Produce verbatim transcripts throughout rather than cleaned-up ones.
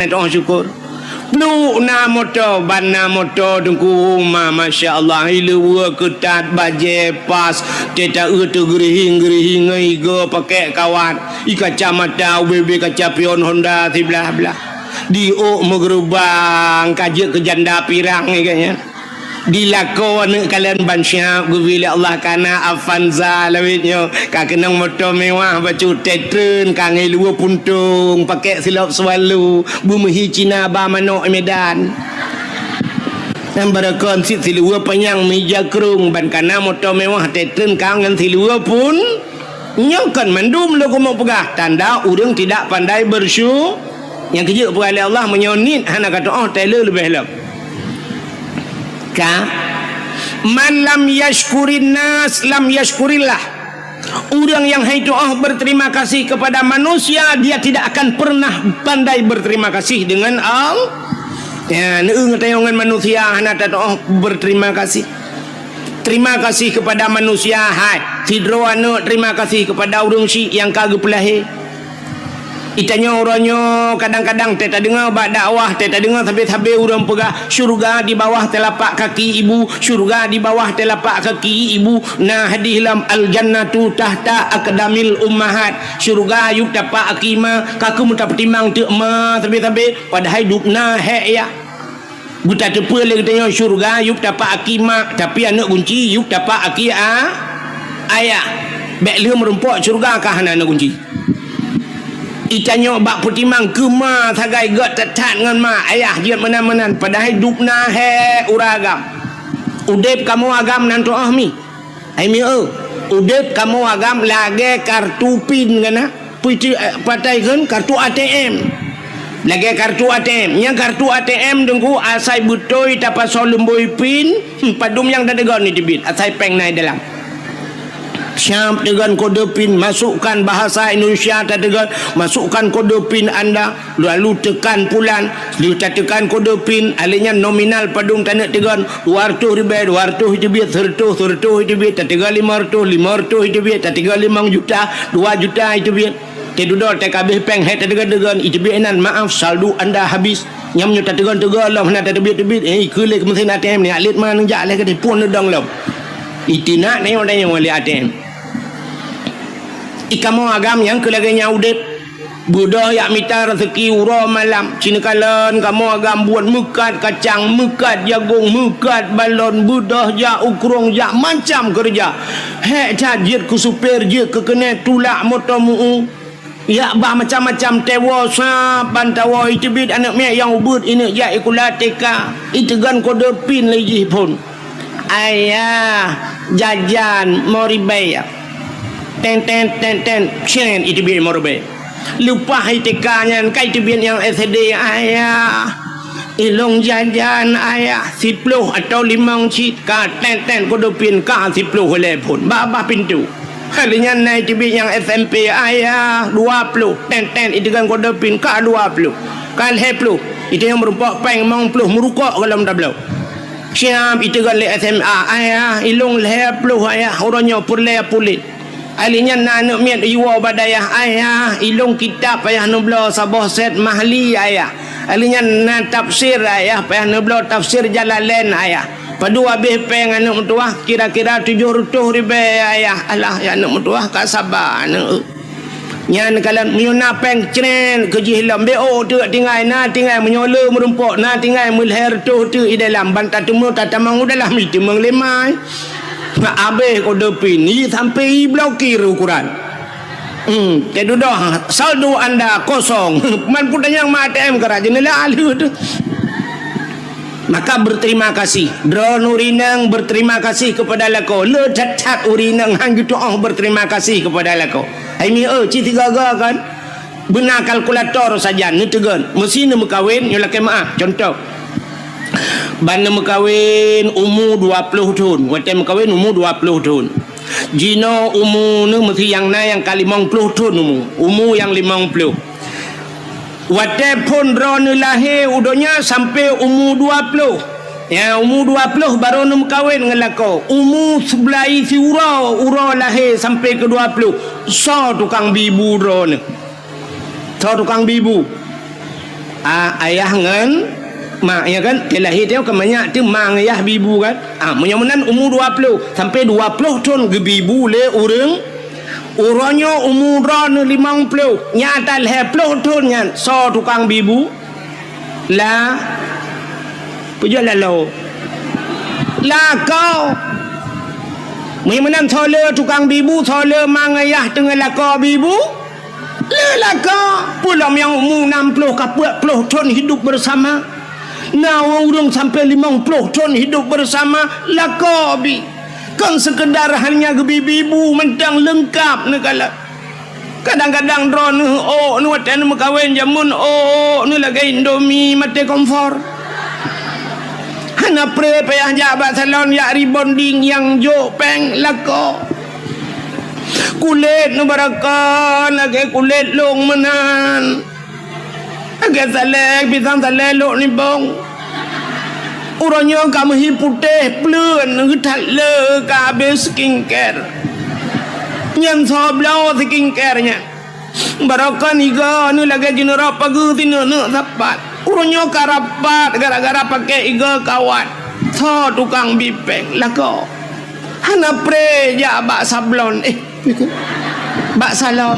Toh syukur. Pluek na moto, ban na moto Teungku, ma, masya Allah, ileue keutat, bajée pas, teuta eu teugeurihing-geurihing, igo pakèk kawat, i kacamata, ubé-ubé kaca pion Honda siblah-blah. Di ôk meugeurubang, ka jeuet keu janda pirang, i geuh nyan. Di lakoe aneuk kalon ban siap geubri lé Allah ka na Avanza lawét nyoe, ka keunong moto mewah bacut teutreun ka ngiluwe puntong, pakèk silop swallow, beumeuhi Cina ba manok Medan. Nyang barokon cit siluwe panyang mija krong ban ka na moto mewah teutreun ka ngon siluwe pun. Nyoe kon mandum lôn keumeung peugah tanda ureuëng tidak pandai bersyu-, nyang keujeuet peugah lé Allah meunyoe niet hana ka tu'oh tée le leubeh lom. Ka, man lam yashkurin nas lam yashkurillah. Ureuëng yang hai tu'oh berterima kasih kepada manusia, dia tidak akan pernah pandai berterima kasih dengan Allah. Ya, neueu ngon manusia hana tatu'oh berterima kasih. Terima kasih kepada manusia, hai. Sidroe aneuk terima kasih kepada ureuëng syik nyang ka geupeulahé. Itanyoe uroe nyoe kadang-kadang teuh tadeungoe bak dakwah, teuh tadeungoe sabe-sabe ureuëng peugah, "Syurga di bawah telapak kaki ibu, syurga di bawah telapak kaki ibu." Na hadis lam, "Al-jannatu tahta aqdamil ummahat." Syurga yup tapak aki ma, ka keumeung tapeutimang teuk ma sabe-sabe, padahai dubna hék ya. Beutateupeue lé geutanyoe syeuruga yup tapak aki mak, tapi aneuk gunci yup tapak aki a-, ayah. Bék lheueh meurumpok syeuruga ka hana aneuk gunci. Itanyoe bak peutimang keu ma sagai gét that-that ngon ma ayah jeuet meunan-meunan, padahai dubna hék uroe agam. Udeb kamoe agam nan tu'oh mi. Hai mieu, udeb kamoe agam lagée kartu pin kana. Pui ti, eh, patai kheun kartu A T M. Lagée kartu A T M. Nyang kartu A T M Teungku asai beutôi tapasoe lumbôi pin, hmm, padum nyang tateugon ni teubiet asai péng na i dalam. Siap teugon kode pin, masukkan bahasa Indonesia tateugon, masukkan kode pin anda, lalu tekan pulan, lheueh tateukan kode pin, alé nyan nominal padum taneuk teugon, dua reutôh ribée, dua reutôh iteubiet, seureutôh, seureutôh iteubiet, tateugon lima reutôh, lima reutôh iteubiet, tateugon limong juta, dua juta iteubiet. Teududoe teuka abéh péng hék tateugon-teugon, iteubiet inan, "Maaf, saldo anda habis." Nyam nyoe tateugon-teugon lom hana tateubiet-teubiet, eh, ikeu lé keu meusén A T M nyan, lét ma neujak lé keudeh phon neudong lom. Itinak tanyong-tanyong lé A T M. Ikamoe agam nyang keu lagée nyan udeb. Beudôh jak mita raseuki uroe malam. Cineukalon kamoe agam buet meukat kacang, meukat jagong, meukat balon, beudôh jak u krueng, jak macam keureuja. Hék that jeuet keu supir, jeuet keu keuneuk, tulak moto meu-u. Jak bah macam-macam, tewoe sab ban tawoe, iteubiet aneuk miet nyang ubeut, ineuk jak sikula T K, iteugon kode pin lé jih phon. "Ayah, jajan mo ribée." Ten, ten, ten, ten, cen, iteubiet mo ribée. Leupah I T K nyan, ka iteubiet nyang S D, "Ayah, ilong jajan, Ayah, siploh atau limong cit." Ka ten, ten, kode pin, ka siploh lé phon. Babah pintoe. Lheueh nyan na iteubiet nyang S M P, "Ayah, dua ploh." Ten, ten, iteugon kode pin, ka dua ploh. Ka lhée ploh. Iteubiet nyang meurumpok péng limong ploh, meurukok golom tabloe. Siap iteugon lé S M A, "Ayah, ilong lhée ploh, Ayah, uroe nyoe peureulée puléh." Lheueh nyan na aneuk miet iwoe bak dayah, "Ayah, ilong kitab payah neubloe saboh set Mahli, Ayah." Lheueh nyan na tafsir, "Ayah, payah neubloe tafsir Jalalain, Ayah." Padum abéh péng aneuk meutuwah, kira-kira tujoh reutôh ribée, Ayah. Alah, ya aneuk meutuwah, ka saba aneuk. Nyan kalon meunyoe na péng cren keu jih lom, bék ôk teuk tinggai, na tinggai meunyoe le meurumpok, na tinggai meulhée reutôh teuk i dalam, ban tateumé tatamong u dalam, i teumong lé mai. Abéh kode pin, i sampai i blokir ukuran. Hmm, teududoe, saldo anda kosong. Man peutanyong ma A T M kara jeunela lheueh tu. Maka berterima kasih. Droeneuh ureueng inong berterima kasih kepada lakoe. Le that-that ureueng inong han geutu'oh berterima kasih kepada lakoe. Hai mi, eh, ci tiga-ga kan? Beuna kalkulator sajan neuteugon. Meusi neumeukawen, nyoe lakée meu'ah. Contoh. Ban neumeukawen umu dua ploh thon. Watée meukawen umu dua ploh thon. Jinoe umu neuh meusi nyang na nyang ka limong ploh thon umu. Umu nyang limong ploh. Watée phon droeneuh lahé u donya sampoe umu dua ploh. Ya, umu dua ploh barô neumeukawen ngon lakoe. Umu seublaih siuroe, uroe lahé sampoe keu dua ploh. Soe tukang bi bu droeneuh? Soe tukang bi bu? A, ayah ngon mak, ya kan? Teulahé teuh ka manyak teuh ma ngon yah bi bu kan? A, meunyoe meunan umu dua ploh sampai dua ploh thon geubi bu lé ureuëng, uroe nyoe umu droeneuh limong ploh, nyan ata lhée ploh thon nyan soe tukang bi bu? La, peujeuet laloe. Lakoe. Meunyoe meunan soe le tukang bi bu, soe le ma ngon yah teungoh lakoe bi bu? Le lakoe. Peulom nyang umu nam ploh ka peuet ploh thon hidup bersama. Na ureuëng sampai limong ploh thon hidup bersama, lakoe bi. Kon sekedar hanya geubi bi bu mantong, leungkap neukalon. Kadang-kadang droeneuh ôk neuh watée neumeukawen jameun, ôk neuh lagée Indomie maté kompor. Hana pré payah jak bak salon jak rebonding nyang jok péng lakoe. Kulét neuh barokon lagée kulét lông meunan. Lagée salée, pisang salée lok nibong. Uroe nyoe ka meuhi putéh pleuen, geuthat le ka habéh skincare. Nyan soe bloe skincare nyan. Barokon igoe neuh lagée jineurok pageue sineuk-neuk sapat. Uroe nyoe ka rapat gara-gara pakai igoe kawat. Soe tukang bi péng lakoe. Hana pré jak bak sablon, eh, bak salon.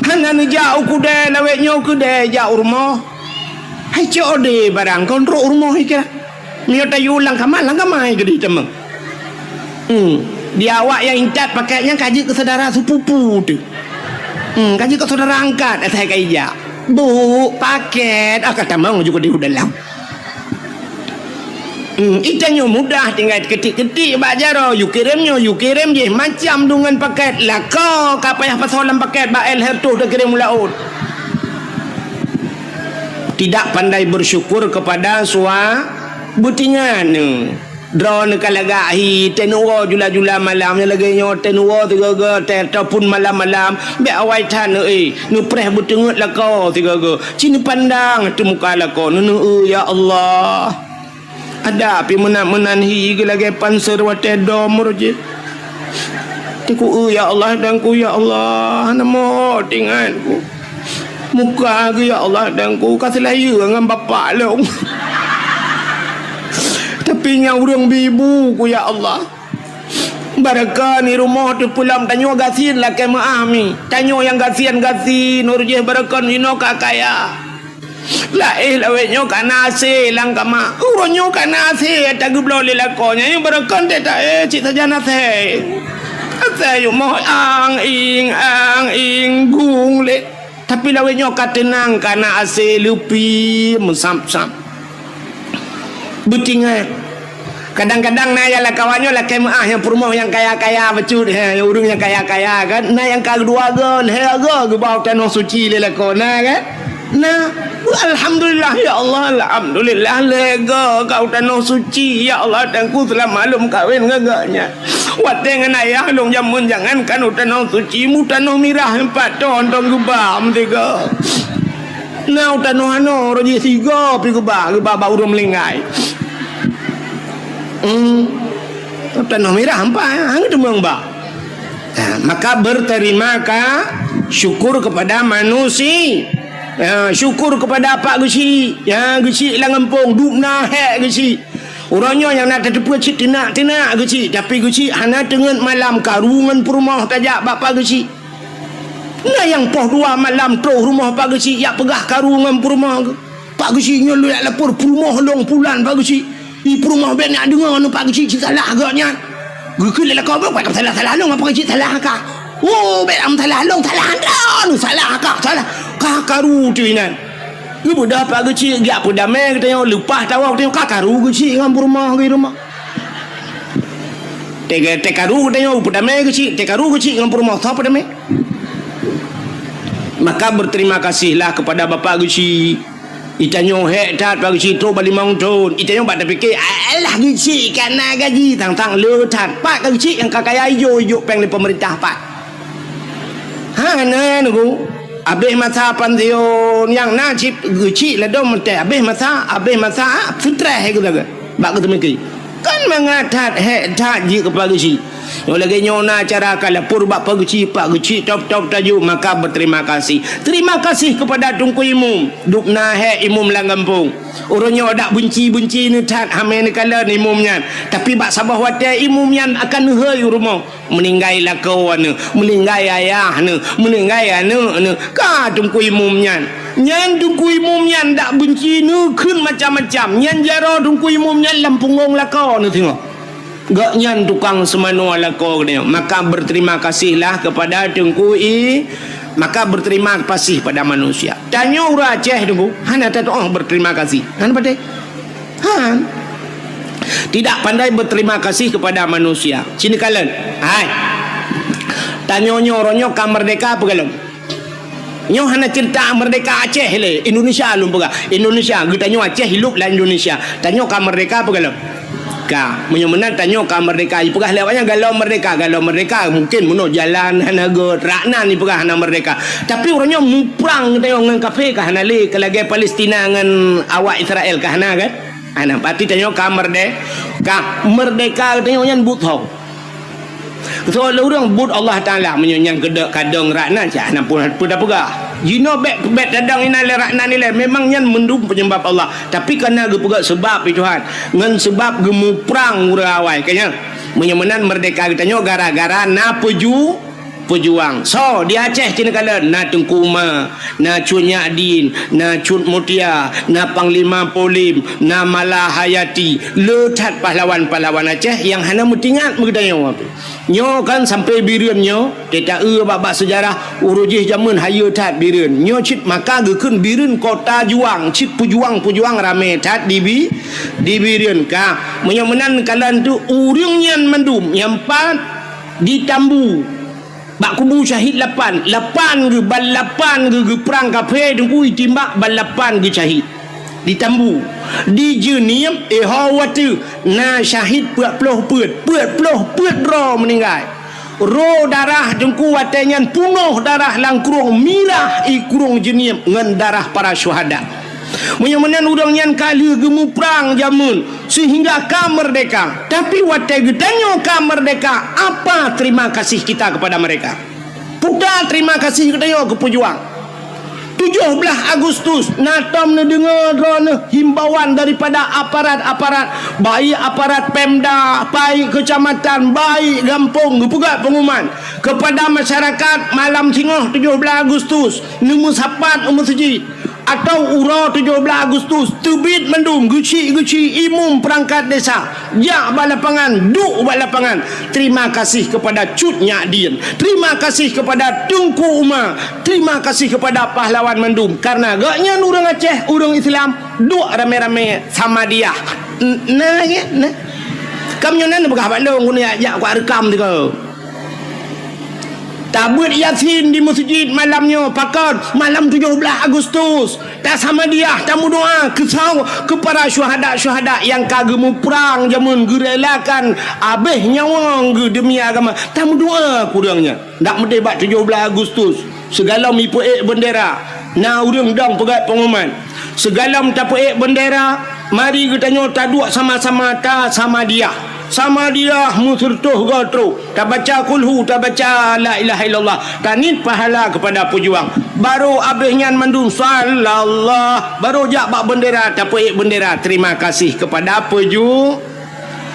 Hana neujak u keudée lawét nyoe keudée jak u rumoh. Hai cok deh barang kon trok u rumoh ikira. Meunyoe tayue lam kama, lam kama keudeh tamong. Hmm. Di awak nyang intat pakai nyan ka jeuet keu syedara sepupu teuh. Hmm, ka jeuet keu syedara angkat asai ka ijak. Bu, paket, ah, ka tamong ju keudeh u dalam. Hmm, itanyoe mudah tinggai keutik-keutik bak jaroe, yue kirém nyoe, yue kirém jih, macam deungon paket. Lakoe ka payah pasoe lam paket bak él hertoh takirém u laôt. Tidak pandai bersyukur kepada sua-, beutingat neuh. Droeneuh ka lagak hi, teuneuk woe jula-jula malam nyang lagée nyoe, teuneuk woe sigoe-goe, teuh ataupun malam-malam, bék awai that neuh, eh, neupreh beuteungeut lakoe sigoe-goe. Ci neupandang ateueh muka lakoe, neuneuk, "Ya Allah, ada pih meunan-meunan hi geulagée panser watée dom roh jih." Teungku, "Ya Allah, dangku, ya Allah, hana mot ingat ku. Muka geuh, ya Allah, dangku, ka seulayeue ngon bapak lôn. Tapi nyang ureuëng bi bu ku, ya Allah." Barokon di rumoh teuh peulom tanyoe gasien lakée meuah mi. Tanyoe nyang gasien-gasien, uroe jih barokon inoe ka kaya. Laéh lawét nyoe ka na asé lam kama. Uroe nyoe ka na asé ata geubloe lé lakoe nyan, barokon teuh ta-, eh, cit sajan asé. Asé yumoh ang-ing, ang-ing, gung lé. Tapi lawét nyoe ka teunang, ka na asé, leupie meusab-sab. Beutingat. Kadang-kadang na nyang lam kawan nyoe lakée meuah nyang peurumoh nyang kaya-kaya bacut, he, ureuëng nyang kaya-kaya kan. Na nyang ka dua goe, lhée goe geuba u tanoh suci lé lakoe, na kan? Na. Alhamdulillah, ya Allah, alhamdulillah, lhée goe ka u tanoh suci, ya Allah, dan ku seulama lôn meukawen ngon geuh nyan. Watée ngon ayah lôn jameun, jangankan u tanoh suci, mu tanoh mirah pat thon-thon geuba meusigoe. Na u tanoh anoe, roh jih sigoe pih geuba, geuba bak ureuëng meulinggai. Hmm. U tanoh mirah empat, hana teumeueng ba. Ha, maka berterima ka-, syukur kepada manusia. Ya, syukur kepada Pak Geuchik. Ya, Geuchik lam gampông, dub na hék Geuchik. Uroe nyoe nyang na tateupeue cit teunak-teunak Geuchik, tapi Geuchik hana teungeut malam karu ngon peurumoh tajak bak Pak Geuchik. Na nyang poh dua malam troh rumoh Pak Geuchik jak peugah karu ngon peurumoh geuh. Pak Geuchik nyoe lôn jak lapor peurumoh lôn pulan Pak Geuchik. I peurumoh bék nak deungoe ngon Pak Geuchik cit salah geuh nyan. Geukheun lé lakoe, "Bék salah-salah lôn, Pak Geuchik salah ka." "Oh, bék am salah lôn, salah droeneuh, salah ka, salah ka karu teuh inan." Geubeudôh Pak Geuchik, geujak peudamé geutanyoe, leupah tawoe geutanyoe, ka karu Geuchik ngon peurumoh geuh rumoh. Teuka-, teukaru geutanyoe peudamé Geuchik, teukaru Geuchik ngon peurumoh, soe peudamé? Maka berterima kasihlah kepada Bapak Geuchik. Itanyoe hék that Pak Geuchik trok bak limong thon. Itanyoe bak tapike, "Alah Geuchik ka na gaji, tang-tang le that." Pat ka Geuchik nyang ka kaya, ijok-ijok péng lé peumeurintah pat. Hana, Teungku. Abéh masa pansiun, nyang na cit Geuchik ladom meuté. Abéh masa, abéh masa, ah, seutreh geuh sagai. Bak geuteumiki. Kan mangat that, hék that jih keu Pak Geuchik. Nyoe lagèe nyoe na acara ka lapor bak Pak Geuchik, Pak Geuchik top-top taju, maka berterima kasih. Terima kasih kepada Teungku Imum. Dubna hèk imum lam gampông. Uroe nyoe dak beunci-beunci neuthat hamé neukalon imum nyan. Tapi bak saboh watèe imum nyan akan neuhôi u rumoh. Meuninggai lakoe neuh, meuninggai ayah neuh, meuninggai aneuk neuh. Ka Teungku Imum nyan. Nyan Teungku Imum nyan dak beunci neukheun macam-macam. Nyan jaroe Teungku Imum nyan lam punggong lakoe neuh singoh. Gobnyan tukang seumanoe lakoe geutanyoe. Maka berterima kasihlah kepada Teungku I, maka berterima kasih pada manusia. Tanyoe ureueng Aceh Teungku, hana tatu'oh berterima kasih. Hana patéh. Han. Tidak pandai berterima kasih kepada manusia. Sini kalon. Hai. Tanyoe nyoe uroe nyoe ka merdeka apa galom? Nyoe hana cerita merdeka Aceh lé, Indonesia lôn peugah. Indonesia, geutanyoe Aceh hidup lam Indonesia. Tanyoe ka merdeka apa galom? Ka. Meunyoe meunan tanyoe ka merdeka, ipeugah lé awaknyan galom merdeka, galom merdeka. Mungkin meunoe jalan hana göt, raknan ipeugah hana merdeka. Tapi uroe nyoe muprang geutanyoe ngon kafé ka hana lé, ka lagèe Palestina ngon awak Israel ka hana kan? Hana, berarti tanyoe ka merde-, ka merdeka geutanyoe nyan buet ho. Soe lé ureueng buet Allah Taala, meunyoe nyan keudok kadong rak na, cah na pun peue tapeugah. Jinoe bèk, bèk tadong inan lé rak nan ilèe, memang nyan mandum peunyeubab Allah. Tapi kana geupeugah seubab, ya Tuhan, ngon seubab geumuprang ureueng awai, ka nyan. Meunyoe meunan merdeka geutanyoe gara-gara na peuju-, peujuang. Soe di Aceh cit neukalon, na Teungku Uma, na Cut Nyak Din, na Cut Mutia, na Panglima Polim, na Mala Hayati. Le that pahlawan-pahlawan Aceh nyang hana meutingat meugeutanyoe. Nyoe kan sampoe Bireuen nyoe, teuta eu bak-bak seujarah, uroe jih jameun hayeue that Bireuen. Nyoe cit maka geukheun Bireuen kota juang, cit peujuang-peujuang ramé that di Bi-, di Bireuen ka. Meunyoe meunan kalon tu ureueng nyan mandum nyang pat di Tambu. Bak kubu syahid lapan, lapan geuh, ban lapan geuh geuprang kafé Teungku, itimbak ban lapan geuh syahid. Di Tambu, di Jeunieb, eh, ho watèe na syahid peuet ploh peuet, peuet ploh peuet droe meuninggai. Ro darah Teungku watèe nyan peunoh darah lam krueng mirah i krueng Jeunieb ngon darah para syuhada. Meunyoe meunan ureueng nyan ka lheueh geumuprang jameun seuhingga ka merdeka. Tapi watèe geutanyoe ka merdeka, apa terima kasih kita kepada mereka? Peue terima kasih geutanyoe keu peujuang. Tujoh blaih Agustus, na tom neudeungoe droeneuh himbauan daripada aparat-aparat, baik aparat Pemda, baik kecamatan, baik gampông, geupeugah pengumuman kepada masyarakat malam singoh tujoh blaih Agustus, neumeusapat u meuseujid. Atau uroe tujoh blaih Agustus, teubiet mandum geuchik-geuchik imum peurangkat desa, jak bak lapangan, duek bak lapangan. Terima kasih kepada Cut Nyak Din, terima kasih kepada Teungku Uma, terima kasih kepada pahlawan mandum. Karena gobnyan ureueng Aceh, ureueng Islam, duek ramé-ramé Samadiyah. N-, na, ya, na. Kam nyoe na neupeugah bak lôn, keuneuk jak kuat reukam teuka. Tabeuet Yasin di meuseujid malam nyoe, pakon? Malam tujoh blaih Agustus. Tasamadiyah, tameudoa keu sau-, keu para syuhada-syuhada nyang ka geumuprang jameun, geurelakan abéh nyawa geuh demi agama. Tameudoa keu ureueng nyan. Dak meudeh bak tujoh blaih Agustus, sigohlom ipeuék beundera, na ureueng dong peugét pengumuman. Sigohlom tapeuék beundera, mari geutanyoe taduek sama-sama tasamadiyah. Samadiyah meuseureutoh goe trok. Tabaca kulhu, tabaca la ilaha illallah. Taniet pahala kepada peujuang. Barô abéh nyan mandum sallallah. Barô jak bak beundera, tapeuék beundera. Terima kasih kepada peuju-,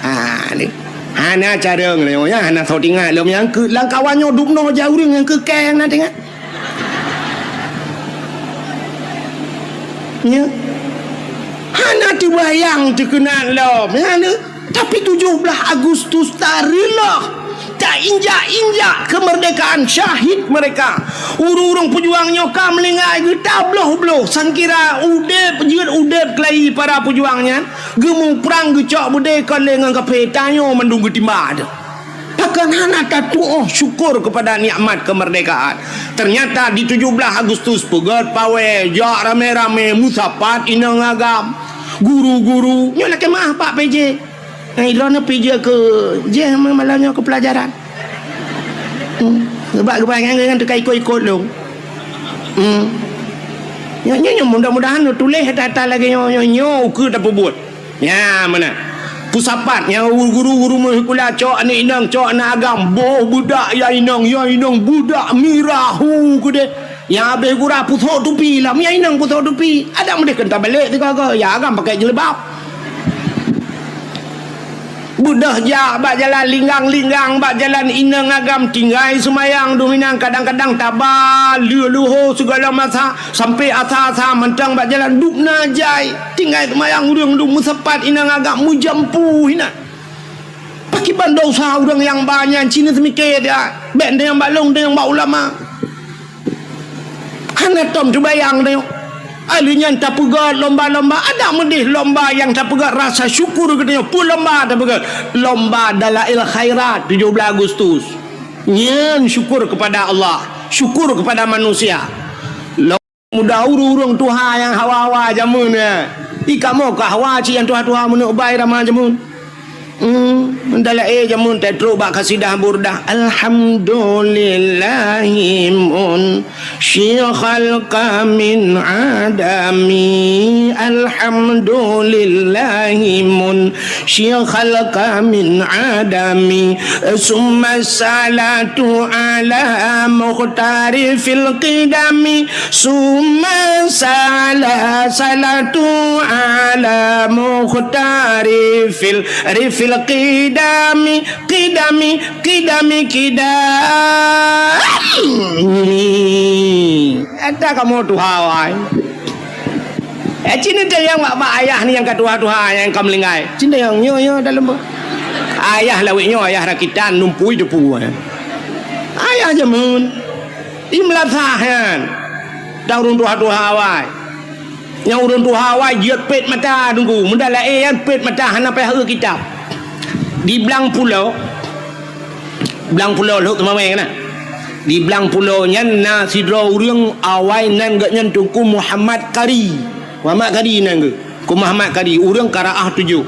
ha, ni. Hana carông lé, ya, hana soe teuingat lom nyang keu, lam kawan nyoe dubnoe jak ureueng nyang keu kèe na teuingat. Nya. Hana teubayang teukeunang lom. Nya, ni. Tapi tujoh blaih Agustus tareulôh, tainjak-injak kemerdekaan syahid mereka. Ureueng-ureueng peujuang nyoe ka meuninggai geutabloh-bloh. Sangkira udép, jeuet udép keulayi para peujuang nyan. Geumuprang geucok beudé kon lé ngon kafé, tanyoe mandum geutimba teuh. Pakon hana tatuoh syukur kepada nikmat kemerdekaan? Ternyata di tujoh blaih Agustus peugét pawai, jak ramé-ramé meusapat inong agam, guru-guru. Nyoe lakèe meu'ah Pak P J. Eh, droeneuh P J keu jih malam nyoe keu pelajaran. Hmm. Sebab geubangai ngon teuka ikot-ikot lôn. Hmm. Nyoe, nyoe, nyoe mudah-mudahan tuléh ata-ata lagèe nyoe, nyoe, nyoe ukeue tapeubuet. Nya, meunan. Peusapat nyang guru-guru meuhukula cok aneuk inong, cok aneuk agam, boh beudak ya inong, ya inong beudak mirah hu keudeh. Nyang abéh gura pusok tupi lam, ya inong pusok tupi. Adak meudeh keu tabalek sigoe-goe, ya agam pakai jilbab. Beudôh jak bak jalan linggang-linggang, bak jalan inong agam tinggai seumayang duminang, kadang-kadang taba leuh luho sigala masa sampai asa-asa mantong bak jalan dubna jai. Tinggai seumayang ureuëng dum meusapat inong agam meujampu hinan. Pakriban dosa ureuëng nyang ba nyan, ci neuseumiké dia, bék teunyong bak lôn, teunyong bak ulama. Hana tom teubayang teuh. Ahli nyan tapeugét lomba-lomba, adak meudeh lomba nyang tapeugét rasa syukur geutanyoe. Peue lomba tapeugét? Lomba Dalail Khairat tujoh blaih Agustus. Nyan syukur kepada Allah, syukur kepada manusia. Lom-, muda ureuëng tuha nyang hawa-hawa jameun nyan. I kamoe ka hawa cit nyang tuha-tuha meuneuk bai rama jameun. Hmm, meuntang laén jameun tatrok bak kasidah Burdah. Alhamdulillahi mun syikhal kamin adami. Alhamdulillahi mun syikhal kamin adami. Summa salatu ala muhtari fil qidami. Summa sala-, salatu ala muhtari fil, rifil qidami, qidami, qidami, qidami. Ata kamoe tuha wai. Eh, cina tayang bak, bak ayah ni nyang ka tuha-tuha, nyang ka meulinggai. Cina nyang nyoe, nyoe dalam bu-, ayah lawét nyoe, ayah rakitan, numpui depu. Ayah jameun. Imla sahan. Dan ureuëng tuha-tuha awai. Nyang ureuëng tuha awai jeuet pet mata teungku. Muda laén nyan pet mata hana payah eu kitab. Di Blang Pulo, Blang Pulo Lhok Teumawé na. Di Blang Pulo nyan na sidroe ureuëng awai nan geuhnyan Teungku Muhammad Kari. Muhammad Kari nan geuh. Ku Muhammad Kari, ureuëng Karaah Tujoh.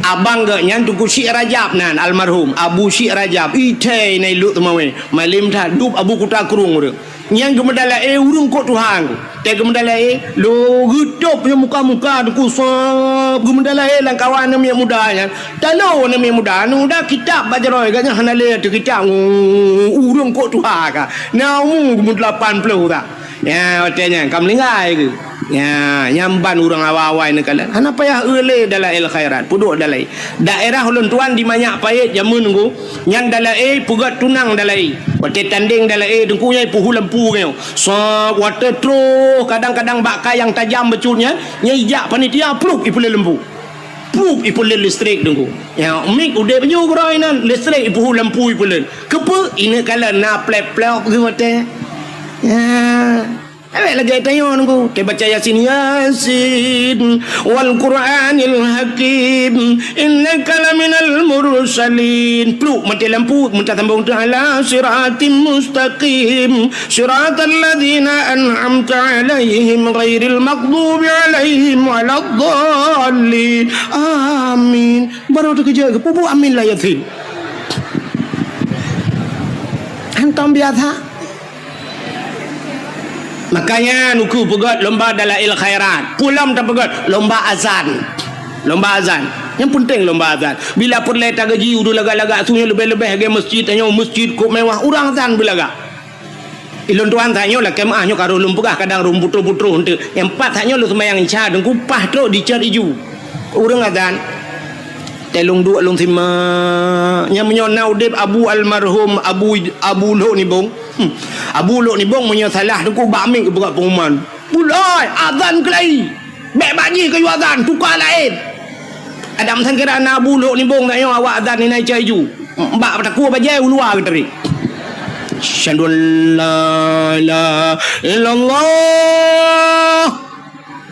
Abang geuhnyan Teungku Syik Rajab nan, almarhum Abu Syik Rajab. Ithai na i Lhok Teumawé. Malém that dub Abu Kuta Krueng ureuëng. Nyang geumeuda laén ureuëng kok Tuhan. Teuh geumeuda laén, lo geutôb nyang muka-muka teungku sab geumeuda laén lam kawan nyang miet muda nyan. Talo nyang miet muda, anu da kitab bak jaroe geuhnyan hana lé ateueh kitab. Ureuëng kok tuha ka. Na umu geumeu lapan ploh ka. Ya, watée nyan ka meulinggai geuh. Ya, nyang ban ureuëng awai-awai neukalon. Hana payah eu lé Dalail Khairat, peuduek Dalail. Daerah ulôn tuan di Manyak Payet jameun teungku, nyan Dalail, peugét tunang Dalail. Watée tandeng Dalail teungku nyan ipeuhu lampu nyoe. Sok watée troh kadang-kadang bak kai nyang tajam bacut nyan, nyan ijak panitia plup ipeulen lampu. Plup ipeulen listrik teungku. Ya, mik udeb ju keuroi nan, listrik ipeuhu lampu ipeulen. Keupeue? Ineuk kalon na plep-plop geuh watée. Ya. Awak lagée tanyoe teungku, teubaca Yasin, Yasin, wal Qur'anil Hakim, innaka laminal mursalin. Plup maté lampu, meutasambong teuh ala siratim mustaqim, siratal ladzina an'amta alaihim ghairil maghdubi alaihim waladdallin. Amin. Baru teukeujot geuh, pubuet amin lam Yasin. Hantom biasa. Makanya nuku peugét lomba Dalail Khairat. Pulam tapeugét lomba azan. Lomba azan. Nyang penting lomba azan. Bila peureulée tagaji ureuëng lagak-lagak su nyoe leubeh-leubeh lagée masjid, tanyoe masjid kok mewah, ureuëng azan beulagak. Ilôn tuan tanyoe lakée meuah nyoe ka roh lôn peugah kadang roh putroh-putroh enteuk. Nyang pat tanyoe lôn seumayang isya teungku pah trok dicot iju. Ureuëng azan. Teuh lôn duek lôn simak. Nyang meunyoe na udeb Abu almarhum Abu, Abu Lhok Nibong. Hmm. Abu Lhok Nibong meunyoe salah teungku bak mik geupeugah pengumuman. Bulai, azan keulai. Bék bak jih keu yue azan, tuka laén. Adam sangkira na Abu Lhok Nibong tanyoe awak azan inan cai ju. Bak takue bajée u luwa geuteuri. Asyhadu an la ilaha illallah.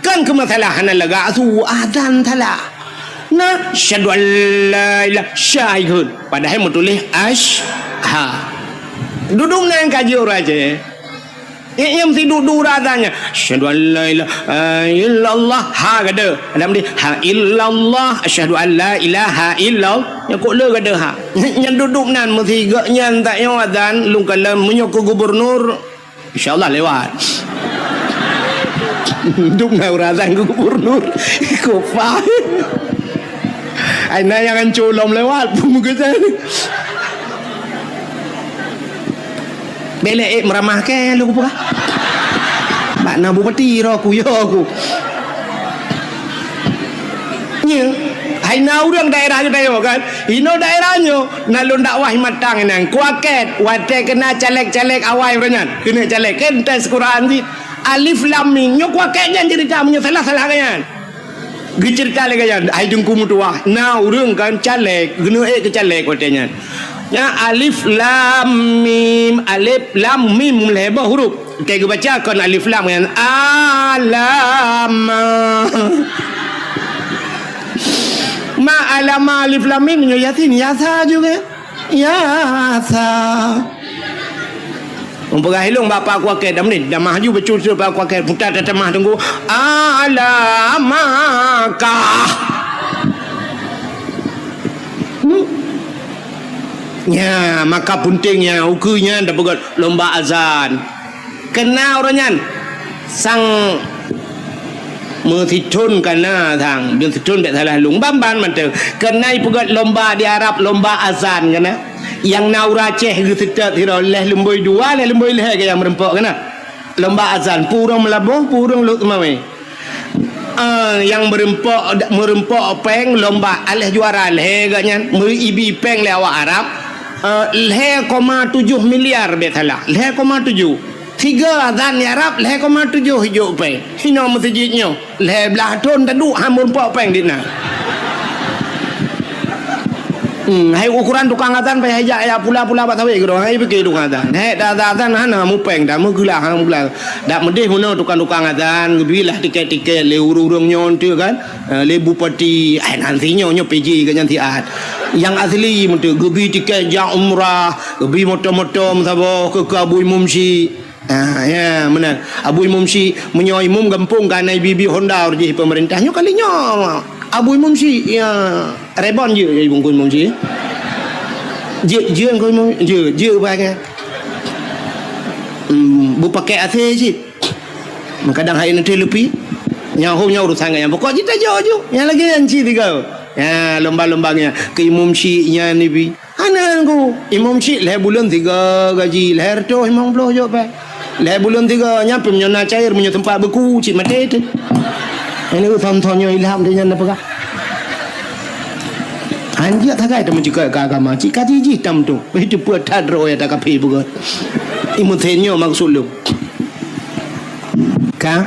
Kan keu masalah hana lagak su azan salah. Na, asyhadu an la ilaha syai kheun. Padahai meutuléh ash, ha. Dudum nan ka jiôh raja. Nyang meusiduek dura tanyoe, "Asyhadu an la ilaha illallah." Ha gada. Adam di, "Ha illallah, asyhadu an la ilaha illallah." Nyang kok le gada ha. Nyang duduk nan meusigoe nyan tak nyoe azan lungkalan meunyoe keu gubernur, insyaallah lewat. Duduk nan urazan keu gubernur. Kok faham? Hai na nyang hanco lom lewat, peue meukeusai. Bèk lé ék meuramah kèe lôn kupeugah. Bak na bupati roh ku, yo ku. Nyo, hai na ureueng daerah geutanyoe kan? Inoe daerah nyoe, na lôn dakwah i Matang inan. Kuakèt, watèe keu na caleg-caleg awai uroe nyan. Keuneuk caleg, kan tes Quran cit. Alif Lam Mim. Nyoe kuakèt nyan ceurita, meunyoe salah, salah geuh nyan. Geuceurita lé geuh nyan, hai Teungku meutuwah, na ureueng kan caleg, geuneuk ék keu caleg watèe nyan. Nyan alif lam mim, alif lam mim lhèe boh huruf. Watèe geubaca kon alif lam nyan, alama. Ma alama alif lam mim nyoe Yasin, yasa juga. Ya, sa. Meunyoe peugah ilong bak Pak Kuakèt, dah meunan, dah mah ju becut-cut Pak Kuakèt, puta tatamah Teungku. Alamakah. Hmm. Nya, maka peunteng nya, ukeue nyan tapeugöt lomba azan. Keu na uroe nyan, sang meusithon ka na sang, meusithon bèk salah lôn, ban-ban mantong. Keu na ipeugöt lomba di Arab, lomba azan ka na. Nyang na ureueng Aceh geuseutôt sidroe, lhèe lumbôi dua, lhèe lumbôi lhèe ka nyang meureumpok ka na. Lomba azan, peue ureueng Meulaboh, peue ureueng Lhokseumawe. Ah, nyang meureumpok, meureumpok pèng lomba, aléh juara lhèe geuh nyan, meuibi pèng lé awak Arab, ah, lhèe koma tujoh miliar bèk salah, lhèe koma tujoh. Sigoe azan di Arab, lhèe koma tujoh ijok pèng. Inoe meuseujid nyoe, lhèe blah thon taduek han meureumpok pèng di na. Hmm, hai ukoran tukang azan payah ijak ya pula-pula bak sawét keudroe, hai pike tukang azan. Hai dak azan hana mupèng, dak meugeula, hana meugeula. Dak meudeh meunoe tukang-tukang azan, geubilah tiket-tiket lé ureueng-ureueng nyoe teuh kan. Eh, lé bupati, eh, nan sinyoe nyoe P J geuh nyan siat. Nyang asli meuteuk geubi tiket jak umrah, geubi moto-moto meusaboh keu, keu Abu Imum Syik. Ah, ya, meunan. Abu Imum Syik, meunyoe imum gampông ka na ibi-ibi Honda jih pemerintah. Nyoe kali nyoe Abu Imum Syik, ya, rebon jeuet Abu Imum Syik. Jeuet, jeuet Abu Imum, jeuet, jeuet bangai. Hmm, beupakèk A C cit. Kadang hai nanti lupi. Nyang hom nyang urusan nyan. Pokok jih tajok ju. Nyang lagèe nyan cit tiga. Ya, lomba-lomba nyan. Keu Imum Syik nyan ibi. Hana ku. Imum Syik lhèe buleuen tiga gaji. Lhèe reutôh limong ploh jok pèng. Lhèe buleuen tiga. Nyan pun meunyoe na cair, meunyoe teumpat beuku, cit maté teuh. Ini thon-thon nyoe ilham dia nyan peugah. Anjak sagai teumeucukot keu agama. Cit kaji jih tam tu. Itu peuet that droe ya takapé beugöt. Imum Syik nyoe maksud lôn. Ka?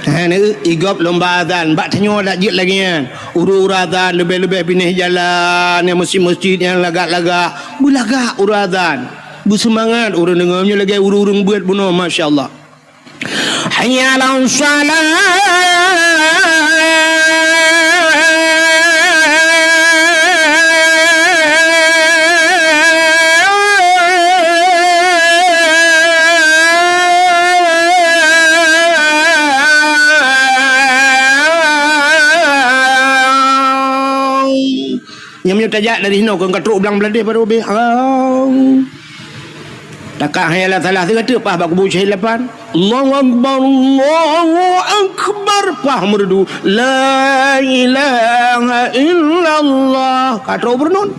Hai neu, igop lomba azan. Bak tanyoe dak jeuet lagèe nyan. Ureueng-ureueng azan leubeh-leubeh binéh jalan, nyang meuseujid-meuseujid nyang lagak-lagak. Beulagak ureueng azan. Beuseumangat ureueng deungoe nyoe lagèe ureueng-ureueng beuet bunoe, masya Allah. Hayya 'alas shalah. Nyang meunyoe tajak dari sinoe keu ka trok blang Bangladesh baru habéh. Au. Takak hayya 'alas shalah sigoe teuk paih bak kubu syahid lapan. Allahu Akbar, Allahu Akbar, paih meureudu. La ilaha illallah. Ka trok beureunon.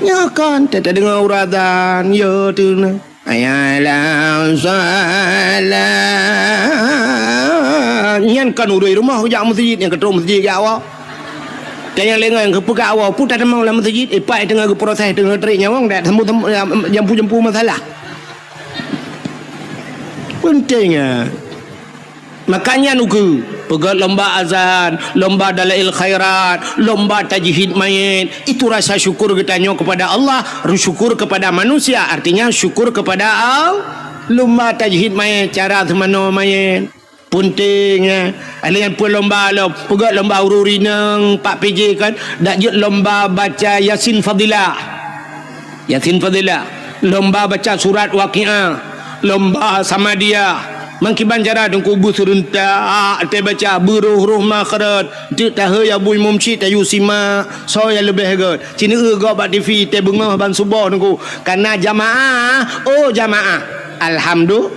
Nyoe kan, teudeungoe ureueng azan, ya tu na. Hayya 'alas shalah. Nyan kan ureueng rumoh jak meuseujid, nyang ka trok meuseujid jak awak. Ka nyang lé ngon geupeugah awak, peue tateumong lam meuseujid, ipak teungoh geuproses, teungoh tarék nyawöng, dak jampu-jampu masalah. Peunteng, ah. Maka nyan ukeue, peugöt lomba azan, lomba dalail khairat, lomba tajhid mayét. Itu rasa syukur geutanyoe kepada Allah, syukur kepada manusia, artinya syukur kepada Allah. Lomba tajhid mayét, cara seumanoe mayét. Peunteng, ya. Ada nyang peue lomba lom, peugöt lomba ureueng inong, Pak P J kan, dak jeuet lomba baca Yasin Fadilah. Yasin Fadilah, lomba baca surat Waqiah, lomba Samadiyah. Meukiban cara Teungku beuseurentak, teubaca beuroh-roh makhraj, teuk taheu ya bui mumsyid tayu simak, soe nyang leubeh göt. Sineuk gob bak T V, teubeungoh ban suboh Teungku. Kana jamaah, oh jamaah. Alhamdulillah.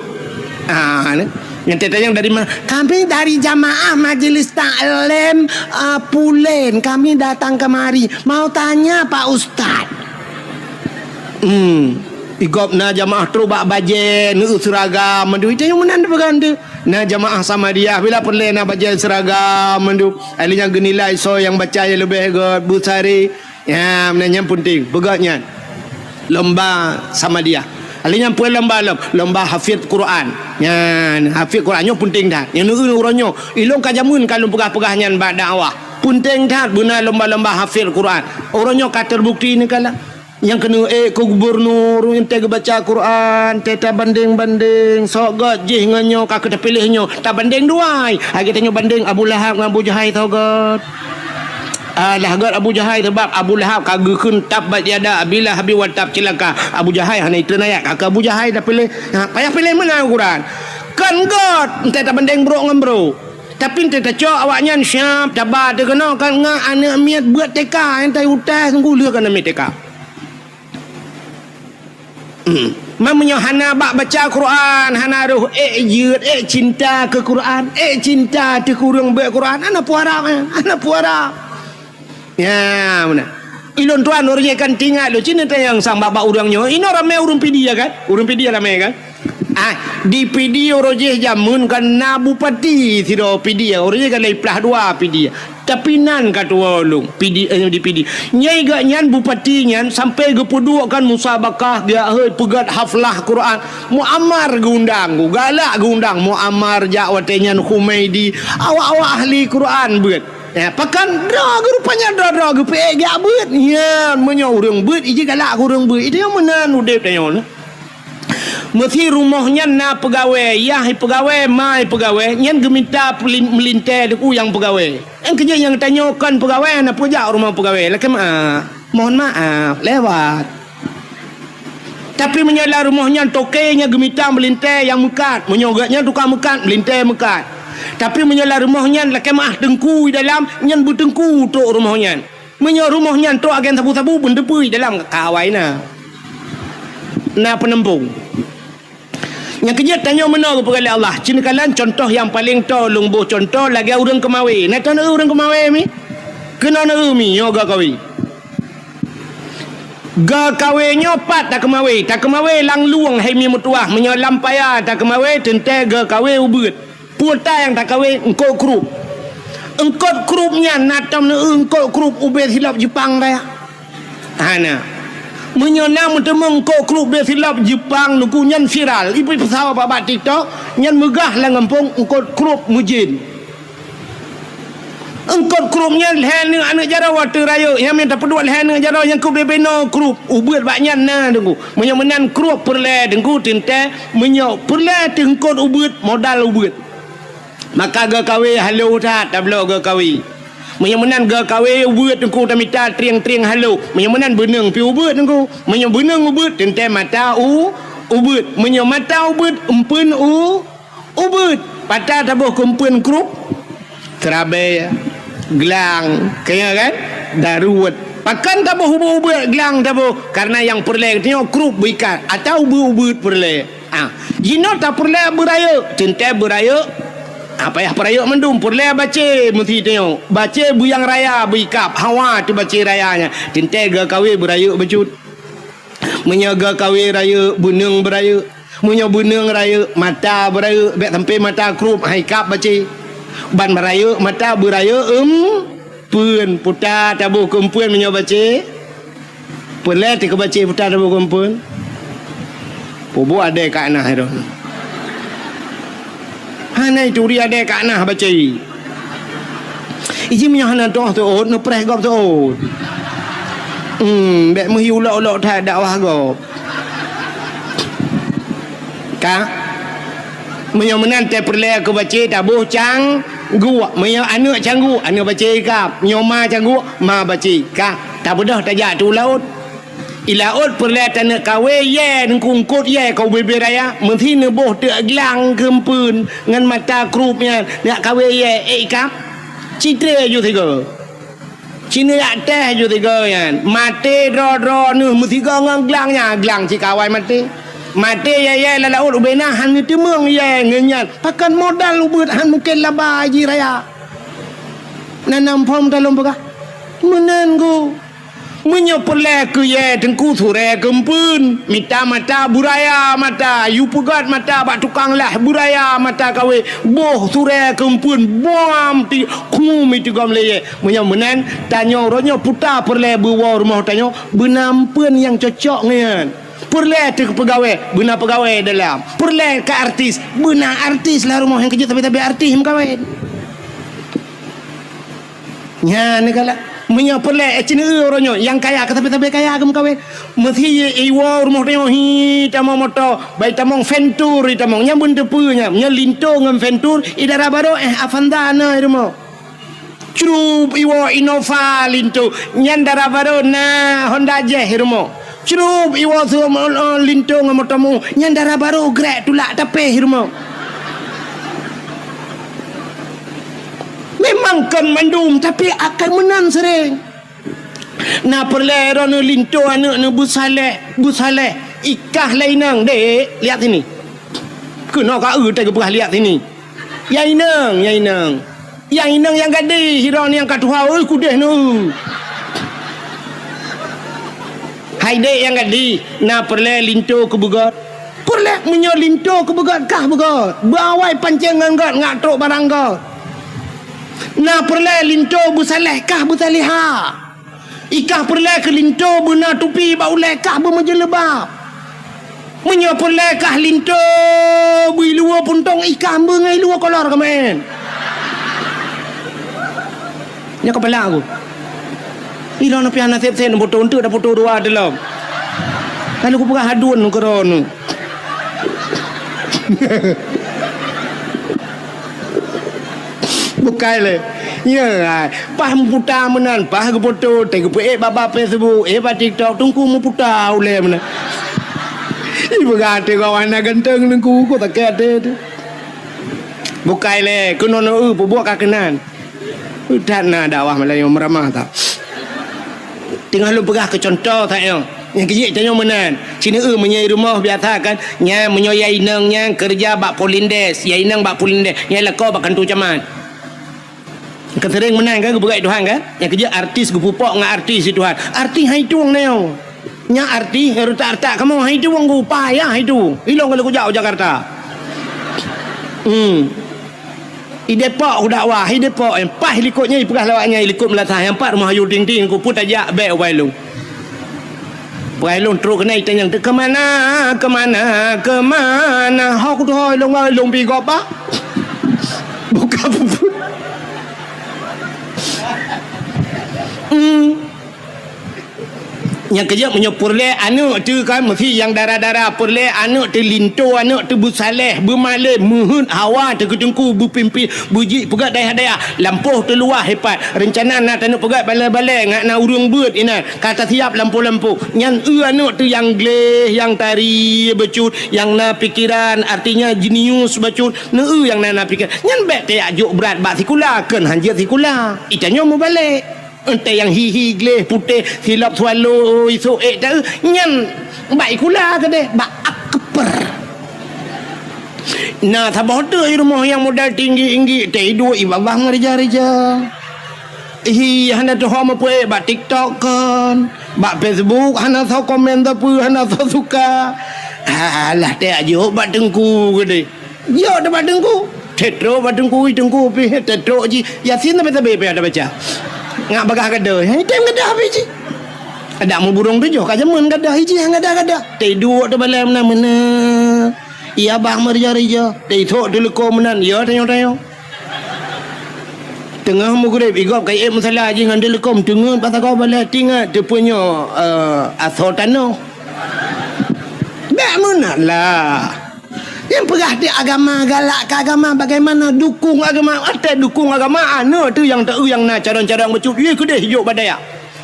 Ah, ni. Nyang tanyong dari mana? Kami dari jamaah Majelis Taklim, eh, Pulen. Kami datang kemari. Mau tanya, Pak Ustaz. Hmm. Igop na jamaah trok bak bajée, neu seragam mandum. Itanyong meunan peugah tu. Na jamaah Samadiyah, bila peureulée na bajée seragam mandum. Ahli nyang geunilai soe nyang baca nyang leubeh gét, beusari. Ya, meunan nyan penting. Peugah nyan. Lomba Samadiyah. Ahli nyan peue lomba lom? Lomba hafiz Quran. Nyan, hafiz Quran nyoe penting that. Nyang neu uroe nyoe, ilong ka jameun ka lôn peugah-peugah nyan bak dakwah. Penting that beuna lomba-lomba hafiz Quran. Uroe nyoe ka terbukti neukalon. Nyang keuneuk ék keu gubunur, nyang teuka baca Quran, teuka bandeng-bandeng, soe gét jih ngon nyoe ka keu tapiléh nyoe, tabandeng dua ai. Lagée tanyoe bandeng Abu Lahab ngon Abu Jahai soe gét. Alah gét Abu Jahai, sabab Abu Lahab ka geukheun tabbat yada Abi Lahabin wa tab, ceulaka. Abu Jahai hana itreun ayat, ka keu Abu Jahai tapiléh. Ha, payah piléh meunan Quran. Kon gét, entah tabandeng brok ngon brok. Tapi entah tacok awaknyan siab, taba teuh keunoe kan ngon aneuk miet beuet T K, entah utai sungguh lheueh kan aneuk miet T K. Hmm. Man meunyoe hana bak baca Quran, hana roh ék jeuet, ék cinta keu Quran, ék cinta teuh keu ureuëng beuet Quran, hana peue harab, eh, hana peue harab. Ya, beuna. Ilôn tuan ureuëng kan tingat lôn, cina tayang sang bak-bak ureuëng nyoe, inoe ramé ureuëng Pidie kan? Ureuëng Pidie ramé kan? Ah, di Pidie uroe jih jameun kan na bupati sidroe Pidie, uroe jih kan lhée plah dua Pidie. Tapi nan ka tuwoe lôn, Pidie, eh, di Pidie. Nyai geuh nyan bupati nyan sampai geupeuduek kan musabakah geujak hôi peugét haflah Quran. Muammar geundang, galak geundang Muammar jak watée nyan Humaidi, awak-awak ahli Quran beuet. Ya, pakan droe geuh rupanya droe-droe geupeuék geujak beuet. Nyan meunyoe ureuëng beuet, iji galak keu ureuëng beuet. Itu nyang meunan udeb tanyoe. Meusi rumoh nyan na peugawée, yah peugawée, ma peugawée, nyan geumita peulin-, meulintée teungku nyang peugawée. Nyang keujeuet nyang tanyoe kon peugawée, na peujak rumoh peugawée. Lakée maaf, mohon maaf, lewat. Tapi meunyoe lam rumoh nyan toke nyang geumita meulintée nyang meukat, meunyoe gét nyan tukang meukat, meulintée meukat. Tapi meunyoe lam rumoh nyan lakée maaf teungku di dalam, nyan beuteungku trok rumoh nyan. Meunyoe rumoh nyan trok agen sabu-sabu, beundeupui dalam kawai na. Na peuneumpông. Nyang keujeuet tanyoe meunoe geupeugah lé Allah. Ceuneukala contoh nyang paleng toe lôn boh contoh lagée ureuëng keumawé. Na teuneuk ureuëng keumawé mi? Keunoe neu mi nyoe geukawe. Geukawe nyoe pat takeumawe. Takeumawe lam lueng hai mi meutuwah. Meunyoe lam paya takeumawe teuntée geukawe ubeuet. Peue ta nyang takawe eungkot krup. Eungkot krup nyan na tom neu eungkot krup ubé silop Jepang raya. Hana. Meunyoe na meuteumé eungkot krup ubé silop Jepang nuku nyan viral. Ipeusau bak-bak TikTok nyan meugah lam gampông eungkot krup meujén. Eungkot krup nyan lhée neu aneuëk jaroe watée rayeuk, nyang mita peuduek lhée neu jaroe nyang keubeubeno krup, ubeuet bak nyan na teungku. Meunyoe meunan krup peureulée teungku teuntée, meunyoe peureulée teungkot ubeuet, modal ubeuet. Maka geukawe halo that tabloe geukawe. Meunyoe meunan geukawe ubeuet teungku tamita trieng-trieng halo. Meunyoe meunan beuneueng pi ubeuet teungku. Meunyoe beuneueng ubeuet teuntée mata u ubeuet. Meunyoe mata ubeuet empeuen u ubeuet, pata taboh keumpeuen krup, keurabe, glang, kaya kan? Daruet. Pakon taboh ubeuet-ubeuet glang taboh? Karena nyang peureulée tanyoe krup beuikat atau ubeuet-ubeuet peureulée. Ah, jinoe tapeureulée beurayeuk, teuntée beurayeuk. Ah, payah peurayeuk mandum peureulée bacé meusi tanyoe. Bacé beuyang raya beuikab, hawa teu bacé raya nyan. Teuntée geukawe beurayeuk bacut. Meunyoe geukawe rayeuk, beuneueng beurayeuk. Meunyoe beuneueng rayeuk, mata beurayeuk, bék sampoe mata krup, hai kab bacé. Ban beurayeuk mata beurayeuk eumpeuen, puta taboh keumpeuen meunyoe bacé. Peureulée teuh keu bacé puta taboh keumpeuen. Peubuet adée ka na hai droe. Hana ituri adée ka na bacé. Iji meunyoe hana toh teuôt, neupreh gob teuôt. Hmm, bék meuhi ulok-ulok that dakwah gob. Ka? Meunyoe meunan tée peureulée keu bacé taboh cangguek. Meunyoe aneuëk cangguek, aneuëk bacé ikab. Meunyoe ma cangguek, ma bacé. Ka? Tabeudôh tajak tu laôt. I laôt peureulée taneuk kawe yée, eungkot yée ka ubé-bé raya, meusi neuboh teuk glang keumpeuen ngon mata krup nyan, neuk kawe yée, ék ikab. Citré ju sigoe. Ci neujak teh ju sigoe nyan. Maté droe-droe neuh meusigoe ngon glang nyan, glang cit ka awai maté. Maté yai-yai lam laôt ubena hana teumeung yai ngon nyan. Pakon modal ubeuet han mungken laba jih raya. Nanam phom talom peugah. Meunan gu. Meunyoe peureulée keu yai teungku surée keumpeuen, mita mata beuraya mata, yue peugét mata bak tukang lah beuraya mata kawé, boh surée keumpeuen, buam ti khum itu gom lé yai. Meunyoe meunan, tanyoe uroe nyoe puta peureulée beuwoe rumoh tanyoe, beuna ampeuen nyang cocok ngon nyan. Peureulée teuh peugawée, beuna peugawée dalam. Peureulée ka artis, beuna artis lam rumoh nyang keujeuet sabe-sabe artis meukawen. Nyan galak. Meunyoe peureulée, eh, ceuneue uroe nyoe, nyang kaya ka sabe-sabe kaya geumeukawen. Meusi iwoe rumoh tanyoe hi tamong moto, bai tamong Ventur hi tamong. Nyan beuneuteupeu nyan. Nyan Linto ngon Ventur, i dara barô, eh, Avanza na i rumoh. Crup iwoe Innova Linto, nyan dara barô na Honda Jazz i rumoh. Crup iwoe su-, eh, Linto ngon moto mu, nyan dara barô grek tulak tapéh i rumoh. Memang kon mandum, tapi akan meunan sering. Na peureulée droeneuh Linto aneuëk neuh beusaleh, beusaleh. Ikah lé inong, "Dek, lihat sini." Keunoe ka eu teupeugah lihat sini. Ya inong, ya inong. Ya inong nyang gadih, sidroe nyang ka tuha, oi kudeh nu. Hai dek nyang gadih, na peureulée Linto keu beugét? Peureulée, meunyoe Linto keu beugét kah beugét. Beuawai pancéng ngon gét ngak trok barang gét. Na peureulée Linto beusaleh kah beusalehah? Ikah peureulée keu Linto beuna tupi bak ulée kah beumeujeuleuba. Meunyoe peureulée kah Linto bui luwa puntong ikah beungai luwa kolor keumen. Nyoe kepala aku. Ilong na piah naseb sen foto untuk dah foto dua dalam. Lalu kupeugah hadun keron. Bukai lé. Ya, ai. Pah meuputa meunan, pah geupoto, teugeupeuék bak, bak Facebook, ék bak TikTok, teungku meuputa ulée meunan. Ipeugah até gawah na ganteng teungku, kok sakét até tu. Bukai lé, keunoe neu-eu peubuet ka keunan. That na dakwah Meulayu meuramah ta. Teungoh lôn peugah keu cuntoh that nyoe. Nyang keujeuet tanyoe meunan. Sineue meunyoe i rumoh biasa kan, nyan meunyoe ya inong nyan keureuja bak Polindes, ya inong bak Polindes, nyan lakoe bak kantor camat. Ka sering meunan kan geupeugah Tuhan kan? Nyang keujeuet artis geupeupok ngon artis di Tuhan. Artis hai tueng nyoe. Nyan artis retak-retak kamoe hai tueng geupa ya hai tueng. Ilong kalau kujak u Jakarta. Hmm. I Depok kudakwah, i Depok, eh, paih likot nyan ipeugah lawak nyan i likot meulasah nyang pat rumoh Ayu Ting Ting ku pun tajak bék u Bailong. Peugah lôn trok keunan itanyong, "Kemana, kemana, kemana?" Ho kutuho lôn wai lôn pi gob ba. Buka puput. Hmm. Nyang keujeuet meunyoe peureulée aneuëk teuh kan meusi nyang dara-dara, peureulée aneuëk teuh linto, aneuëk teuh beusaleh, beumalém, meuheuet hawa teuh keu teungku, beupimpin, beujeuet peugét dayah-dayah, lampôh teuh luwah hebat. Reuncana na taneuk peugét balée-balée ngat na ureuëng beuet inan. Ka tasiap lampôh-lampôh. Nyan eu aneuëk teuh nyang gleh, nyang tari bacut, nyang na pikeran, artinya jenius bacut. Neu eu nyang na, na pikeran. Nyan bék tajak jok brat bak sikula, kheun hanjeuet sikula. Itanyoe meubalek. Entah nyang hi-hi gleh putéh, silop swallow, isok ék ta eu. Nyan bak sikula keudeh, bak akper. Na saboh teuk i rumoh nyang modal tinggi-inggi, teuiduek i babah ngeurija-rija. Hi hana tuho meupeuék bak TikTok kon, bak Facebook hana soe komen sapeue, hana soe suka. Alah, teuh jok bak teungku keudeh. Jok teuh bak teungku. Teutrok bak teungku, i teungku pih teutrok jih. Yasin sabe-sabe pih ada baca. Ngak bagah gadoh, item gadoh pih jih. Ada meuburong tujoh ka jameun gadoh, ijih gadoh-gadoh. Teuiduek teuh balée meunan-meunan. Iya bah meurija-rija, teuisok teuleuko meunan, ya tanyoe-tanyoe. Teungoh meugreb, i gob ka iék musala jih ngon teuleuko, teungeut bak sagoe balée, tingat teupeue nyoe, eh, asoe tanoh. Bék meunan lah. Nyang peugah di agama, galak keu agama, bagaimana dukung agama, watée dukung agama, aneuëk teuh nyang ta eu nyang na cadang-cadang bacut, ie keudeh jok bak dayah.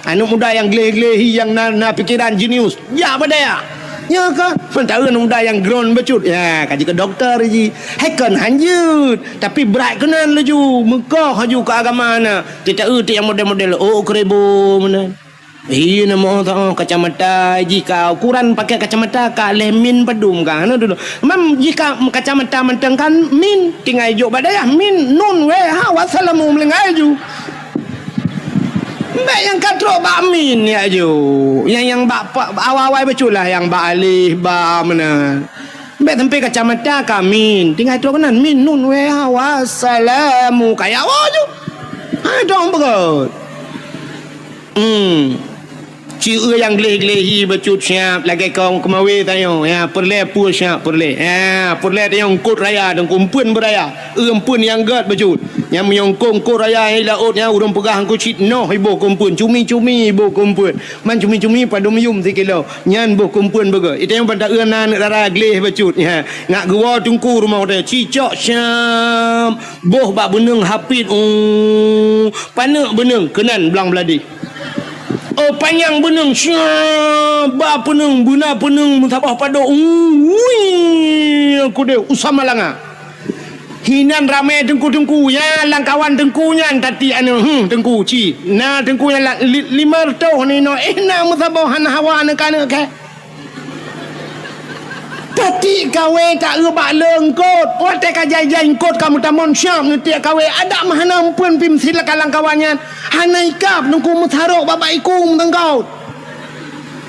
Aneuëk muda nyang gleh-gleh hi nyang na, na pikeran jenius, jak bak dayah. Nyoe ka, seumeuntara aneuëk muda nyang groen bacut, ya, ka jeuet keu dokto jih. Hai kon hanjeuet, tapi brat keunan laju, meukoh laju keu agama na. Teuta eu teuh nyang model-model, oh, keureubo meunan. Iya, nama teuh kacamata, jih ka ukuran pakai kacamata ka lhèe min padum ka. Hana dulu. Mam jih ka kacamata mantong kan min, tinggai jok bak dayah min, nun, wee, ha, wassalamu meulinggai ju. Bèk nyang ka trok bak min ya ju. Nyang, nyang bak pa-, awai-awai bacut lah, nyang bak alif, ba, meunan. Bèk sampai kacamata ka min, tinggai trok keunan min, nun, wee, ha, wassalamu, ka ya, woe ju. Ha, dong beugöt. Hmm. Ci eu nyang gleh-gleh hi bacut siap lagèe kong keumawe tanyoe. Ya, peureulèe peue siap peureulèe. Ya, peureulèe tanyoe eungkôt raya, teungku eumpeuen beuraya. Eu eumpeuen nyang gèt bacut. Nyang meunyoe eungkôt, eungkôt raya nyang di laôt nyan ureueng peugah eungkôt cit noh iboh keu eumpeuen, cumi-cumi iboh keu eumpeuen. Man cumi-cumi padum yum sikilo. Nyan boh keu eumpeuen beugèt. Itanyoe ban ta eu na aneuk dara gleh bacut. Ya, ngak geuwoe teungku rumoh teuh. Cicok siap. Boh bak beuneueng hapit, oh, paneuk beuneueng keunan blang bladeh. Oh, panyang beuneueng, sya, ba peuneueng, beuna peuneueng meusaboh padok, ui, aku deh, usam malanga. Hinan ramé teungku-teungku, ya, lam kawan teungku nyan tati aneuk, hmm, teungku ci. Na teungku nyan la-, li-, lima reutôh ni no, eh, na meusaboh hana hawa aneuk-aneuk kèe. Tati kawé ta eu bak le eungkôt. Watèe ka jai-jai eungkôt ka meutamong siap neutiek kawé. Adak meuhana eumpeuen pih meusilakan lam kawan nyan. Hana ikab teungku meusarok bak-bak iku meuteungkôt.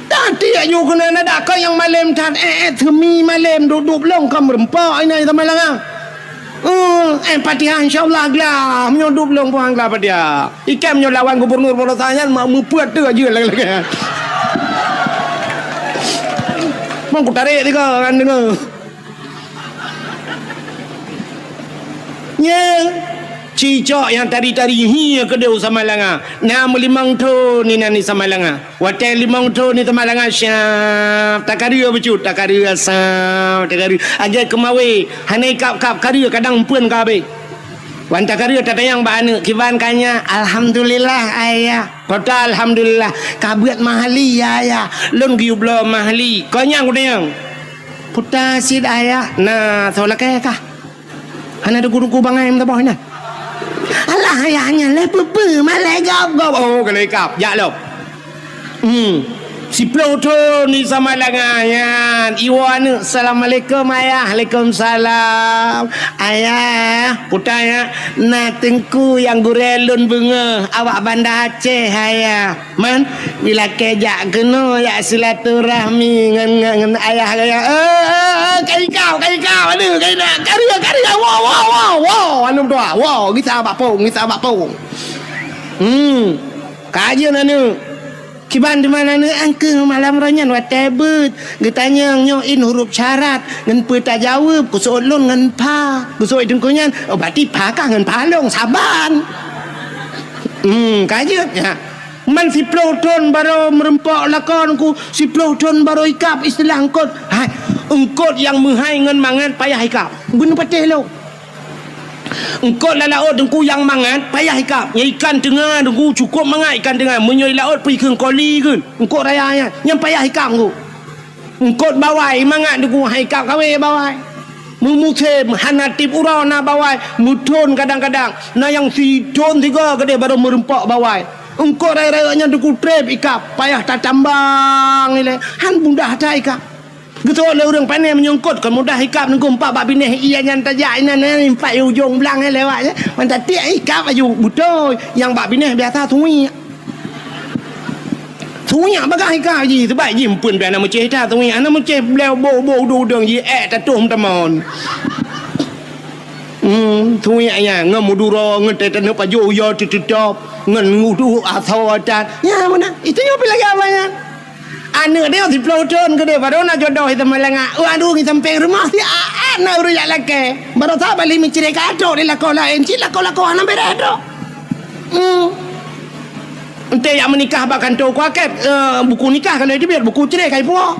Tati aju keunan adak kau nyang malém that, eh, eh, seumi malém duek-duek lông ka meureumpok inan sama langa. Hmm, eh, Fatihah, insya Allah, glah. Meunyoe duek lông puang glah Fatihah. Ikam nyoe lawan gubernur Polosa nyan, ma-, meupeuet tu aja lagèe-lagèe. Mang kutarek tiga kan deungoe. Nya, cicok nyang tari-tari hi keudeh u Samalanga. Na meulimong thon inan di Samalanga. Watèe limong thon di Samalanga, siap. Takareu bacut, takareu asam, takareu. Lagèe keumawe, hana ikab-kab kareu kadang eumpeuen ka abéh. Wan takareu tatanyong bak aneuk, "Kiban ka nyak?" "Alhamdulillah, Ayah." "Peue ta alhamdulillah?" "Ka beuet mahli, ya, Ayah." "Lôn geuyue bloe mahli." "Kon nyang kutanyong." "Peue ta cit, Ayah?" "Na soe lakèe kah?" "Hana teungku-teungku bangai meusaboh inan." "Alah, Ayah, nyan lé peue-peue, malèe gob-gob." "Oh, keuneuk ikab. Jak lom." Hmm. Siploh thon di Samalanga nyan. Iwoe aneuk, "Assalamualaikum, Ayah." "Waalaikumsalam." "Ayah, peue ta, ya?" "Na teungku nyang gurèe lôn beungoh awak Banda Aceh, Ayah." "Man?" "Ilakèe jak keunoe, jak silaturahmi ngon, ngon, ngon ayah gaya." "Eh, eh, eh, ka ikab, ka ikab, aneuk, ka ikab. Kareu, kareu, woe, woe, woe, woe, aneuk dua, woe, gisa bak pông, gisa bak pông." Hmm. Ka jeuet aneuk. "Kiban teuma aneuk?" "Angkeu malam roh nyan watèe beuet. Geutanyong nyoe in huruf syarat, ngon peue tajaweueb, geuseuôt lôn ngon pha." Geuseuôt teungku nyan, "Oh, berarti pha kah ngon pha lôn, saban." Hmm, ka jeuet, ya. Man siploh thon barô meureumpok lakoe teungku, siploh thon barô ikab istilah eungkôt. Hai, eungkôt nyang meuhai ngon mangat payah ikab. Beuneupatéh lôn. Eungkôt lam laôt teungku nyang mangat payah ikab. Nyang ikan teunga teungku cukôp mangat ikan teunga. Meunyoe di laôt pih kheun koli kheun. Eungkôt raya nyan, nyan payah ikab teungku. Eungkôt bawai mangat teungku, hai ikab kawé bawai. Meumusém hana tiep uroe na bawai, meuthon kadang-kadang. Na nyang sithon sigoe keudeh barô meureumpok bawai. Eungkôt rayeuk-rayeuk nyan teungku trép ikab, payah tatambang ilèe. Han mudah that ikab. Geuseuôt lé ureueng pané meunyoe eungkôt kon mudah ikab teungku, empat bak binéh ie nyan tajak inan, eh, empat ujong blang, eh, lewat, eh. Man tatiek ikab aju beutôi. Nyang bak binéh biasa suwiek. Suwiek bagah ikab jih, sebab jih eumpeuen pih hana meucéh that suwiek. Hana meucéh bèk boh-boh udeueng-udeueng jih, eh, tatoh meutamon. Hmm, suwiek nyan ngon meuduro, ngon teuh taneuk pajoh uyoe teuh teutop, ngon udeueng asoe that. Nyan meunan, itu nyoe pih lagèe awai nyan. Aneuk nyoe siploh thon keudeh, barô na jodoh i Samalanga. Waduh, ngi sampéng rumoh si Aat na ureueng jak lakèe. Barosa bali meucré ka trok di lakoe laén, cit lakoe-lakoe hana bèrèh trok. Hmm. Enteuk jak meunikah bak kantô kuakèt, eh, buku nikah ka lheueh teubiet, buku cré ka ipuwoe.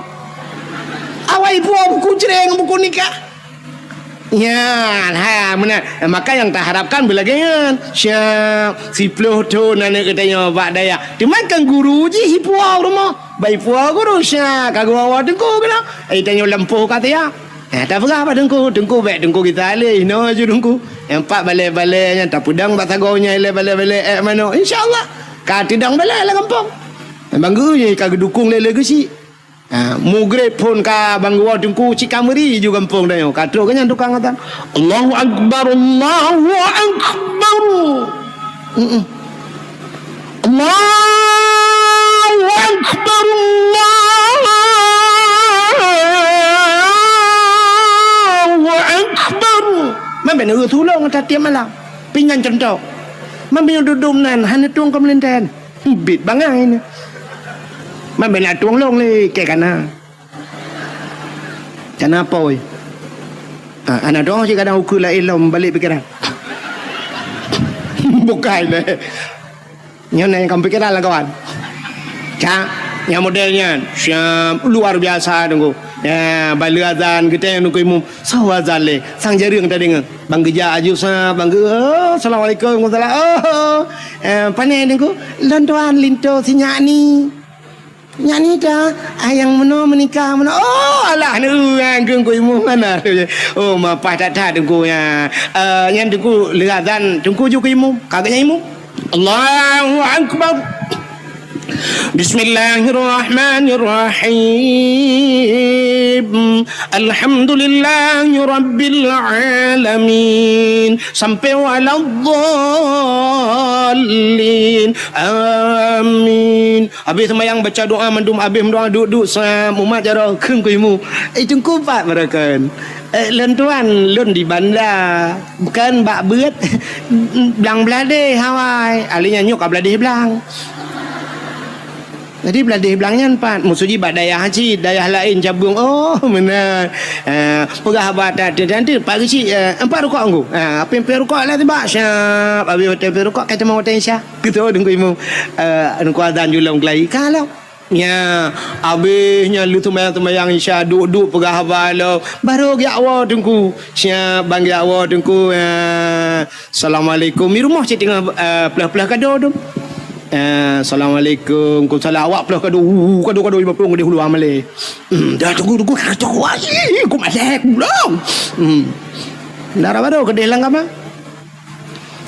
Awai ipuwoe buku cré ngon buku nikah. Nyan, ha, meunan. Maka nyang taharapkan beulagèe nyan. Siap, siploh thon aneuk geutanyoe bak dayah. Teuma kan guru jih ipuwoe u rumoh. Bak ipuwoe guru, siap, ka geuwoe-woe teungku keunoe. Eh, tanyoe lampôh ka siap. Eh, tapeugah bak teungku, teungku bèk teungku gisa lé, inoe aju teungku. Nyang pat balèe-balèe nyan tapeudong bak sagoe nyan ilèe balèe-balèe èk manok. Insya Allah, ka teudong balèe lam gampông. Bang geuh ka geudukong lé, lé geuchik. Ha, mugreb phon ka bang geuwoe teungku cit ka meuri ju gampông tanyoe. Ka trok geuh nyan tukang azan. Allahu Akbar, Allahu Akbar. Mm-mm. Allahu Akbar, Allahu Akbar. Man bèk neueu tulông ata tiep malam. Pingan contoh. Man bèk duek-duek nan, hana tueng keu meulintèe. Bit bangai ni. Man bèk na tueng lông lé, kèe kana. Kana pôi. Ha, aneuk droe cit kadang ukeue laén lom balek pikeran. Bukai lé. Nyoe na nyang ka pikeran lam kawan. Cak, nyang model nyan. Siap, luar biasa teungku. Ya, bak lheuh azan geutanyong teungku imum. Soe azan lé? Sang jareueng tadeungoe. Bang geujak aju sa, bang geu-, oh, assalamualaikum, waalaikumsalam. Oh, eh, pane teungku? Lôn tuan linto si nyak ni. Nyan ni dah, ah, nyang meunoe meunikah meunoe. Oh, alah, neu, ah, teungku imum mana? Oh, mapah that-that teungku nyan. Eh, nyan teungku lheuh azan, teungku ju keu imum. Ka geuhnyan imum. Allahu Akbar. Bismillahirrahmanirrahim. Alhamdulillahirabbil alamin. Sampai waladdallin. Amin. Habéh seumayang baca doa mandum, habéh meudoa duek-duek sa mumat jaroe kheun keu imum. Eh, teungku pat baroekon. Eh, lôn tuan, lôn di banda. Bukan bak beuet. Blang bladeh awai. Ahli nyan nyoe ka bladeh blang. Jadi bladeh blang nyan pat. Meusuji bak dayah cit, dayah laén cabeueng. Oh, meunan. Eh, peugah haba that, that, that, pat geuchik, eh, empat rukok nggu. Eh, apin-pin rukok lah tibak. Siap. Habéh watèe pin rukok, ka teuma watèe Isya. Keu teungku imum, eh, teungku azan ju lom keulayi. Ka lom. Nya, abéh nyan lheuh seumayang-seumayang Isya, duek-duek peugah haba lom. Barô geujak woe teungku. Siap, ban geujak woe teungku. Ya. Assalamualaikum. Di rumoh cit teungoh, eh, peuleuh-peuleuh kado tu. Eh, assalamualaikum. Waalaikumsalam. Awak peuleuh kado. Uh, kado-kado lima ploh di hulu amalé. Hmm, dah teungku, teungku. Kacau. Wah, ih, ku malèe pulang. Hmm. Dara barô keudeh lam kama.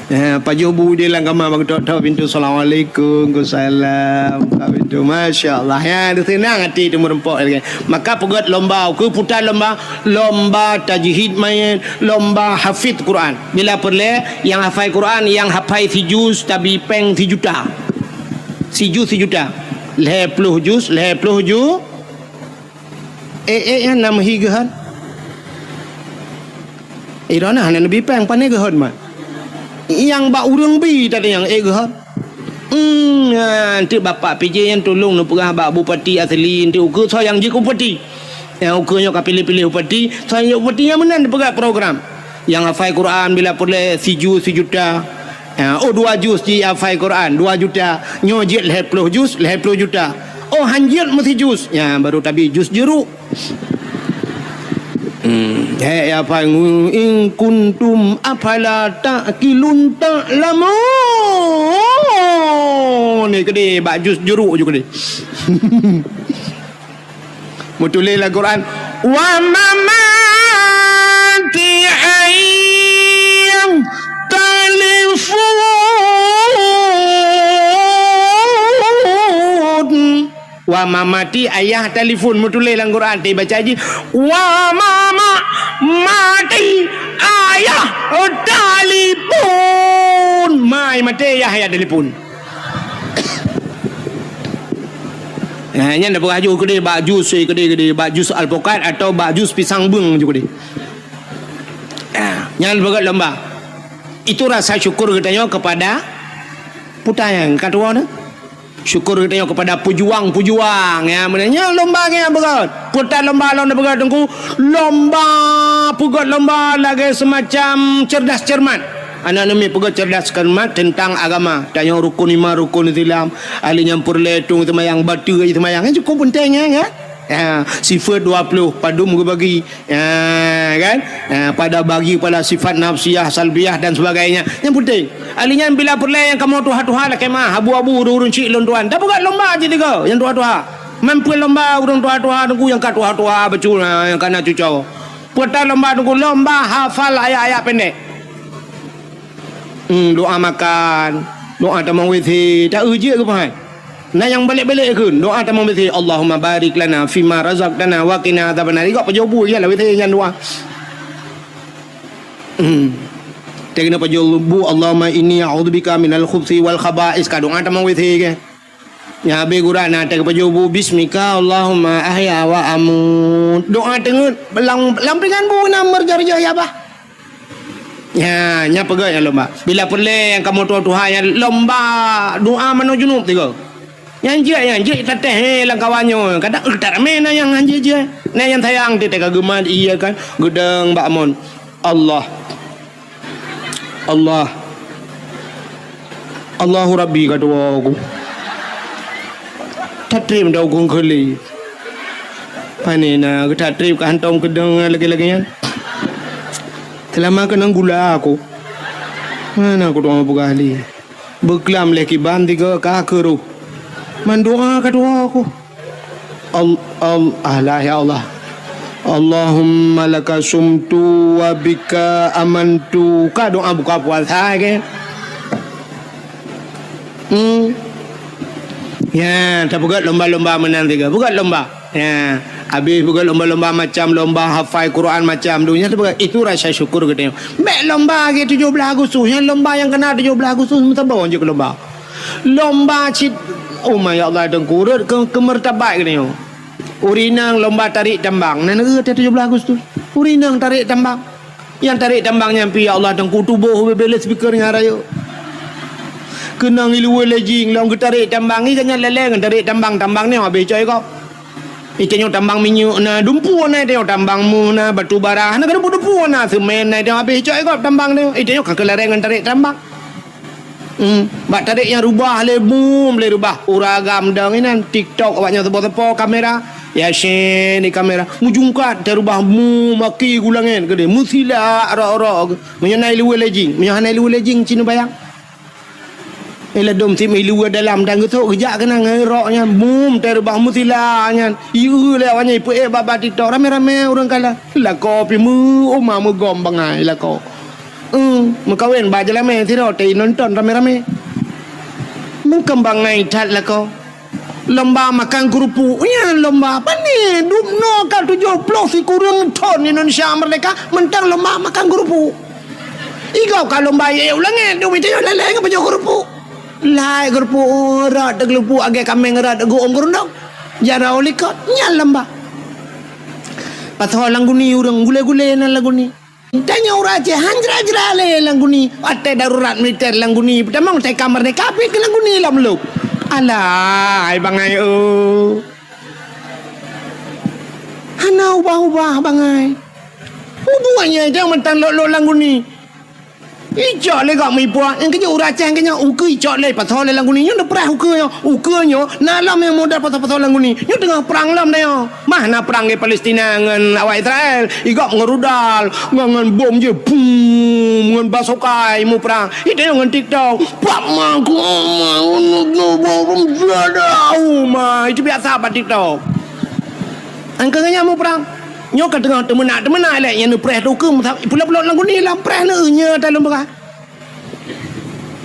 Eh, pajoh bu di lam kama bak tok-tok pintu, "Assalamualaikum, waalaikumsalam." Buka pintu, masya Allah. Ya, di sinan hati tu meureumpok lagi. Maka peugöt lomba, ukeue puta lomba, lomba tajwid mayét, lomba hafiz Quran. Bila peureulèe, nyang hafai Quran, nyang hafai sijuz, tabi péng sijuta. Sijuz sijuta. Lhèe ploh juz, lhèe ploh ju-, Ék-ék nyan na meuhi geuhon. Droeneuh hana neubi péng, pane geuhon mat. Nyang bak ureueng bi tadi nyang ék geuhon. Hmm, nyan teuk bapak P J nyan tulông neupeugah bak bupati asli, enteuk ukeue soe nyang jeuet keu bupati. Nyang ukeue nyoe ka piléh-piléh bupati, soe nyang jeuet bupati nyan meunan neupeugah program. Nyang hafai Quran bila peureulèe sijuz sijuta. Ha, oh, dua juz jih hafai Quran, dua juta. Nyoe jeuet lhèe ploh juz, lhèe ploh juta. Oh, han jeuet meusijuz. Nyan baru tabi juz jeuruk. Hmm, hèk ya hafai ngu-, in kuntum afala ta'qilun ta'lamun. Ni keudeh bak juz jeuruk ju keudeh. Meutuléh lam Quran, "Wa mamati ayyam talifun." Wa mamati ayyam talifun, meutuléh lam Quran, tapi baca jih, "Wa mama mati ayyam talifun." Mai maté yah, yah talifun. Nah, nyan dah peugah ju keudeh bak jus, eh, keudeh, keudeh, bak jus alpukat atau bak jus pisang beung ju keudeh. Nah, nyan peugah lomba. Itu rasa syukur geutanyoe kepada puta nyang ka tuwoe nyoe. Syukur geutanyoe kepada pejuang-pejuang, ya, meunan nyan lomba nyang beugöt. Puta lomba lom na beugöt teungku, lomba peugöt lomba lagèe semacam cerdas cermat. Aneuk-aneuk miet peugöt cerdas cermat tentang agama. Tanyoe rukun iman, rukun Islam. Ahli nyang peureulèe tueng seumayang, bateue seumayang. Nyan cukup penting, ya, ya. Ya, sifat dua puluh, padum geubagi. Ya, kan? Ya, pada bagi pada sifat nafsiyah, salbiyah dan sebagainya. Yang penting, ahli nyan bila peureulèe nyang kamoe tuha-tuha lakèe meu'ah, abu-abu ureueng-ureueng chik lôn tuan. Tapeugöt lomba cit tiga nyang tuha-tuha. Meupeue lomba ureueng tuha-tuha teungku nyang ka tuha-tuha bacut, ha, nyang ka na cucoe. Peue ta lomba teungku, lomba hafal ayat-ayat pendek. Hmm, doa makan, doa tamong W C, ta eu jeuet keu pahat. Na nyang balek-balek kheun, doa tamong W C, "Allahumma barik lana fima razaqtana wa qina adzabannar." Igob pajoh bu, ya lah W C nyan doa. Hmm. Teuh keuneuk pajoh bu, "Allahumma inni a'udzubika minal khubsi wal khaba'is." Ka doa tamong W C ke. Nya habéh gura na teuh pajoh bu, "Bismika Allahumma ahya wa amut." Doa teungeut, lam, lam pingan bu na meurjoh-joh ya bah. Nya, nya peugah nyang lomba. Bila peureulée nyang kamoe tuha-tuha nyang lomba doa manoe junub tiga. Nyang jeuet, nyang jeuet tatéh, eh, lam kawan nyoe. Kadang, eh, tak ramé na nyang hanjeuet jeuet. Na nyang sayang teuh ka geumat, iya kan. Geudong bak mon. Allah. Allah. Allahu Rabbi ka tuwoe ku. Tatrém dah ukong keuli. Pane na geutak trép ka hantom keudong lagée-lagée nyan. Seulama keunong gula aku. Mana aku tuwoe peugah lé. Beuklam lé kiban tiga ka keuruh. Mandoa ka tuwoe aku. Al-, al-, alah, ya Allah. Allahumma laka sumtu wa bika amantu. Ka doa buka puasa ke? Hmm. Ya, tapeugöt lomba-lomba meunan tiga. Peugöt lomba. Ya, habéh peugöt lomba-lomba macam lomba hafai Quran macam dunia tapeugöt. Itu rasa syukur geutanyoe. Bèk lomba lagèe tujoh blaih Agustus. Nyang lomba nyang keuna tujoh blaih Agustus meusaboh jeuet keu lomba. Lomba cit, oh my Allah, teungku, rhot keu, keu martabat geutanyoe. Ureueng inong lomba tarék tambang, na neueu teuh tujoh blaih Agustus. Ureueng inong tarék tambang. Nyang tarék tambang nyan pih, ya Allah, teungku, tuboh bèk-bèk lé speaker nyang rayeuk. Keunong i luweue lé jing, lom geutarék tambang, i gobnyan lé-lé ngon tarék tambang, tambang nyoe habéh cok i gob. Itanyoe tambang minyeuk na, dumpeue na, itanyoe tambang meuh na, batu bara na, ka dumpeue-dumpeue na, seumén na, itanyoe habéh cok i gob tambang nyoe. Itanyoe ka keulareng ngon tarék tambang. Hmm, bak tarék nyang rubah lé, bum lé rubah. Ureueng agam dong inan TikTok awak nyan sapo-sapo kamera. Yasin di kamera. Meujungkat teuh rubah, bum, maki gulangét keudéh. Meusilak rok-rok. Meunyoe na i luweue lé jing. Meunyoe hana i luweue lé jing, ci neubayang. Eh, ladôm sim i luweue dalam dan geusok geujak keunan ngon rok nyan. Bum, teuh rubah meusilak nyan. Ieu lé awak nyan ipeuék bak, bak TikTok. Ramé-ramé ureueng kalon. Lakoe pih meu, uma meugom bangai lakoe. Eh, meukawen bak jeulamé sidroe teuh inonton ramé-ramé. Meukeumbang ngai that lakoe. Lomba makan keurupuk. Nyan lomba. Pane dum noe ka tujoh ploh sikureueng thon Indonesia merdeka, mantong lomba makan keurupuk. I gob ka lomba iék u langét, dum itanyoe lé-lé ngon pajoh keurupuk. Lai keurupuk, rot teuh keurupuk, agé kaméng rot teuh geuôm keurundong. Jaroe likot, nyan lomba. Pasoe lam guni ureueng, gulé-gulé nan lam guni. Tanyoe ureueng Aceh han jra-jra lé lam guni. Watèe darurat militer lam guni, peutamong teuka merdeka pih keu lam guni lom lom. Alah, hai bangai, oh. Hana ubah-ubah bangai. Bubuet nyan jangan mantong lok-lok lam guni. Icok lé gob meuipuak, nyang keujeuet ureueng Aceh nyang keunyan ukeue icok lé pasoe lé lam guni. Nyoe neupreh ukeue nyoe. Ukeue nyoe na lom nyang modal pasoe-pasoe lam guni. Nyoe teungoh prang lom nyoe. Mah na prang di Palestina ngon awak Israel. I gob ngon rudal, ngon, ngon bom jih, bum, ngon basokai muprang. Itanyoe ngon TikTok. Pak ma ku ma ma. Itu biasa bak TikTok. Angka nyan muprang. Nyoe ka teungoh teumeunak-teumeunak lé nyang neupreh teuh ukeue, pulo-pulo lam guni lom preh neu nyoe ta lôn peugah.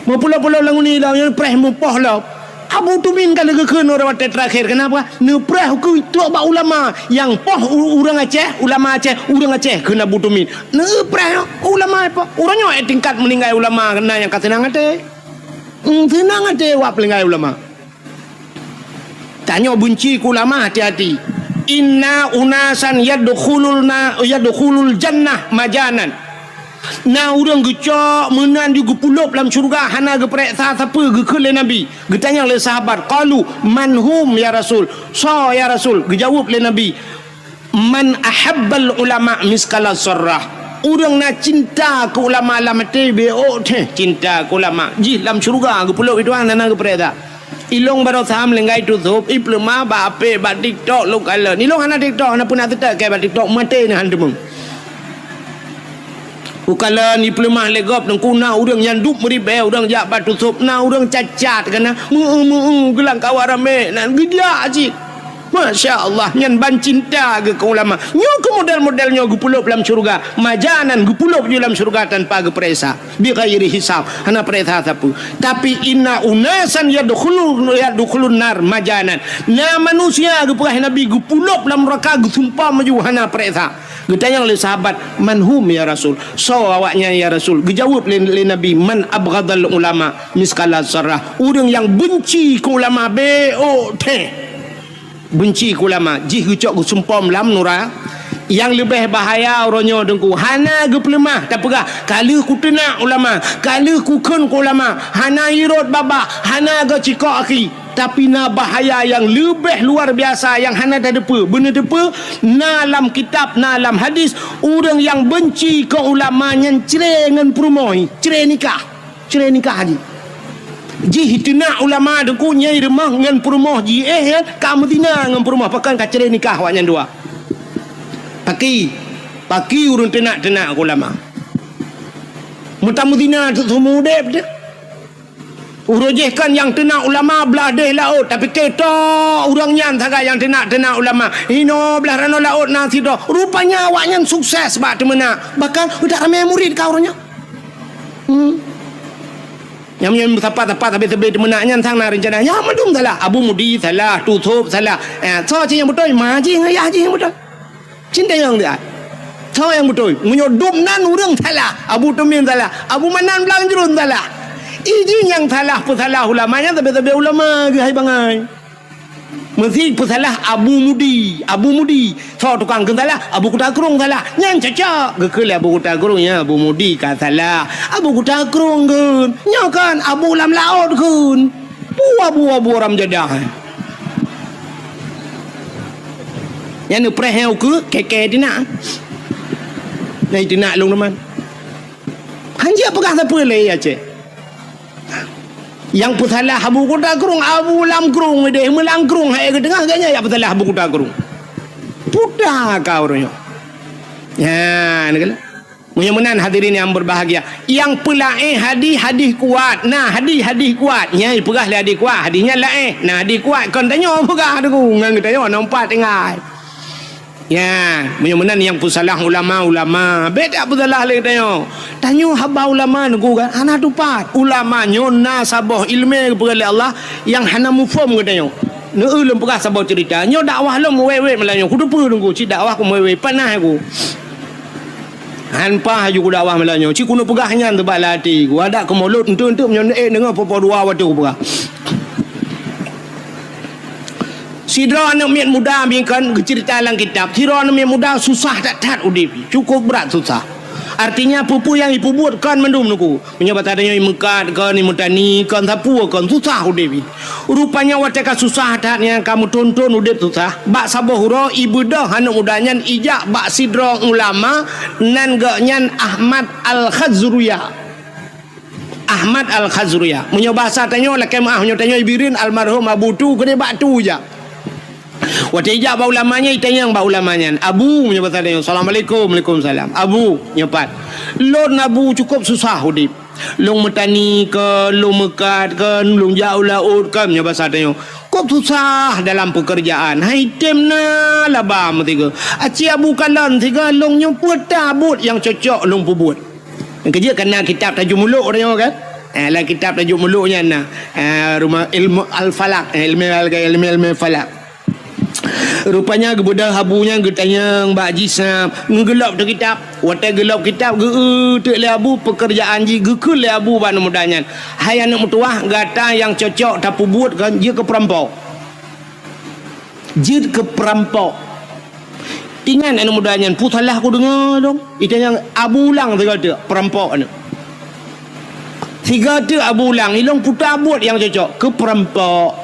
Meupulo-pulo lam guni lom, nyang preh meupoh lom. Abu Tumin ka lheueh geukheun uroe watèe teurakhir, kenapa? Neupreh ukeue trok bak ulama, nyang poh u-, ureueng Aceh, ulama Aceh, ureueng Aceh, kheun Abu Tumin. Neupreh ulama poh. Uroe nyoe tingkat meuninggai ulama na nyang ka seunang até. Hmm, seunang até wak peulinggai ulama. Tanyoe beunci keu ulama, hati-hati. Inna unasan yadkhulul na-, yadkhulul jannah majanan. Na ureueng geucok meunan di geupulop lam syeuruga hana geupareksa sapeue, geukheun lé Nabi. Geutanyong lé sahabat, qalu, "Man hum ya Rasul?" "Soe ya Rasul?" Geujaweueb lé Nabi, "Man ahabbal ulama miskala zarrah." Ureueng na cinta keu ulama lam até beuôk teuh cinta keu ulama, jih lam syeuruga geupulop i tuan hana geupareksa. Ilong baroesa meulinggai tusôb, ipeuleumah bak apé, bak TikTok lôn kalon. Ilong hana TikTok, hana peue na seutôt keu bak TikTok, maté na han teumeung. Ukalon ipeuleumah lé gob teungku na ureueng nyang duek meuribée, ureueng jak bak tusôb, na ureueng cacat kana, meu-eu-meu-eu geulang kawa ramé, na geujak cit. Masya Allah, nyan ban cinta geuh keu ulama. Nyoe keu model-model nyoe geupulop lam syeuruga. Majanan geupulop ju lam syeuruga tanpa geupeuriksa. Bighairi hisab. Hana peuriksa sapeue. Tapi inna unasan yadkhulu-, yadkhulun nar majanan. Na manusia geupeugah Nabi geupulop lam neuraka geusumpom ju hana peuriksa. Geutanyong lé sahabat, "Man hum ya Rasul?" Soe awaknyan ya Rasul? Geujaweueb lé, lé Nabi, "Man abghadal ulama miskala zarrah." Ureuëng nyang beunci keu ulama bék thèe. Beunci keu ulama, jih geucok geusumpom lam nura. Nyang leubeh bahaya uroe nyoe Teungku, hana geupeuleumah tapeugah, "Ka lheueh kuteunak ulama, ka lheueh kukheun keu ulama, hana irot babah, hana geucikok akhi." Tapi na bahaya nyang leubeh luar biasa nyang hana tateupeue. Beuneuteupeu, na lam kitab, na lam hadis, ureuëng nyang beunci keu ulama nyan cre ngon peurumoh, cre nikah. Cre nikah jih. Jih teunak ulama Teungku nyang rumoh ngon peurumoh jih, eh, nyan ka meuzina ngon peurumoh, pakon ka cre nikah awaknyan dua. Paki, paki ureuëng teunak-teunak keu ulama. Meutamuzina teuk seumeu udeb teuh. Uroe jih kan nyang teunak ulama blah deh laôt, tapi keutô ureuëng nyan sagai nyang teunak-teunak ulama. Inoe blah ranoe laôt na sidroe. Rupanya awaknyan sukses bak teumeunak. Bahkan udah ramé murid ka uroe nyan. Hmm. Nyang nyan sapat-sapat sabe-sabe teumeunak nyan sang na rencana. Nyang mandum salah. Abu Mudi salah, Tusop salah. Eh, soe cit nyang beutôi? Ma jih ngon yah jih nyang beutôi. Cintayong dia. Soe nyang beutôi? Meunyoe dum nan ureuëng salah, Abu Tumim salah, Abu Manan Blang Jruen salah. Iji nyang salah peusalah ulama nyan sabe-sabe ulama geuhai bangai. Meusi peusalah Abu Mudi, Abu Mudi. Soe tukang kheun salah? Abu Kuta Krueng salah. Nyan cocok. Geukheun lé Abu Kuta Krueng, ya, Abu Mudi ka salah. Abu Kuta Krueng kheun. Nyoe kan Abu Lam Laôt kheun. Bua-bua-bua ram jadah. Nyang neupreh nyang ukeue, keke tinak. Nyang tinak lôn teuma. Hanjeuet peugah sapeue lé Aceh. Nyang peusalah Abu Kuta Krueng, Abu Lam Krueng deh, meulang krueng hai geuteungoh ganya nyang peusalah Abu Kuta Krueng. Puta ka ureuëng nyoe. Nyan keuh. Meunyoe meunan hadirin yang berbahagia, nyang peulaén hadis, hadis kuat. Nah, hadis, hadis kuat. Nyang peugah lé hadis kuat, hadis nyan laén. Nah, hadis kuat kon tanyoe peugah Teungku, ngon geutanyoe nompat tinggai. Ya, meunyoe meunan nyang peusalah ulama, ulama. Bék tapeusalah lé geutanyoe. Tanyoe haba ulama Teungku kan, hana tupat. Ulama nyoe na saboh iéleumé geupeugah lé Allah nyang hana muphom geutanyoe. Neu lôn peugah saboh ceurita. Nyoe dakwah lôn meuwét-wét malam nyoe. Kuteupeue Teungku, cit dakwah ku meuwét-wét. Panas ku. Han paih laju kudakwah malam nyoe. Cit keuneuk peugah nyan teuh bak lam até. Kuadak keu mulod enteuk-enteuk meunyoe neuék deungoe po-po dua watèe kupeugah. Sidroe aneuk miet muda bingkon geuceurita lam kitab. Sidroe aneuk miet muda susah that-that udép. Cukup brat susah. Artinya peue-peue nyang jipeubuet kon mandum Teungku. Meunyoe bak tanyoe imeukat kon, imeutani kon, sapeue kon, susah udép. Rupanya watèe ka susah that nyan, ka meuthon-thon udép susah, bak saboh uroe ibeudôh aneuk muda nyan ijak bak sidroe ulama nan geuh nyan Ahmad Al-Khazruya. Ahmad Al-Khazruya. Meunyoe basa tanyoe lakèe meu'ah, meunyoe tanyoe i Bireuen almarhum Abu Tu keudéh bak Tu ijak. Watèe ijak bak ulama nyan, itanyong bak ulama nyan, "Abu," meunyoe basa tanyoe, "Assalamualaikum." "Waalaikumsalam." "Abu," nyoe pat, "lôn Abu cukup susah udép. Lôn meutani kon, lôn meukat kon, lôn jak u laôt kon," nyoe basa tanyoe. "Kôb susah dalam peukeurjaan, han item na laba meusigoe. Aci Abu kalon sigoe lôn nyoe peue tabot nyang cocok lôn peubuet." Keujeuet ka na kitab Tajul Muluk tanyoe kan? Eh, lam kitab Tajul Muluk nyan na. Eh, rumah ilmu al-falak, eh, ilmu al-, ilmu, ilmu falak. Rupanya geubeudôh Abu nyan geutanyong bak jih sa, geulôb teuh kitab. Watèe geulôb kitab, geu-eu teuk lé Abu peukeurjaan jih, geukheun lé Abu bak aneuk muda nyan, "Hai aneuk meutuwah, gata nyang cocok tapeubuet kon jeuet keu peurampok. Jeuet keu peurampok." Ingat aneuk muda nyan, "Peue salah kudeungoe dong?" Itanyong Abu ulang sigoe teuk, "Peurampok aneuk." Sigoe teuk Abu ulang, "Ilôn peue tabot nyang cocok?" "Keu peurampok."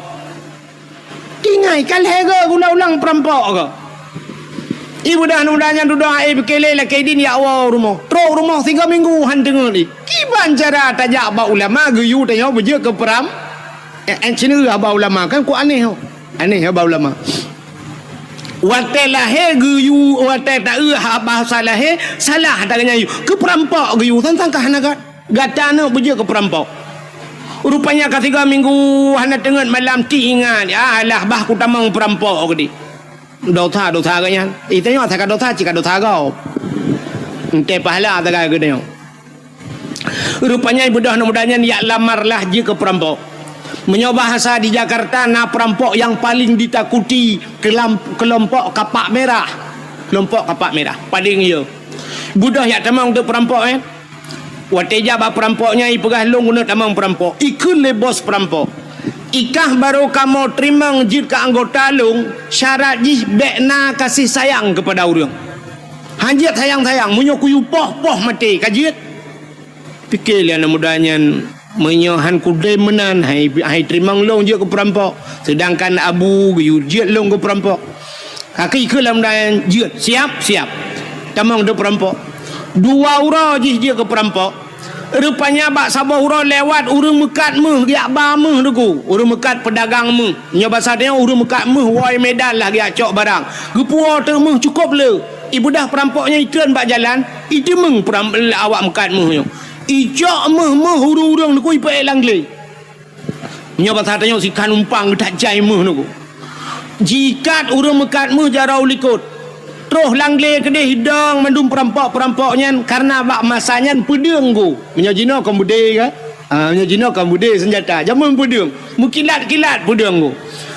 Tinggai ka lhèe goe geulang-ulang peurampok goe. Ibeudôh aneuk muda nyan dudoe, eh, pike lé lakèe idin jak woe u rumoh. Trok u rumoh sigoe minggu han teungeut lé. Kiban cara tajak bak ulama geuyue tanyoe beujeuet keu peuram-, eh, eh, sineuk haba ulama kan ku aneh ho. Aneh haba ulama. Watèe lahé geuyue, watèe taeu haba sa lahé, salah tageunyan yue. Keu peurampok geuyue, sang-sang ka hana gat. Gata aneuk beujeuet keu peurampok. Rupanya ka tiga minggu hana teungeut malam ti ingat, "Ya Allah, bah kutamong peurampok," geudi. Dosa-dosa geuh nyan. Itanyoe asai ka dosa, cit ka dosa gob. Entée pahala sagai geutanyoe. Rupanya ibeudôh aneuk muda nyan yak lamarlah jeuet keu peurampok. Meunyoe bahasa di Jakarta na peurampok nyang paleng ditakuti kelam-, keulompok kapak merah. Keulompok kapak merah. Paleng yo. Beudôh yak tamong teuk peurampok, eh. Watée jak bak peurampok nyan, ipeugah, "Lôn keuneuk tamong peurampok." Ikheun lé bos peurampok, "Ikah barô kamoe teurimong jeuet keu anggota lôn, syarat jih bék na kasih sayang keupada ureuëng. Hanjeuet sayang-sayang, meunyoe kuyue poh-poh maté, ka jeuet?" Pike lé aneuk muda nyan, "Meunyoe han kudem meunan, hai, hai teurimong lôn jeuet keu peurampok, seudangkan abu geuyue jeuet lôn keu peurampok." Ka ikheun lé aneuk muda nyan, "Jeuet, siap, siap." Tamong teuk peurampok. Dua uroe jih jeuet keu peurampok. Rupanya bak saboh uroe lewat ureuëng meukat méuh geujak ba méuh, Teungku. Ureuëng meukat peudagang méuh. Nyoe basa tanyoe ureuëng meukat méuh woe Medan lah geujak cok barang. Geupuwoe teuk méuh cukôp le. Ibeudôh peurampok nyan itreun bak jalan, iteumeung peram-, awak meukat méuh nyoe. Icok méuh-méuh ureuëng-ureuëng, Teungku, ipeuék lam glé. Nyoe basa tanyoe sikhan umpang geutajai méuh, Teungku. Jikat ureuëng meukat méuh jaroe u likot. Troh lam glé keudeh idong mandum peurampok-peurampok nyan, kareuna bak masa nyan peudeueng, Teungku. Meunyoe jinoe kon beudé, kan? Ah, meunyoe jinoe kon beudé seunjata, jameun peudeueng. Meukilat-kilat peudeueng, Teungku.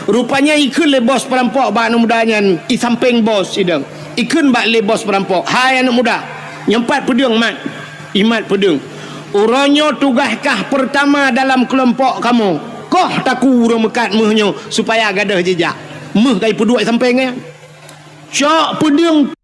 Rupanya ikheun lé bos peurampok bak aneuk muda nyan, i sampéng bos idong. Ikheun bak lé bos peurampok, "Hai aneuk muda, nyoe pat peudeueng mat." Imat peudeueng. "Uroe nyoe tugaih kah peurtama dalam keulompok kamoe. Koh takue ureuëng meukat méuh nyoe supaya gadôh jijak. Méuh ka ipeuduek sampéng nyan. Cok peudeueng."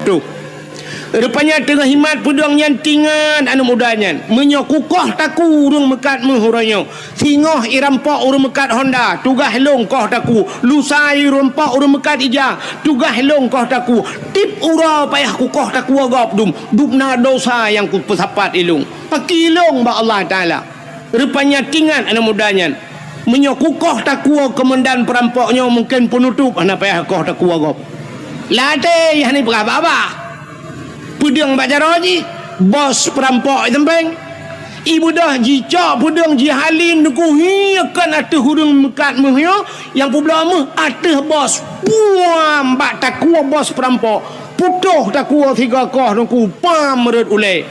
Tuh. Rupanya teungoh himat peudong nyan tingat aneuk muda nyan. Meunyoe kukoh taku ureuëng meukat meuh uroe nyoe, singoh irampok ureuëng meukat honda, tugaih lôn koh taku. Lusa irampok ureuëng meukat ija, tugaih lôn koh taku. Tiep uroe payah kukoh taku gob dum, dum na dosa nyang kupeusapat ilung. Paki ilung bak Allah Taala. Rupanya tingat aneuk muda nyan. Meunyoe kukoh taku komandan peurampok nyoe, mungken peunutôp hana payah koh taku gob. Latée hana peugah babah. Peudong bak jaroe jih, bos peurampok i sampéng. Ibeudôh jicok peudong jihalin deukuhi kon ateueh ureuëng meukat meuh nyoe, nyang peubloe meuh ateueh bos. Puam bak taku bos peurampok. Putôh taku sigoe koh nungku pam rot ulée.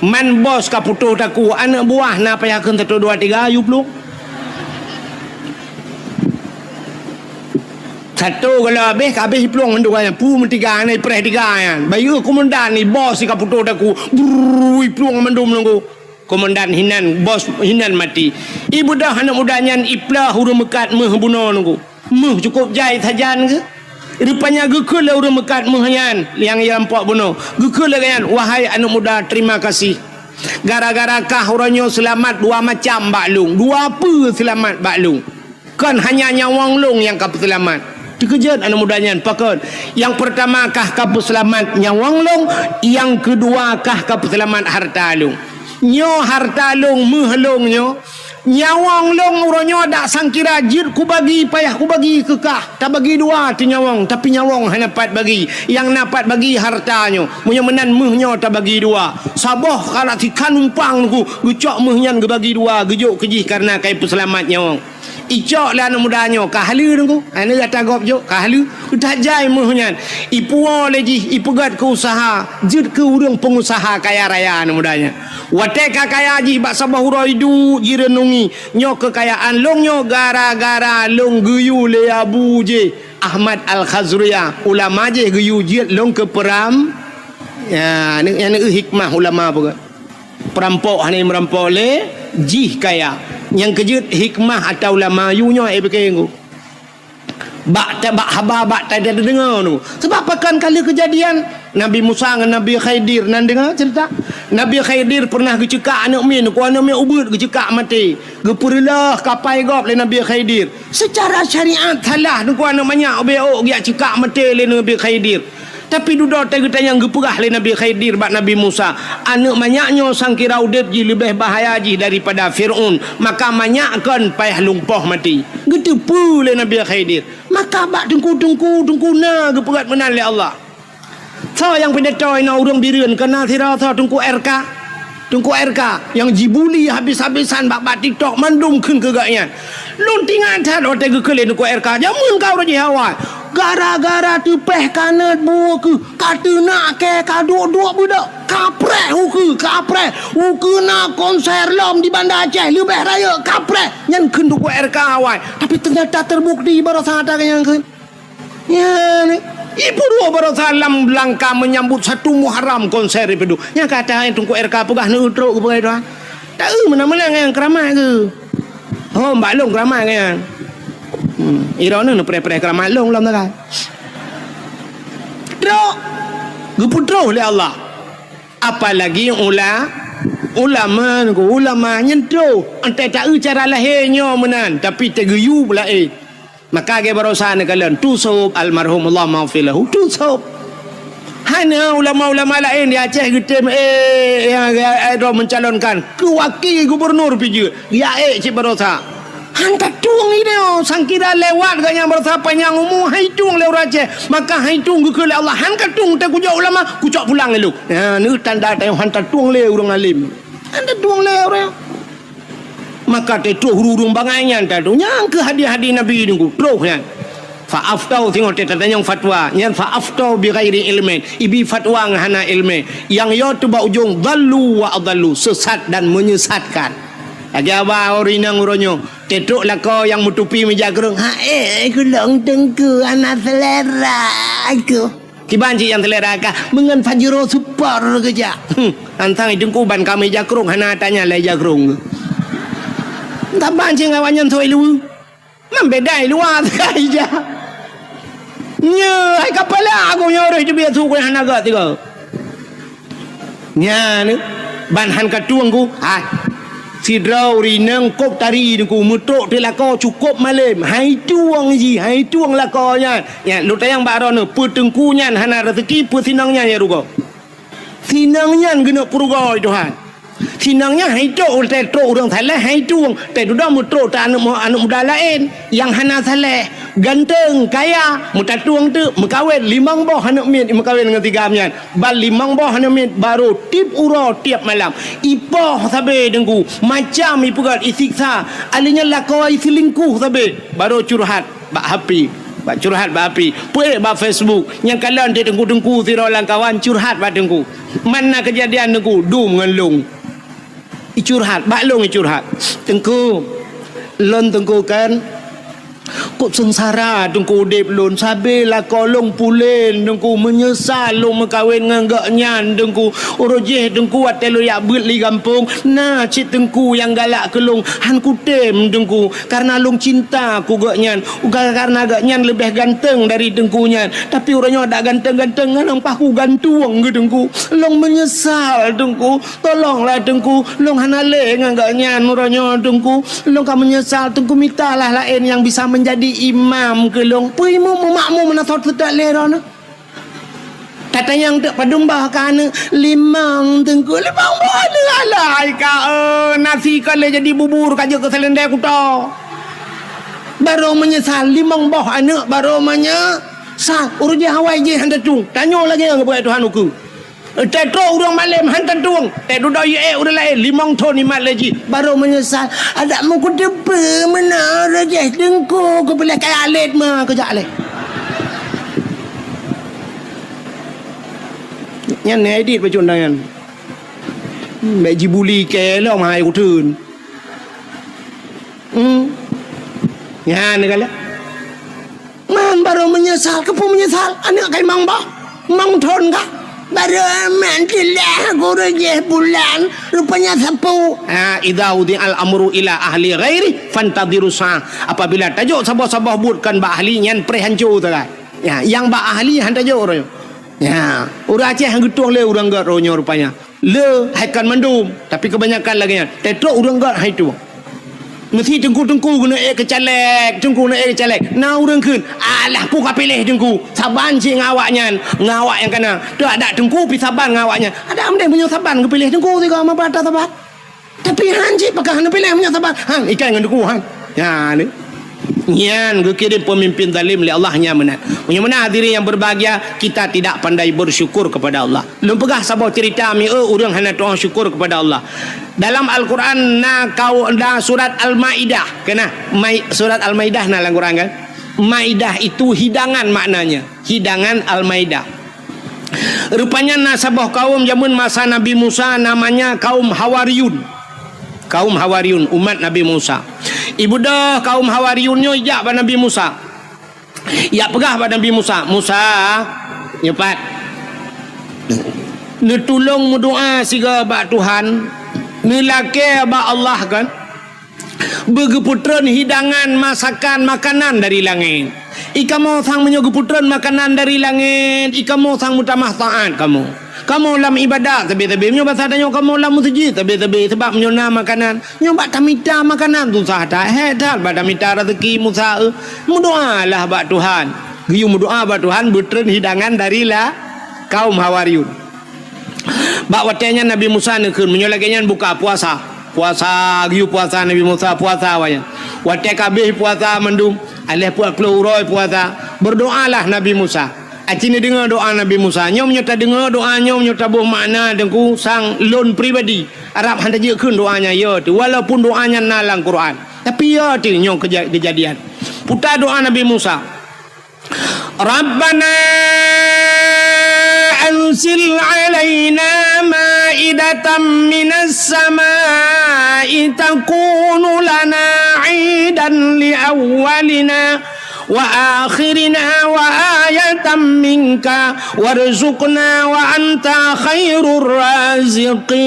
Man bos ka putôh taku, aneuk buah na payah kheun satu dua tiga, yue plueng. Satu kalau habéh, ka habéh plueng mandua nyan. Pu meutiga, na ipreh tiga nyan. Bayeue komandan ni bos ka putôh taku. Brrrr, iplueng mandum nunggu. Komandan hinan, bos hinan mati. Ibeudôh aneuk muda nyan iploh ureuëng meukat meuh bunoe nunggu. Meuh cukup jai sajan geuh. Rupanya geukheun lé ureuëng meukat meuh nyan nyang irampok bunoe. Geukheun lé gobnyan, "Wahai aneuk muda, terima kasih. Gara-gara kah uroe nyoe seulamat dua macam bak lôn, dua peue seulamat bak lôn. Kon hanya nyawöng lôn nyang ka peuseulamat." Teukeujot aneuk muda nyan, "Pakon?" "Nyang peurtama kah ka peuseulamat nyawöng lôn, nyang keudua kah ka peuseulamat hareuta lôn." Nyoe hareuta lôn, meuh lôn nyoe. Nyawöng lôn uroe nyoe dak sangkira jeuet kubagi, payah kubagi keu kah. Tabagi dua teuh nyawöng, tapi nyawöng hana pat bagi. Nyang na pat bagi hareuta nyoe. Meunyoe meunan meuh nyoe tabagi dua. Saboh ka na sikhan umpang nungku, geucok meuh nyan geubagi dua, geujok keu jih kareuna ka ipeuseulamat nyawöng. Icok lé aneuk muda nyoe, ka haleue nungku. Aneuk gata gob jok, ka haleue. Tajai meuh nyan. Ipuwoe lé jih, ipeugöt keu useuha, jeuet keu ureuëng peungusaha kaya raya aneuk muda nyan. Watée ka kaya jih bak saboh uroe iduek jireunungi, nyoe keukayaan lôn nyoe gara-gara lôn geuyue lé abu jih Ahmad Al-Khazruya, ulama jih geuyue jeuet lôn keu peuram. Ya, nyan, nyan hikmah ulama peugah. Peurampok hana meurampok lé jih kaya. Nyang keujeuet hikmah ata ulama yue nyoe, eh, bikeu ngu. Bak ta-, bak haba, bak ta-, ta-, tadeungoe tu. Sebab pakon ka lheueh keujadian Nabi Musa ngon Nabi Khidir, nan deungoe ceurita? Nabi Khidir peureunah geuceukak aneuk miet, ku aneuk miet ubit geuceukak maté. Geupeureuloh kapai gob lé Nabi Khidir. Seucara syariat salah, ku aneuk manyak ubé ôk geujak ceukak maté lé Nabi Khidir. Tapi dudoe teuh geutanyong geupeugah lé Nabi Khidir bak Nabi Musa, "Aneuk manyak nyoe sangkira udeb jih leubeh bahaya jih daripada Fir'aun, maka manyak kon payah lumpoh maté." Geuteupeue lé Nabi Khidir. Maka bak teungku-teungku, teungku na geupeugah meunan lé Allah. Soe nyang pidato inoe ureuëng Bireuen, keu na sidroe soe Teungku R K? Teungku R K nyang jibuli habis-habisan bak, bak TikTok mandum kheun keu gobnyan. Lôn teuingat that watée geukheun lé Teungku R K, jameun ka uroe jih awai. Gara-gara teupeh kanot buet keuh, ka teunak kée, ka duek-duek beudôk, kapreh ukeue, kapreh. Ukeue na konser lom di Banda Aceh, leubeh rayeuk, kapreh. Nyan kheun Teungku R K awai. Tapi teunyata teubukti baroesa ata nyang kheun. Nyan, ipuruoh baroesa lam langka menyambut satu Muharram konser ipeuduek. Nyang ka ata Teungku R K peugah neutrok geupeugah droe. Taeu meunan-meunan nyan keuramat geuh. Ho, bak lôn keuramat nyan. Hmm, droeneuh neupreh-preh keuramat lôn lom sagai. Trok geupeutroh lé Allah. Apalagi ula-, ulama, ulama nyan troh. Entah taeu cara lahé nyoe meunan, tapi teugeuyue laén. Maka lagée baroesa neukalon, tu sôb almarhum Allah maghfir lahu, tu sôb. Hana ulama-ulama laén di Aceh geutem, eh, nyang, eh, eh, droe mencalonkan keu wakil gubernur pih jeuet, ya, eh, cit baroesa. Han tatueng inoe, sangkira lewat gobnyan baroesa panyang umu, han itueng lé ureuëng Aceh. Maka han itueng geukheun lé Allah, han katueng teuh kujok ulama, kucok pulang ilok. Nah, neu tanda tanyoe han tatueng lé ureuëng alim. Han tatueng lé ureuëng. Maka teutroh ureuëng bangai nyan tadu. Nyang keu hadis-hadis Nabi nunggu troh nyan. Fa aftau singoh teutatanyong fatwa. Nyan fa aftau bi ghairi ilmin. Ibi fatwa ngon hana ilmi. Nyang yo teuba ujong dhallu wa adhallu. Sesat dan menyesatkan. Lagée aba ureuëng inong uroe nyoe. Teutrok lakoe nyang meutupi meujak krueng. Ha, eh, kulong teungku hana selera aku. Kiban cit nyang selera kah, meungon Pajero Sport keujak. Hmm, antang i teungku ban ka meujak krueng, hana tanya lé jak krueng. Taban cit ngon awaknyan soe i luwa. Man beda i luwa ija. Nyoe hai kapala aku nyoe roh teubiet su ku hana gak tiga. Nyan ban han ka tueng ku, hai. Sidroe ureueng inong kop tari Teungku meutrok teuk lakoe cukop malem, hai tueng jih, hai tueng lakoe nyan. Nyan lôn tanyong bak droeneuh, peue Teungku nyan hana raseuki, peue sinong nyan nyang rugoe? Sinong nyan geuneuk peurugoe Tuhan. Sinong nyan hai trok, watèe trok ureueng saleh hai tueng, watèe dudoe meutrok teuk aneuk mu-, aneuk muda laén nyang hana saleh, ganteng, kaya, meutatueng teuk, meukawen limong boh aneuk miet, meukawen ngon si Gam nyan. Ban limong boh aneuk miet barô tiep uroe tiep malam. Ipoh sabe Teungku, macam ipeugöt, isiksa. Alèh nyan lakoe iseulingkuh sabe, barô curhat bak H P, bak curhat bak H P. Peue bak Facebook, nyang kalon teuk teungku-teungku sidroe lam kawan curhat bak Teungku. Man na keujadian Teungku, dum ngon lôn. Icurhat, bak lôn icurhat. Teungku, lôn Teungku kan, kok seungsara Teungku udép lôn, sabe lakoe lôn pulen Teungku, meunyeusal lôn meukawen ngon gobnyan Teungku. Uroe jéh Teungku watèe lôn jak beuet di gampông, na cit Teungku nyang galak keu lôn, han kutem Teungku. Kareuna lôn cinta keu gobnyan, bukan kareuna gobnyan leubeh ganteng dari Teungku nyan, tapi uroe nyoe dak ganteng-ganteng ngon paih ku gantueng keu Teungku. Lôn meunyeusal Teungku, tolonglah Teungku, lôn hana lé ngon gobnyan uroe nyoe Teungku. Lôn ka meunyeusal Teungku, mitalah laén nyang bisa meunjadi imam keu lôn. Peue imum makmum na sot seutôt lé droeneuh. Tatanyong teuk padum boh ka aneuk, limong Teungku, limong boh aneuk alai ka, eh, nasi ka lé jadi bubur ka jeuet keu seulendei kuto. Barô meunyeusal limong boh aneuk, barô meunyeusal. Uroe jéh awai jéh han tatueng. Tanyoe lagèe nyang geupeugah Tuhan ukeue. Teutôk ureueng malem han tatueng. Teududoe yue ureueng laén limong thon imat lé jih. Barô meunyeusal. Adak meukuteupeu meunoe uroe jéh Teungku kupiléh kaya lét ma keujak lé. Nyan nai dit bacut tangan. Bèk jibuli kée lom hai kuteun. Hmm. Nyan galak. Man barô meunyeusal, keupeue meunyeusal? Aneuk kai mang bah, mang thon kah? Barô amat teulah gurée jih bulan, rupanya sapeue. Ha, idza wudi'al amru ila ahli ghairi fantadhiru sa'ah. Apabila tajok saboh-saboh buet kon bak ahli nyan, preh hanco sagai. Ya, nyang bak ahli han tajok uroe nyoe. Ya, ureueng Aceh han geutueng lé ureueng gét uroe nyoe rupanya. Le hai kon mandum, tapi kebanyakan lagée nyan. Teutôk ureueng gét hai tueng. Meusi teungku-teungku keuneuk ék keu caleg, teungku keuneuk ék keu caleg. Na ureueng kheun, "Alah, peue kapiléh teungku? Saban cit ngon awaknyan, ngon awak nyang kana. Teuadak teungku pi saban ngon awaknyan." Adak meudeh meunyoe saban geupiléh teungku sigoe meupat that saban. Tapi han cit pakon hana piléh meunyoe saban. Han ikai ngon teungku han. Nyan. Nyan geukirém peumimpén zalim lé Allah nyan meunan. Meunyoe meunan hadirin yang berbahagia, kita tidak pandai bersyukur kepada Allah. Lôn peugah saboh cerita mieu ureueng hana tu'oh syukur kepada Allah. Dalam Al-Quran na kau, na surat Al-Maidah. Kena, Mai-, surat Al-Maidah na lam Quran kan? Maidah itu hidangan maknanya. Hidangan Al-Maidah. Rupanya na saboh kaum jameun masa Nabi Musa namanya kaum Hawariyun. Kaum Hawariyun, umat Nabi Musa. Ibeudôh kaum Hawariyun nyoe ijak bak Nabi Musa. Ijak peugah bak Nabi Musa, "Musa, nyoe pat. Neutulông meudoa sigoe bak Tuhan, neulakée bak Allah kan." Beugeupeutrön hidangan masakan makanan dari langét. Ikamoe sang meunyoe geupeutreun makanan dari langét, ikamoe sang meutamah taát kamoe. Kamoe lam ibadat sabé-sabé, meunyoe basa tanyoe kamoe lam meuseujid sabé-sabé, sabab meunyoe na makanan, nyoe bak tamita makanan susah that, hék that bak tamita raseuki Musa, eh. Meudoalah bak Tuhan. Geuyue meudoa bak Tuhan beutreun hidangan dari la-, kaum Hawariyun. Bak watée nyan Nabi Musa neukheun, meunyoe lagée nyan buka puasa. Puasa, geuyue puasa Nabi Musa, puasa awaknyan. Watée ka abéh puasa mandum, aléh peuet ploh uroe puasa, berdoalah Nabi Musa. Aci neudeungoe doa Nabi Musa. Nyoe meunyoe tadeungoe doa nyoe, meunyoe taboh makna teungku sang lôn pribadi, Arab han tajeuet kheun doa nyan, ya teuh. Walaupun doa nyan na lam Quran. Tapi ya teuh nyoe keja-, kejadian. Puta doa Nabi Musa. ربنا أنزل علينا مائدة من السماء تكون لنا عيدا لأولنا وآخرنا وآية منك وارزقنا وأنت خير الرازقين.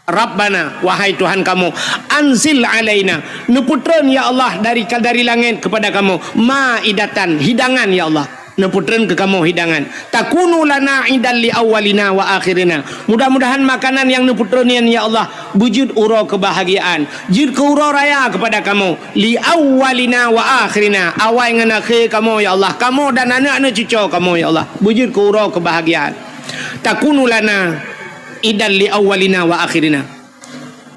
Rabbana, wahai Tuhan kamoe, anzil alaina, neupeutreun ya Allah dari dari langét kepada kamoe, maidatan, hidangan ya Allah. Neupeutreun keu kamoe hidangan. Takunu lana idan li awwalina wa akhirina. Mudah-mudahan makanan nyang neupeutreun nyan ya Allah beujeuet uroe keubahgiaan, jeuet keu uroe raya keupada kamoe. Li awwalina wa akhirina, awai ngon akhé kamoe ya Allah, kamoe dan aneuk-aneuk cucoe kamoe ya Allah, beujeuet keu uroe keubahgiaan. Takunu lana idan li awwalina wa akhirina.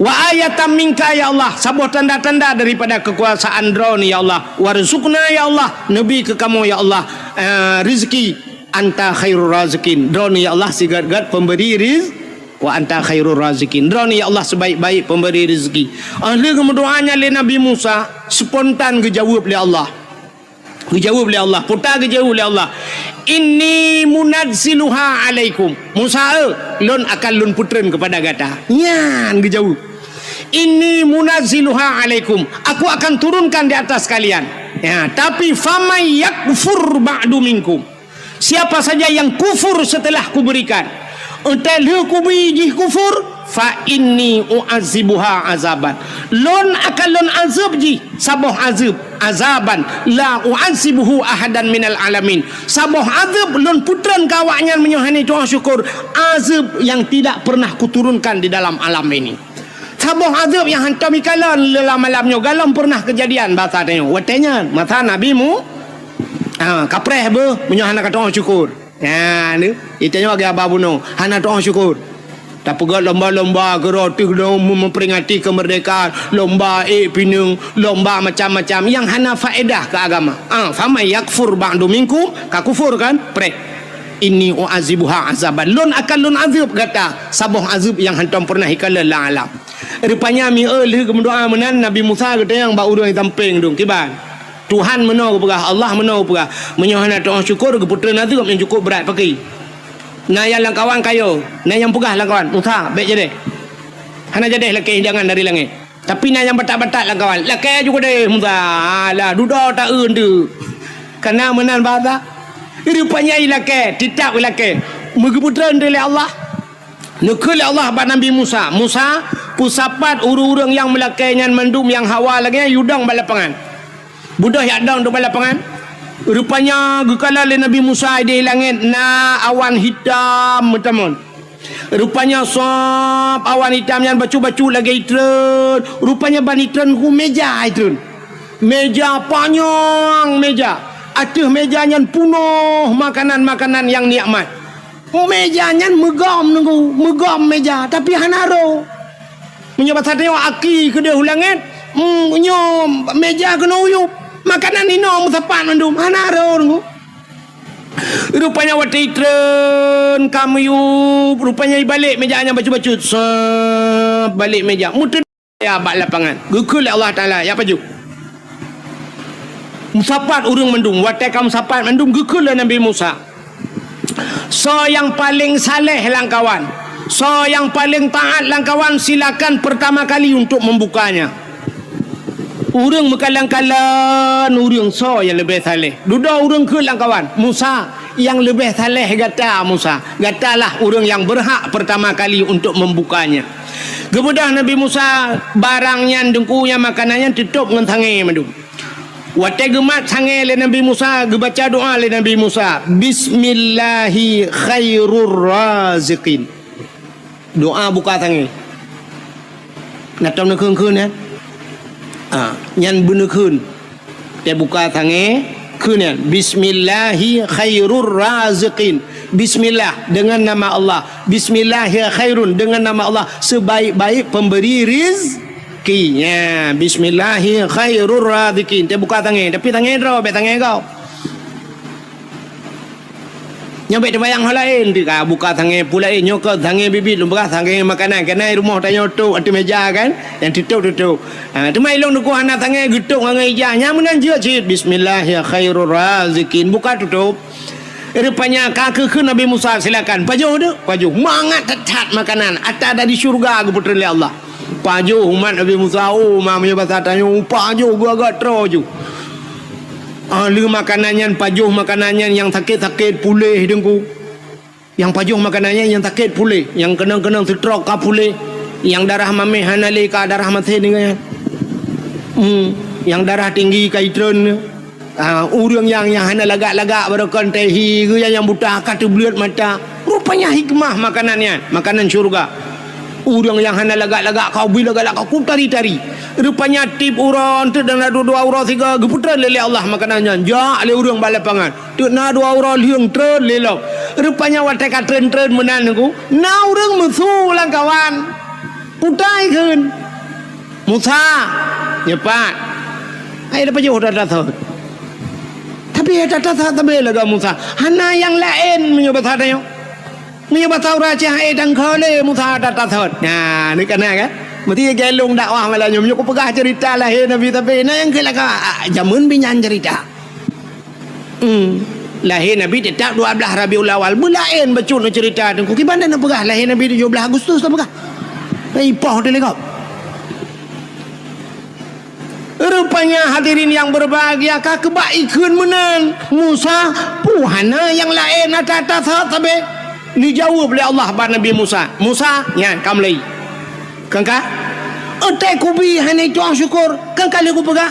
Wa ayatan minka ya Allah, saboh tanda-tanda daripada keukuasaan Droeneuh ya Allah. Warzuqna ya Allah, neubi keu kamoe ya Allah, eh, rezeki. Anta khairur raziqin. Droeneuh ya Allah sigat-gat pemberi riz-, wa anta khairur raziqin. Droeneuh ya Allah sebaik-baik pemberi rezeki. Ah lheueh geumeudoa nyan lé Nabi Musa, spontan geujaweueb lé Allah. Geujaweueb lé Allah, peue ta geujaweueb lé Allah, "Inni munazziluha alaikum." Musa, eh, lôn akan lôn peutreun keupada gata. Nyan geujaweueb. "Inni munazziluha alaikum." Aku akan turunkan di atas kalian. Ya, tapi faman yakfur ba'du minkum. Siapa saja yang kufur setelah kuberikan, entah lheueh kubi jih kufur, fa inni u'azibuha azaban. Lôn akan lôn azab jih saboh azab, azaban la u'azibuhu ahadan minal alamin. Saboh azab lôn peutreun keu awaknyan meunyoe hana tu'oh syukur, azab yang tidak pernah kuturunkan di dalam alam ini. Saboh azab nyang hantom ikalon lam alam nyoe galom pernah kejadian basa tanyoe. Watée nyan, masa Nabi Mu-, ha, kapreh beuh meunyoe hana katu'oh syukur. Ha, ni, itanyoe lagée haba bunoe, hana tu'oh syukur. Tapeugét lomba-lomba keurau teuh dong meuperingati keumeurdekaan, lomba ék pineung, lomba macam-macam nyang hana faedah keu agama. Ah, faman yakfur ba'du minkum, ka kufur kan? Preh. Inni u'azibuha azaban. Lôn akan lôn azeueb gata saboh azeueb nyang hantom peureunah ikalon lam alam. Rupanya mieu lheueh geumeudoa meunan Nabi Musa geutanyong bak ureuëng sampéng dong kiban. Tuhan meunoe geupeugah, Allah meunoe geupeugah, meunyoe hana tu'oh syukur geupeutreun azeueb nyang cukup brat pakri. Na nyang lamkawan kayo, na nyang peugah lamkawan, "Musa, bék jadeh. Hana jadeh lakée hidangan dari langét." Tapi na nyang batat-batat lamkawan, "Lakée ju keudeh Musa, alah dudoe ta-eu teuk." Kana meunan basa. Rupanya ilakée, titap ilakée. Meugeupeutreun lé Allah. Neukheun lé Allah bak Nabi Musa, "Musa, peusapat ureuëng-ureuëng nyang meulakée nyan mandum nyang hawa lagée nyan yue dong bak lapangan." Beudôh jak dong teuk bak lapangan. Rupanya geukalon lé Nabi Musa idéh langét na awan hitam meutamon. Rupanya sab awan hitam nyan bacut-bacut lagée itreun. Rupanya ban itreun ku méja itreun. Méja panyang méja. Ateueh méja nyan peunoh makanan-makanan nyang nikmat. Méja nyan meugom nunggu, meugom méja, tapi hana roh. Meunyoe basa tanyoe aki keudeh u langét, mm, nyoe méja keunoe uyueb. Makanan inoe meusapat mandum, hana roh nunggu. Rupanya watée itreun ka meuyueb, rupanya ibalek méja nyan bacut-bacut. Sab, balek méja. Meuteun Ya, bak lapangan. Geukheun lé Allah Taala, ya pajoh. Meusapat ureuëng mandum, watée ka meusapat mandum geukheun lé Nabi Musa. Soe nyang paleng saleh lamkawan, soe nyang paleng taát lamkawan, silakan pertama kali untuk membukanya. Ureuëng meukalon-kalon ureuëng soe nyang leubeh saleh. Dudoe ureuëng kheun lamkawan, Musa, nyang leubeh saleh gata Musa. Gatalah ureuëng nyang beurhak pertama kali untuk membukanya. Geubeudôh Nabi Musa barang nyan, deungku nyan, makanan nyan teutôb ngon sangé mandum. Watée geumat sangé lé Nabi Musa, geubaca doa lé Nabi Musa, "Bismillahi khairur raziqin." Doa buka sangé. Na tom neukheun-kheun nyan? Ah, nyan beuneukheun. Teubuka sangé kheun nyan, "Bismillahi khairur raziqin." Bismillah, dengan nama Allah. "Bismillahi khairun," dengan nama Allah, sebaik-baik pemberi rezeki. Ya, "Bismillahi khairur raziqin." Teubuka sangé, tapi sangé droe, bék sangé gob. Nyoe bék teubayang hal laén, teuka buka sangé peue laén, nyoe keuh sangé biet-biet lôn peugah, sangé makanan. Keunan rumoh tanyoe tôb ateueh méja kan, nyang teutôb-teutôb. Ha, teuma ilôn teungku hana sangé geutôb ngon ija, nyang meunan jeuet cit, "Bismillahi khairur raziqin." Buka tutôb. Rupanya ka kheun Nabi Musa, "Silakan, pajoh deuh." Pajoh. Mangat that-that makanan, ata dari syeuruga geupeutreun lé Allah. Pajoh umat Nabi Musa, oh, ma meunyoe basa tanyoe, pajoh geuagak troe ju. Ah, lheueh makanan nyan, pajoh makanan nyan, nyang sakét-sakét puléh, deungku. Nyang pajoh makanan nyan, nyang sakét puléh, nyang keunong-keunong seutrok ka puléh. Nyang darah maméh hana lé ka darah masen nyan. Hmm, nyang darah tinggi ka itreun. Ah, ureuëng nyang, nyang hana lagak-lagak baroekon teuh hi, geu nyang, nyang buta ka teubleuet mata. Rupanya hikmah makanan nyan, makanan syurga. Ureuëng nyang hana lagak-lagak ka ubit lagak-lagak ku tari-tari. Rupanya tiep uroe teuk na dua-dua uroe sigoe geupeutreun lé, lé Allah makanan nyan. Jak lé ureuëng bak lapangan. Teuk na dua uroe lheueng treun lé lom. Rupanya watée ka treun-treun meunan nyoe, na ureuëng meusu lam kawan. Putai kheun. Musa, nyoe pat. Hai, leupah jih that-that thot. Tapi that-that thot sabe lagak Musa. Hana nyang laén meunyoe basa tanyoe. Meunyoe basa ureuëng Aceh hai tangkho lé Musa that-that thot. Nah, ni kana kan? Meusti geulong dakwah malam nyoe. Meunyoe kupeugah cerita lahé Nabi tapi na nyang keu laka, ah, jameun binyan cerita. Hmm. Lahé Nabi teutap dua blaih Rabiul Awal. Beulaén bacut neucerita teungku. Kiban dan neupeugah lahé Nabi tujoh blaih Agustus neupeugah. Ipoh teuh lé gob. Rupanya hadirin yang berbahagia, ka keubak ikheun meunan. Musa, peue hana nyang laén ata-ata sabe? Neujaweueb lé Allah bak Nabi Musa, "Musa, nyan ka meulai." Kan ka? Otai kubi hana ituah syukur, kan ka lheueh kupeugah,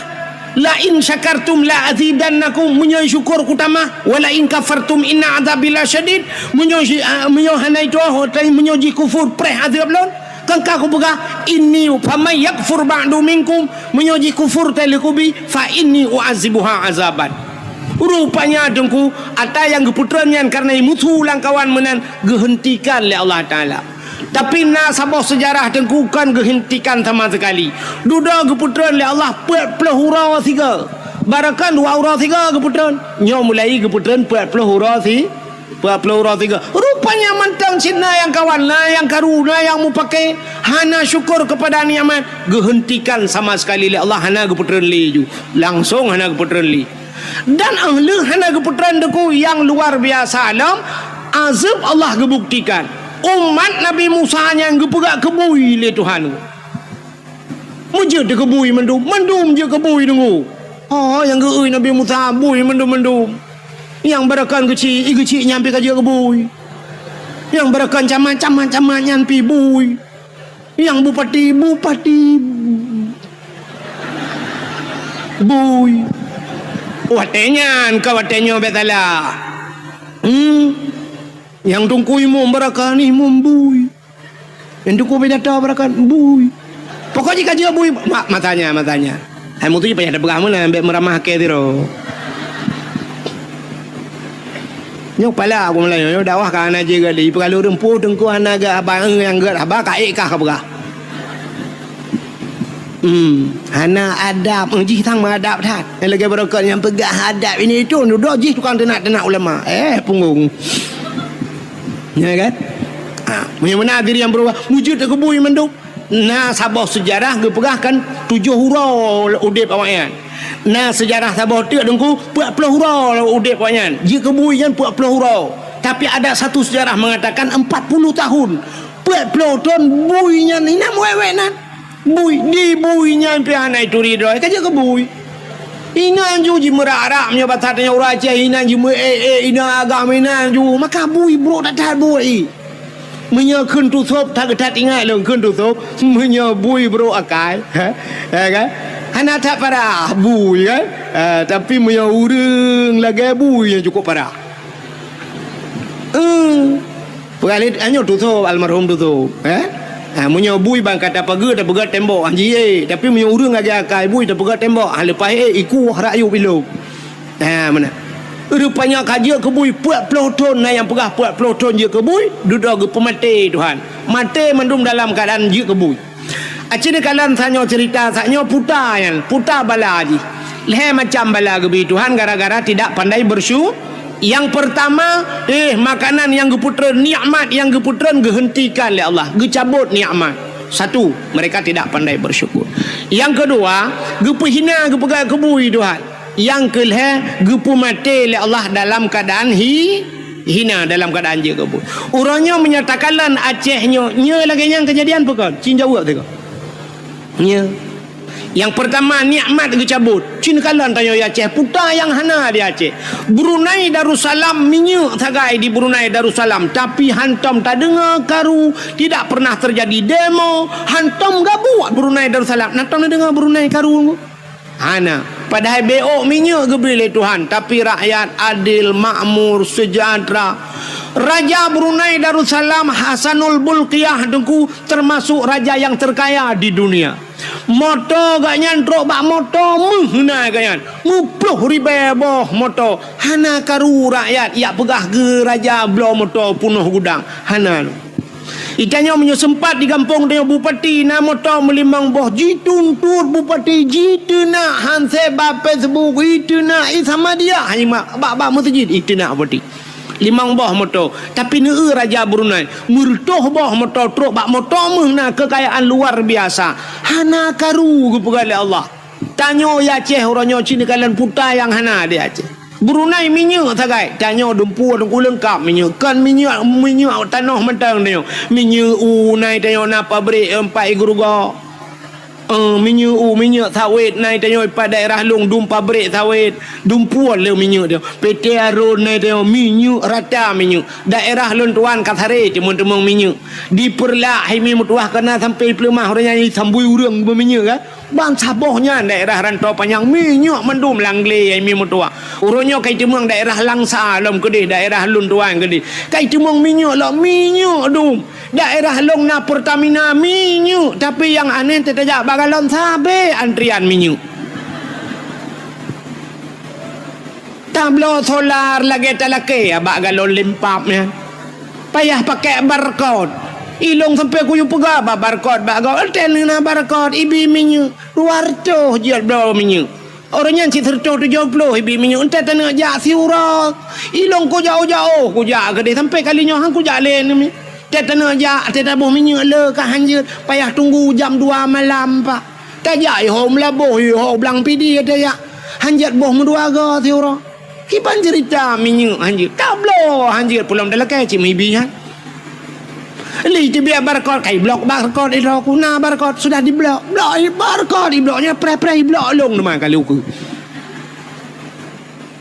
"La in syakartum la azidannakum," meunyoe syukur kutamah, "Wa la in kafartum inna azabi lasyadid," meunyoe sy-, ah, meunyoe hana ituah, otai meunyoe jikufur, preh azab lôn, kan ka kupeugah, "Inni faman yakfur ba'du minkum," meunyoe jikufur tai lheueh kubi, "fa inni u'azibuha azaban." Rupanya teungku, ata nyang geupeutreun nyan kareuna musu lam kawan meunan geuheuntikan lé Allah Taala. Tapi na saboh seujarah teungku kon geuheuntikan sama sekali. Dudoe geupeutreun lé Allah peuet ploh uroe sigoe. Baroekon dua uroe sigoe geupeutreun. Nyoe mulai geupeutreun peuet ploh uroe si, peuet ploh uroe sigoe. Rupanya mantong cit na nyang kawan, na nyang karu, na nyang mupake. Hana syukur kepada nikmat. Geuheuntikan sama sekali lé Allah, hana geupeutreun lé ju. Langsong hana geupeutreun lé. Dan 'oh lheueh hana geupeutreun teungku nyang luar biasa lom, azeueb Allah geubuktikan. Umat Nabi Musa nyan geupeugah keubui lé Tuhan. Meujeuet keu keubui mandum, mandum jeuet keubui teungku. Oh, nyang geu-eu Nabi Musa bui mandum-mandum. Nyang baroekon geuchik, i geuchik nyan pih ka jeuet keubui. Nyang baroekon camat, camat, camat nyan pih bui. Nyang bupati, bupati bui. Watée nyan ka watée nyoe bék salah. Hmm. Nyang teungku imum baroekon imum bui. Nyang teungku binatang baroekon bui. Pokok jih ka jeuet bui. Ma-, masanya, masanya. Hai mutu payah tapeugah meunan bék meuramah akhé sidroe. Nyoe pala aku mulai nyoe dakwah ka hana jeuet gali. Peugah lôn reumpu teungku hana gét haba, nyang gét haba ka ék kah ka peugah. Hmm, hana adab. Eh, jih sang meuadab that. Nyang lagée baroekon nyang peugah adab ini itu dudoe jih tukang teunak-teunak ulama. Eh, punggong. Ya kan? Ha, meunyoe meunan diri nyang beurubah, meujeuet keu bui mandum. Na saboh seujarah geupeugah kan tujoh uroe udeb awaknyan. Na seujarah saboh teuk teungku peuet ploh uroe udeb awaknyan. Jeuet keu bui nyan peuet ploh uroe. Tapi ada satu sejarah mengatakan empat puluh tahun. Peuet ploh thon bui nyan inan wék-wék nan. Bui, di bui nyan pih hana ituri droe, ka jeuet keu bui. Inan ju jimeurah-rah meunyoe basa tanyoe ureuëng Aceh, inan jimeuék-ék, inan agam inan ju, maka bui brok that-that bui. Meunyoe kheun tusôb, that-that ingat lôn kheun tusôb, meunyoe bui brok akai, ha? Ya kan? Hana that parah bui kan? Ah, tapi meunyoe ureuëng lagée bui nyang cukup parah. Eh, peugah lé, nyoe tusôb, almarhum tusôb, eh? Ha, meunyoe bui ban ka tapeugét, tapeugét tembok, han jiék. Tapi meunyoe ureuëng lagée akai bui, tapeugét tembok, ha, leupah ék, iku rakyueb ilong. Ha, meunan. Rupanya ka jeuet keu bui peuet ploh thon, na nyang peugah peuet ploh thon jeuet keu bui, dudoe geupeumaté Tuhan. Maté mandum dalam keuadaan jeuet keu bui. Aci neukalon tanyoe cerita, tanyoe puta nyan, puta bala jih. Lhée macam bala geubri Tuhan gara-gara tidak pandai bersyu-, yang pertama, eh, makanan nyang geupeutreun, nikmat nyang geupeutreun geuhentikan lé Allah, geucabot nikmat. Satu, mereka tidak pandai bersyukur. Yang kedua, geupeuhina, geupeugah keu bui Tuhan. Nyang keu lhée geupeumaté lé Allah dalam keuadaan hi-, hina, dalam keuadaan jeuet keu bui. Uroe nyoe meunyoe takalon Aceh nyoe, nyoe lagée nyan keujadian peue kon? Cit jaweueb sigoe. Nyoe. Nyang peurtama, nikmat geucabot. Cit neukalon tanyoe di Aceh, peue nyang hana di Aceh. Brunei Darussalam, minyeuk sagai di Brunei Darussalam, tapi hantom tadeungoe karu, tidak pernah terjadi demo, hantom gabuek Brunei Darussalam. Na tom neudeungoe Brunei karu? Hana. Padahai B O minyeuk geubri lé Tuhan, tapi rakyat adil, makmur, sejahtera. Raja Brunei Darussalam Hasanul Bolkiah Teungku termasuk raja yang terkaya di dunia. Moto gobnyan trok bak moto meuh na gobnyan. Meuploh ribèe boh moto. Hana karu rakyat jak peugah geu raja bloe moto peunoh gudang. Hana. Di tanyoe meunyoe seumpat di gampông tanyoe bupati na moto meulimong boh, jituntot bupati, jiteunak han seb bak Facebook, jiteunak, ih, sama dia, hana mak, bak-bak meuseujid, jiteunak bupati. Limong boh moto. Tapi neueu raja Brunei, meureutoh boh moto trok bak moto meuh na keukayaan luar biasa. Hana karu geupeugah lé Allah. Tanyoe di Aceh uroe nyoe cit neukalon peue nyang hana di Aceh. Brunei minyeuk sagai, tanyoe dumpeue teungku leungkap minyeuk. Kon minyeuk, minyeuk tanoh mantong tanyoe. Minyeuk u na tanyoe na pabrik, eh, Empat Grugo. Eh, minyeuk u, minyeuk sawét na tanyoe pat daerah lôn dum pabrik sawét. Dumpeue le minyeuk tanyoe. P T Aron na tanyoe minyeuk rata minyeuk. Daerah lôn tuan Kasaré teumeung-teumeung minyeuk. Di Peureulak hai mi meutuwah kana sampai Peuleumah uroe nyan sambui ureueng beuminyeuk kan. Ban saboh nyan daerah Rantau Panyang minyeuk mandum lam glé hai mi meutuwah. Uroe nyoe kai teumeung daerah Langsa lom keudeh, daerah lôn tuan keudeh. Kai teumeung minyeuk lom, minyeuk dum. Daerah lôn na Pertamina minyeuk, tapi nyang aneh teutajak bak galon sabé antrian minyeuk. Tabloe solar lagèe talakèe bak galon limpab nyan. Payah pakai barcode. Ilôn sampai kuyue peugah bak barcode bak gob. Teuh na barcode, ibi minyeuk. Dua reutôh jeuet bloe minyeuk. Uroe nyan cit sireutôh tujoh ploh ibi minyeuk. Teuh taneuk jak siuroe. Ilôn kujak-ujak, oh, kujak keudeh sampai kali nyoe han kujak lé nyoe. Teuh taneuk jak, teuh taboh minyeuk le ka han jeuet. Payah tunggu jam dua malam, Pak. Tajak iho Meulaboh, iho Blang Pidie tajak. Han jeuet boh meudua goe siuroe. Kiban ceurita minyeuk han jeuet. Tabloe han jeuet, peulom talakèe cit meuibi nyan. Lé teubiet barcode, kai blok barcode, idroe ku na barcode, sudah diblok. Blok barcode, iblok nyan preh-preh, iblok lôn teuma kali ukeue.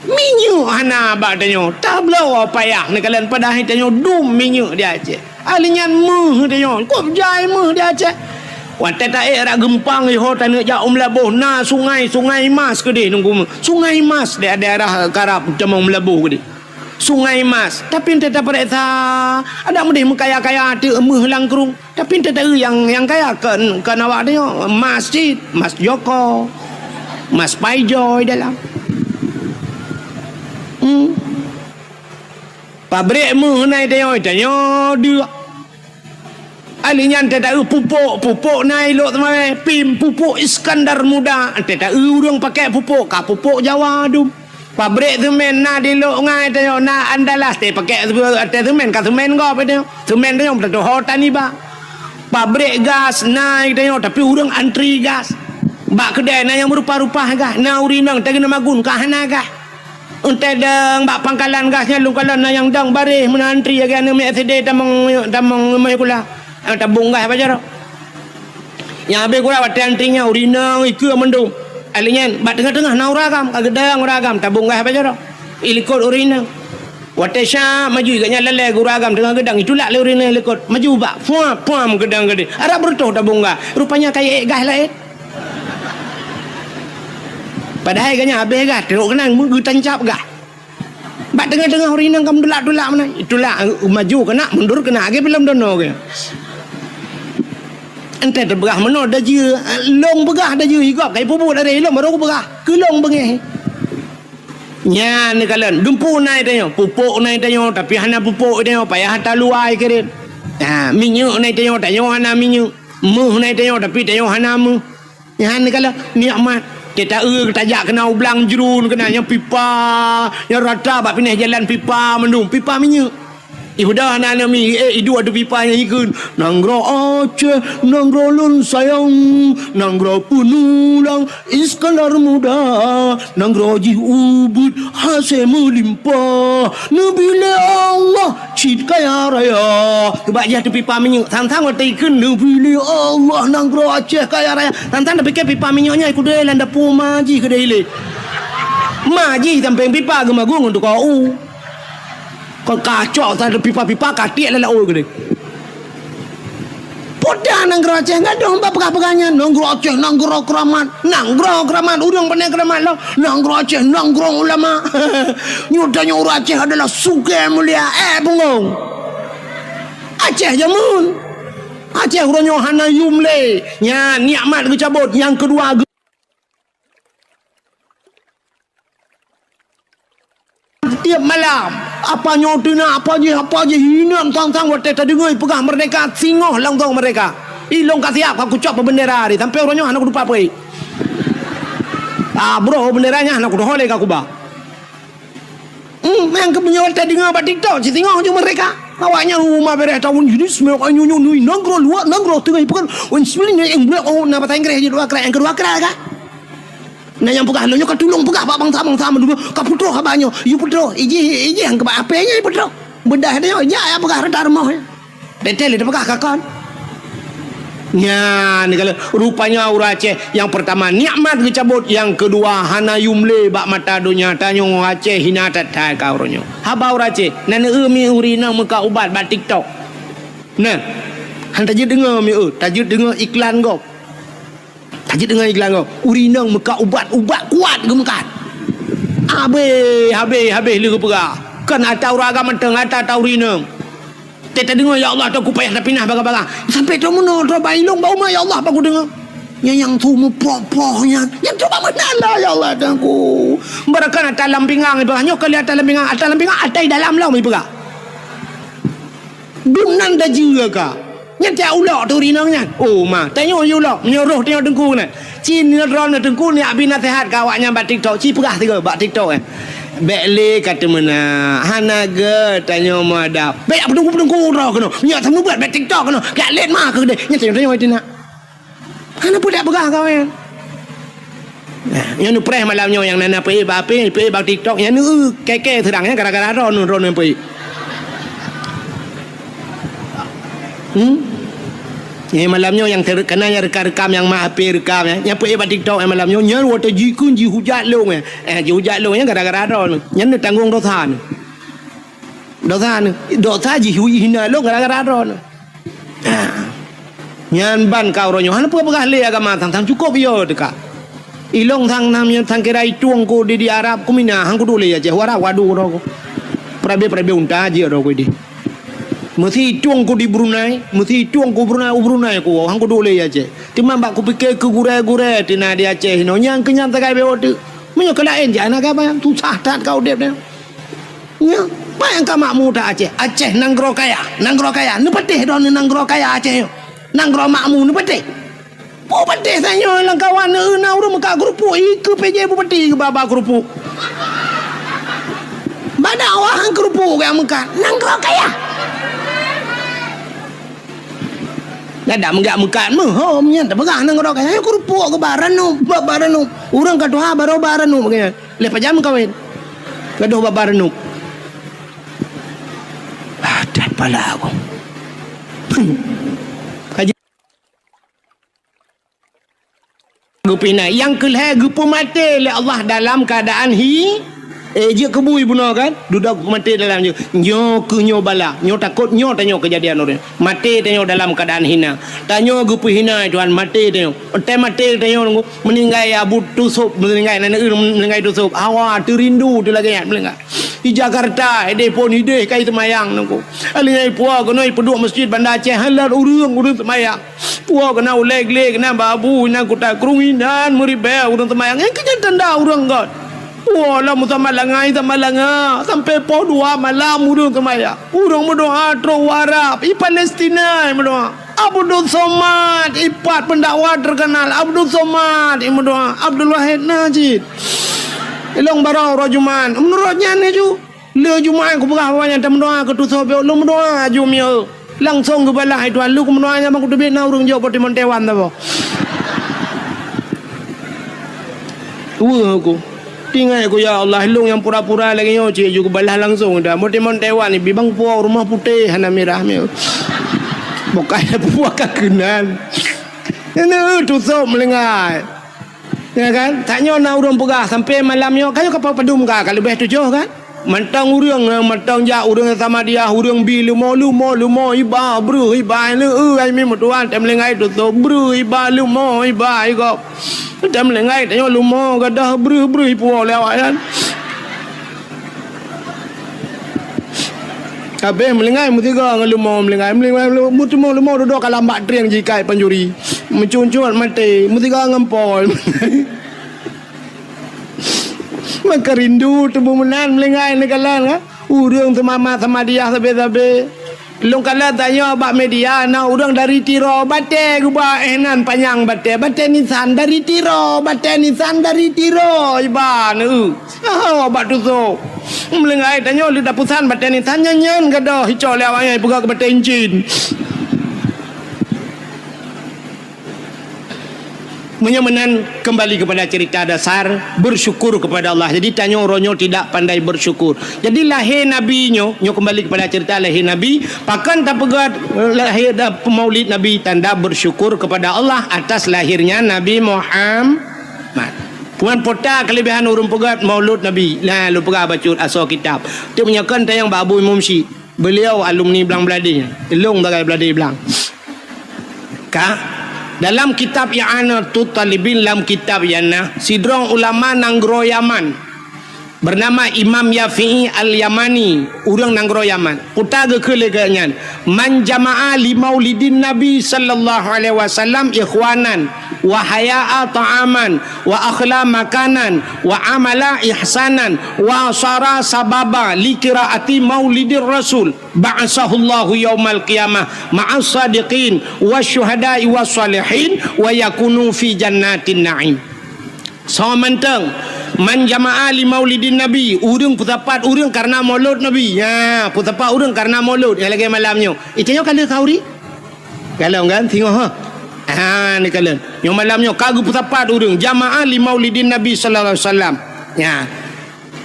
Minyeuk hana bak tanyoe. Tabloe payah neukalon padahai tanyoe dum minyeuk di Aceh. Ahli nyan meuh tanyoe. Kop jai meuh di Aceh. Watèe taék rot geumpang iho taneuk jak u Meulaboh na sungai, Sungai Mas keudeh nunggu meuh. Sungai Mas di daerah karab tamong Meulaboh keudeh. Sungai Mas. Tapi teuh tapareksa, adak meudeh meukaya-kaya teuk meuh lam krueng. Tapi teuh taeu nyang, nyang kaya kon, kon awak tanyoe, mas cit, mas Joko, mas Paijoy dalam. Hmm. Pabrik meuh na tanyoe, tanyoe deuk. Ahli nyan teuh taeu pupuk, pupuk na ilok teuma, pim pupuk Iskandar Muda, teuh taeu ureueng pakai pupuk, ka pupuk Jawa dum. Pabrik semen na di Lhokseumawe tanyoe, na Andalas, teuh pakai semen, ka semen gob tanyoe. Semen tanyoe teuh tuho tan iba. Pabrik gas na tanyoe, tapi ureueng antri gas. Bak keudè na nyang meurupa-rupa gas, na ureueng inong teuh keuneuk magun ka hana gas. Eunteuk dong bak pangkalan gas nyan lôn kalon na nyang dong baréh meunan antri lagèe aneuk miet S D tamong, tamong meuseukula. Tabong gas bak jaroe. Nyang habéh gura watèe antri nyan ureueng inong ikeue mandum. Ahli nyan bak teungoh-teungoh na ureueng agam, ka geudong ureueng agam tabong gas bak jaroe. Ilikot ureueng inong. Watèe syap maju gobnyan lalè ureueng agam teungoh geudong, itulak lé ureueng inong ilikot. Maju bak, puam, puam geudong keudeh. Arab beureutoh tabong gas. Rupanya ka iék gas laén. Padahai gobnyan habéh gas, trok keunan geutancab gas. Bak teungoh-teungoh ureueng inong ka meutulak-tulak meunan. Itulak, maju keunak, mundur keunak, lagèe filem Dono geuh. Eunteuk teupeugah meunoe dajeue, lôn peugah dajeue, i gob ka ipeubuet lagèe lôn barô kupeugah. Keu lôn beungèh. Nyan neukalon, dumpeue na tanyoe, pupuk na tanyoe, tapi hana pupuk tanyoe, payah taluwa kirém. Ha, minyeuk na tanyoe, tanyoe hana minyeuk. Meuh na tanyoe, tapi tanyoe hana meuh. Nyan neukalon nikmat. Teuh taeu tajak keunan u Blang Jruen keunan nyang pipa, nyang rata bak pinéh jalan pipa mandum, pipa minyeuk. Ibudah aneuk-aneuk mi, eh, iduek ateueh pipa nyan ikheun, "Nanggroe Aceh, nanggroe lôn sayang, nanggroe peunulang Iskandar Muda, nanggroe jih ubit hase meulimpah, neubri lé Allah cit kaya raya." Teubak jih ateueh pipa minyeuk, sang-sang watèe ikheun, "Neubri lé Allah nanggroe Aceh kaya raya." Sang-sang tapike pipa minyeuk nyan kudeh lam dapu ma jih keudeh ilée. Ma jih sampéng pipa geumagun ngon tukang u. Kon kacok sa pipa-pipa ka tiek lam laôt keudeh. Peue dah nanggroe Aceh gadôh bak peugah-peugah nyan, nanggroe Aceh nanggroe keuramat, nanggroe keuramat, ureueng pane keuramat lom, nanggroe Aceh nanggroe ulama. Nyoe tanyoe ureueng Aceh adalah sugée mulia, eh, bungong. Aceh jameun. Aceh uroe nyoe hana yum lé. Nyan nikmat geucabot, nyang keudua geu- Tiep malam, apa nyoe teunak, apa jih, apa jih, inong sang-sang watèe tadeungoe peugah merdeka, singoh langsong merdeka. Ilong ka siap, ka kucok bak bendera tadi, sampai uroe nyoe hana kutupat peuet. Ah, broh bendera nyan hana kutuho lé ka kuba. Hmm, nyang keu meunyoe tadeungoe bak TikTok, cit singoh ju merdeka. Awaknyan uma bereh tahun jadi semak nyoe nyoe nyoe nanggroe luwa nanggroe teungoh ipeugah. Wan sibling nyang blok oh na bahasa Inggris jih dua krak, nyang keudua krak ka. Nah, nyang peugah lôn nyoe ka tulông peugah bak bansa-bansa meudua, ka putôh haba nyoe. Yue putôh, ijih, ijih nyang keubah apé nyoe putôh. Beudah nyoe, jak ya peugah rata rumoh nyoe. Teuntèe lé teupeugah ka kon. Nyan, kalau rupanya ureueng Aceh, nyang peurtama nikmat geucabot, nyang keudua hana yum lé bak mata donya. Tanyoe Aceh hina that-that ka uroe nyoe. Haba ureueng Aceh, na neu-eu mi ureueng inong meukat ubat bak TikTok. Nah, han tajeuet deungoe mi eu, tajeuet deungoe iklan gob. Tajeuet deungoe iklan gob, ureueng inong meukat ubat, ubat kuat geumeukat. Habéh, habéh, habéh lé geupeugah. Kon ata ureueng agam mantong, ata, ata ureueng inong. Teuka deungoe, ya Allah, teuka payah tapinah bagah-bagah. Sampai teuka meunoe, teuka bak ilong, bak umat, ya Allah, bak kudeungoe. Nyang, nyang tu meuproh-proh nyan. Nyang tu bak meunan lah, ya Allah, teuka. Barakan ata lam pinggang, ipeugah. Nyoe kali ata lam pinggang, ata lam pinggang, ata di dalam lom, ipeugah. Dum nan dajeue ka. Nyan tiep ulok teuh ureueng inong nyan. Oh, ma, tanyoe yue ulok. Meunyoe roh tanyoe teungku nyan. Ci nyoe droeneuh teungku nyan abi naseuhat keu awaknyan bak TikTok. Ci peugah sigoe bak TikTok, eh. Bèk lé ka teumeunak. Hana gèt tanyoe meuadab. Bèk peudengku-peudengku droe keunoe. Meunyoe seumeubeuet bak TikTok keunoe. Ka lét ma keu keudéh. Nyan tanyoe-tanyoe teunak. Hana peue jak peugah kawén. Nah, nyoe neupreh malam nyoe nyang na-na peuék bak H P, peuék bak TikTok, nyan neu kèe-kèe seurang nyan gara-gara droeneuh, droeneuh peuék. Hmm? Nyoe malam nyoe nyang ter-, kana nyang rekam-rekam nyang mak H P rekam nyan, nyang peuék bak TikTok nyan malam nyoe, nyan watèe jikheun jihujat lôn nyan. Eh, jihujat lôn nyan gara-gara droeneuh. Nyan neutanggong dosa neuh. Dosa neuh. Dosa jihina lôn gara-gara droeneuh. Ha. Nyan ban ka uroe nyoe hana peue peugah lé agama sang-sang cukôp yo teuka. Ilong sang nam nyan sang kira itueng ku di, di Arab ku mina hang kuduek lé ya ceh. Arab wadu droe ku. Perabe-perabe unta jih droe ku di. Meusi itueng ku di Brunei, meusi itueng ku Brunei, u Brunei ku hang kuduek lé ya ceh. Teuma bak kupike keu gurèe-gurèe teuh na di Aceh inoe nyang keu nyan sagai bewok teuk. Meunyoe keu laén jak na gaba susah that ka udép nyan. Nyoe, peue nyang ka makmu that Aceh? Aceh nanggroe kaya, nanggroe kaya. Neupatéh droeneuh nanggroe kaya Aceh nyoe. Nanggroe makmu neupatéh. Peue patéh tanyoe lam kawan neueu na ureueng meukat keurupuk, ikeue P J Bupati geuba-ba keurupuk. Bak dakwah han keurupuk geuyak meukat. Nanggroe kaya. Nyan dak meugak meukat meuhom nyan teupeugah nanggroe kaya. Nyan keurupuk geuba ranup, ba-ba ranup. Ureueng ka tuha barô ba ranup geuh nyan. Lheuh pajan meukawen. Gadôh ba-ba ranup. Ah, that pala aku. Kaji. Geupinah. Nyang keu lhèe geupeumaté lé Allah dalam keuadaan hi-, eh, jeuet keu bui bunoe kan? Dudoe geupeumaté dalam jeuet. Nyoe keuh nyoe bala. Nyoe takot nyoe tanyoe keujadian ureueng. Maté tanyoe dalam keuadaan hina. Tanyoe geupeuhina, Tuhan, maté tanyoe. Watèe maté tanyoe nunggu, meuninggai Abu Tusop, meuninggai aneuk ureueng meuninggai Tusop. Hawa teurindu teu lagèe nyan meuninggai. Di Jakarta, idéh phôn idéh kai seumayang nunggu. Alinggai puwoe keunoe peuduek meuseujid Banda Aceh, hana lôn ureueng, ureueng seumayang. Puwoe keunan ulèe glé keunan bak abu inan kuta krueng inan meuribèe ureueng seumayang. Nyang keu nyan tanda ureueng göt. Puwoe lom meusamat langai, samat langa, sampai poh dua malam ureueng seumayang. Ureueng meudoa trok u Arab, i Palestina meudoa. Abdul Somad, i pat peundakwa teukeunal, Abdul Somad, i meudoa, Abdul Wahid Najib. Ilong barô uroe Jumat. Meunurot nyan laju. Le Jumat kupeugah awak nyan tameudoa keu Tusoe, lôn meudoa aju mieu. Langsong geubalah hai Tuhan, lôn meudoa nyan bang kuteubiet na ureuëng jok boh timon Taiwan saboh. Weueh aku. Tinggai aku, ya Allah, lôn nyang pura-pura lagée nyoe cit ju geubalah langsong dah. Boh timon Taiwan ibi bang puwoe rumoh putéh hana mirah mieu. Bukai puwoe ka keunan. Nyoe Tusoe meulinggai. Ya kan? Tanyoe na ureuëng peugah sampai malam nyoe, kayu kapal padum ka, ka leubeh tujoh kan? Mantong ureuëng, eh, mantong jak ureuëng Samadiyah, ureuëng bi leumo, leumo, leumo, iba, breuh, iba, leu, ai mi meutuan, tem linggai Tusoe, breuh, iba, leumo, iba, igop. Tem linggai tanyoe leumo, gadoh, breuh, breuh, ipuwoe lé awak nyan. Habéh meulinggai meusigoe ngon leumo meulinggai, meulinggai meuteumé leumo dudoe ka lambak trieng jikai pancuri. Meucuncut maté, meusigoe ngon pol. Maka rindu tuboh meunan meulinggai neukalon ka. Ureuëng seumama Samadiyah sabe-sabe. Lôn kalon tanyoe bak media na ureuëng dari Tiro batée geuba éh nan panyang batée, batée nisan dari Tiro, batée nisan dari Tiro iba neu. Oh, bak Tusoe. Meulinggai tanyoe leuda pusan batée nisan nyan nyan gadoh icok lé awak nyan ipeugah keu batée incin. Meunyoe meunan kembali kepada cerita dasar bersyukur kepada Allah. Jadi tanyoe uroe nyoe tidak pandai bersyukur. Jadi lahé Nabi nyoe, nyoe kembali kepada cerita lahé Nabi, pakon tapeugah lahé da- maulid Nabi tanda bersyukur kepada Allah atas lahirnya Nabi Muhammad. Kuman pota kelebihan ureuëng peugah maulud Nabi. Nah, lu peugah bacut asoe kitab. Tu meunyoe kon tayang bak Abu Imam Syik. Beliau alumni Blang Bladé. Lôn sagai Bladé Blang. Ka dalam kitab I'anatut Talibin, lam kitab I'anah, sidroe ulama nanggroe Yaman bernama Imam Yafi'i Al-Yamani, ureuëng nanggroe Yaman. Kuta geukheun lé geuh nyan, "Man jama'a li maulidin Nabi sallallahu alaihi wasallam ikhwanan wa haya'a ta'aman wa akhla makanan wa amala ihsanan wa asara sababa li qiraati maulidir rasul." Ba'asahullahu yaumal qiyamah ma'as sadiqin wasyuhada'i wassalihin wa yakunu fi jannatin na'im. Soe mantong, man jama'a li maulidin nabi, ureuëng peusapat ureuëng karena maulud nabi. Ya, peusapat ureuëng karena maulud. Nyang lagée malam nyoe. Itu nyoe kali khauri. Kalon kan singoh ha. Ha ni kalon. Nyoe malam nyoe ka geupeusapat ureuëng jama'a li maulidin nabi sallallahu alaihi wasallam. Ya.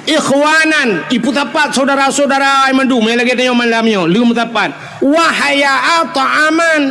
Ikhwanan, ipeusapat saudara-saudara ai mandum nyang lagée tanyoe malam nyoe, leuh meusapat. Wa haya'a ta'aman,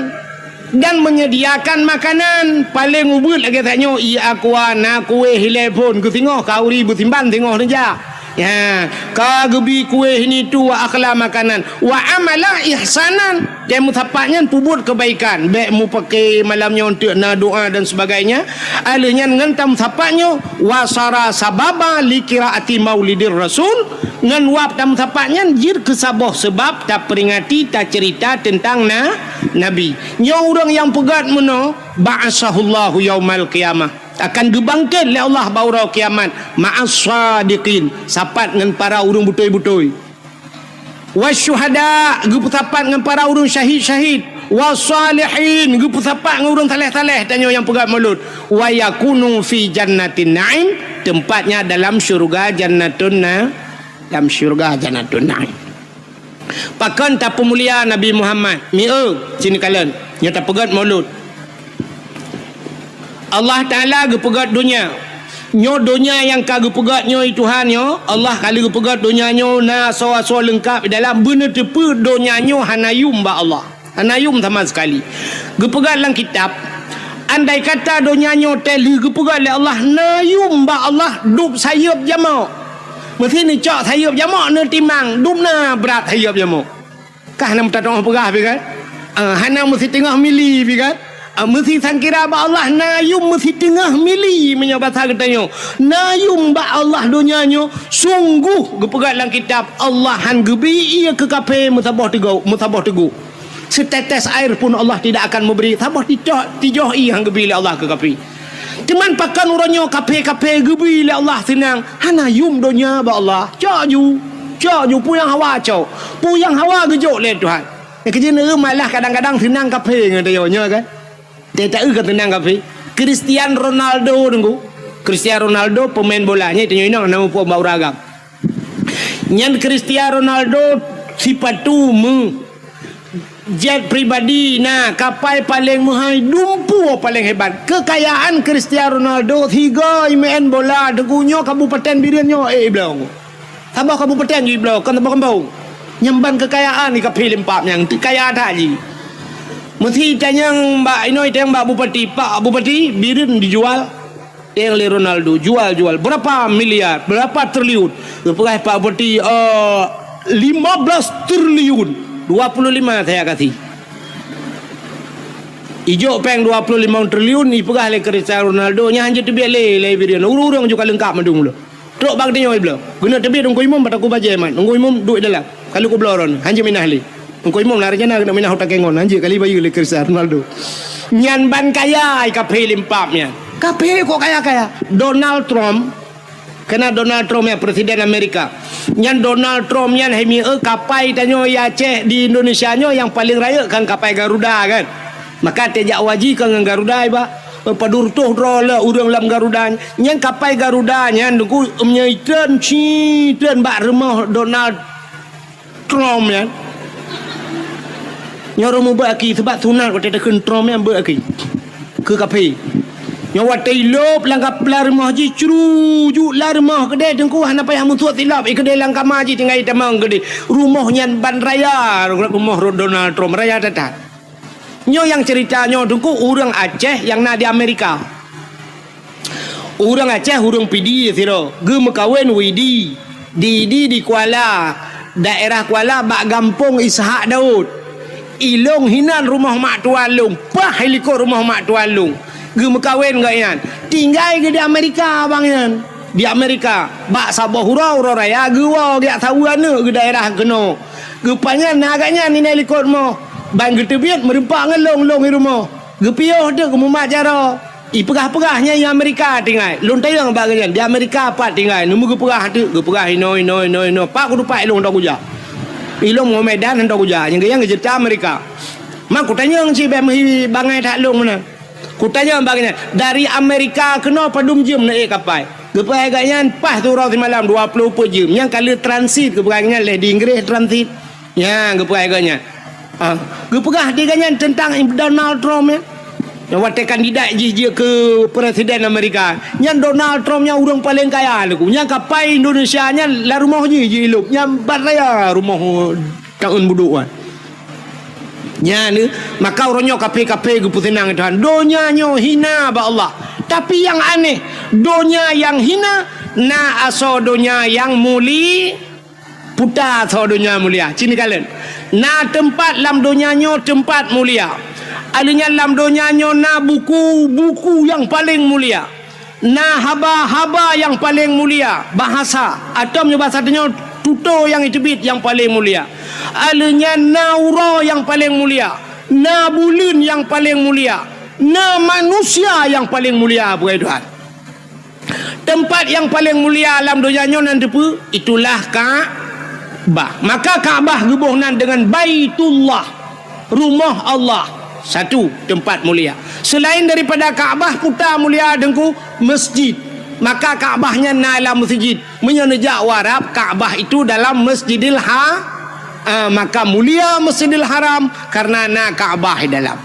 dan menyediakan makanan. Paléng ubeuet lagée tanyoe, i aqua na kuéh ilée phon keu singoh, khauri beusimban singoh neujak. Ya, ka geubi kuéh ini tu wa akhla makanan. Wa amala ihsanan. Dan meusapat nyan peubuet keubaikan, bék mupake malam nyoe eunteuk na doa dan sebagainya. Aleuh nyan ngon tameusapat nyoe, wasara sababa li qiraati maulidir rasul, ngon wab tameusapat nyan jeuet keu saboh seubab taperingati, taceurita teuntang na, Nabi. Nyoe ureuëng nyang peugét meunoe, ba'asahullahu yaumal qiyamah, akan geubangkét lé Allah bak uroe kiamat, ma'as sadiqin, sapat ngon para ureuëng beutôi-beutôi. Wasyuhada, geupeusapat ngon para ureuëng syahid-syahid. Wasalihin, geupeusapat ngon ureuëng saleh-saleh, tanyoe nyang peugét maulud. Wa yakunu fi jannatin na'im, tempatnya dalam syurga Jannatun Na-, dalam syurga Jannatun Na'im. Pakon tapeumulia Nabi Muhammad? Mieu, sini kalon. Nyoe tapeugét maulud. Allah Taala geupeugét donya. Nyoe donya nyang ka geupeugét nyoe, Tuhan nyoe, Allah ka lheueh geupeugét donya nyoe na asoe-asoe leungkab di dalam, beuneuteupeu donya nyoe hana yum bak Allah. Hana yum sama sekali. Geupeugét lam kitab, andai kata donya nyoe teuh lheueh geupeugét lé Allah, na yum bak Allah dub sayeuep jamok. Meusi neucok sayeuep jamok neutimang, dub na brat sayeuep jamok. Kah na meutatong peugah pi kan? Ah, hana meusiteungoh mili pi kan? Ah, meusi sangkira bak Allah na yum meusiteungoh mili meunyoe basa geutanyoe. Na yum bak Allah donya nyoe, sungguh geupeugét lam kitab, Allah han geubi ié keu kafé meusaboh teugok, meusaboh teugok. Setetes air pun Allah tidak akan memberi, saboh titoh tijoh ié han geubi lé Allah keu kafé. Teuma pakon uroe nyoe kafé-kafé geubi lé Allah seunang, hana yum donya bak Allah. Cok ju, cok ju, peue nyang hawa cok. Peue nyang hawa geujok lé Tuhan. Nyang keujeuet neueu malah kadang-kadang seunang kafé ngon tanyoe nyoe kan. Teuh taeu ka seunang kafé. Cristiano Ronaldo nunggu. Cristiano Ronaldo pemain bola nyan tanyoe inong nama puang bak ureuëng agam. Nyan Cristiano Ronaldo sipatu meu, jet pribadi na, kapai paleng meuhai, dumpeue paleng hebat. Keukayaan Cristiano Ronaldo sigoe meu'en bola, deungon nyoe kabupaten Bireuen nyoe, eh, bloe. Saboh kabupaten jih bloe, kon saboh gampông. Nyan ban keukayaan di kaphé limpak nyang kaya that jih. Meusi tanyong bak inoe, tanyong bak bupati, "Pak Bupati, Bireuen dijual?" Yang lé Ronaldo, jual-jual. Berapa miliar? Berapa triliun? Geupeugah Pak Bupati, eh, lima belas triliun. Dua puluh lima saya kasih. Ijok péng dua puluh lima triliun, ipeugah lé Cristiano Ronaldo, nyan hanjeuet teubiet lé, lé Bireuen. Ureueng-ureueng juga leungkap mandum lom. Trok bak geutanyoe bloe. Keuneuk teubiet Teungku Imum, bak Teungku Bajée mat. Teungku Imum duek dalam. Ka lheueh kubloe droeneuh, hanjeuet minah lé. Teungku Imum na rencana keuneuk minah u Takengon, hanjeuet kali bayeue lé Cristiano Ronaldo. Nyan ban kaya i kaphé limpak nyan. Kaphé kok kaya-kaya. Donald Trump, kena Donald Trump nyan presiden Amerika. Nyan Donald Trump nyan hai mieu kapai tanyoe i Aceh di Indonesia nyoe nyang paleng rayeuk kan kapai Garuda kan. Maka teuh jak haji kan ngon Garuda iba. Padub reutôh droe le ureueng lam Garuda nyan. Nyan kapai Garuda nyan Teungku, meunyoe itreun, ci treun bak rumoh Donald Trump nyan. Nyoe ureueng mubeuet aki, seubab sunat watée takheun Trump nyan beuet aki. Keu kaphé. Nyoe watée ilop lam kap-, lam rumoh jih, crujuk lam rumoh keudeh Teungku, hana payah meusuet silop, i keudeh lam kama jih tinggai tamong keudeh. Rumoh nyan ban raya, rumoh Donald Trump, raya that-that. Nyoe nyang cerita nyoe Teungku, ureueng Aceh nyang na di Amerika. Ureueng Aceh, ureueng Pidie sidroe, geumeukawen Widi, di, di, di Kuala, daerah Kuala bak gampông Ishak Daud. Ilong hinan rumoh mak tuan lôn, paih likot rumoh mak tuan lôn. Geumeukawen gobnyan. Tinggai geuh di Amerika abang nyan. Di Amerika, bak saboh uroe, uroe raya, geuwoe geujak saweue aneuk geuh daerah keunoe. Geupajan na gobnyan inan likot rumoh. Ban geuteubiet meureumpok ngon lôn, lôn i rumoh. Geupiôh teuk geumumat jaroe. Ipeugah-peugah nyan i Amerika tinggai. Lôn tanyong bak gobnyan, di Amerika pat tinggai. Neumeu geupeugah teuk, geupeugah inoe, inoe, inoe, inoe. Pat kuteumpat ilôn hana kujak. Ilôn Muhammad dan hana kujak. Nyang gobnyan geuceurita Amerika. Ma kutanyong cit bèk meuhi bangai that lôn meunan. Kutanyong bak gobnyan, dari Amerika keunoe padum jeuem neuék kapai? Geupeugah gobnyan paih siuroe simalam dua ploh peuet jeuem. Nyang ka lheueh transit geupeugah gobnyan lheueh di Inggréh transit. Nyan geupeugah gobnyan. Ah, geupeugah di gobnyan teuntang Donald Trump nyan. Nyang watée kandidat jih jeuet keu presiden Amerika. Nyan Donald Trump nyan ureueng paleng kaya Teungku. Nyan kapai Indonesia nyan lam rumoh jih jiilop. Nyan ban raya rumoh taeun budok nyan. Nyan, maka uroe nyoe kaphé-kaphé geupeuseunang Tuhan. Donya nyoe hina bak Allah. Tapi nyang aneh, donya nyang hina na asoe donya nyang muli-, puta asoe donya mulia. Ci neukalon. Na teumpat lam donya nyoe teumpat mulia. Alheuh nyan lam donya nyoe na buku-buku nyang paleng mulia. Na haba-haba nyang paleng mulia, bahasa, atau meunyoe bahasa tanyoe, tutoe nyang iteubiet nyang paleng mulia. Alheuh nyan na uroe nyang paleng mulia, na buleuen nyang paleng mulia, na manusia nyang paleng mulia, bukai Tuhan. Teumpat nyang paleng mulia lam donya nyoe nan teupeue? Itulah Ka'bah. Maka Ka'bah geuboh nan deungon Baitullah. Rumoh Allah, satu teumpat mulia. Selain daripada Ka'bah, puta mulia Teungku, masjid. Maka Ka'bah nyan na lam masjid. Meunyoe neujak u Arab, Ka'bah itu dalam Masjidil Ha-, ah, maka mulia Masjidil Haram karena na Ka'bah di dalam.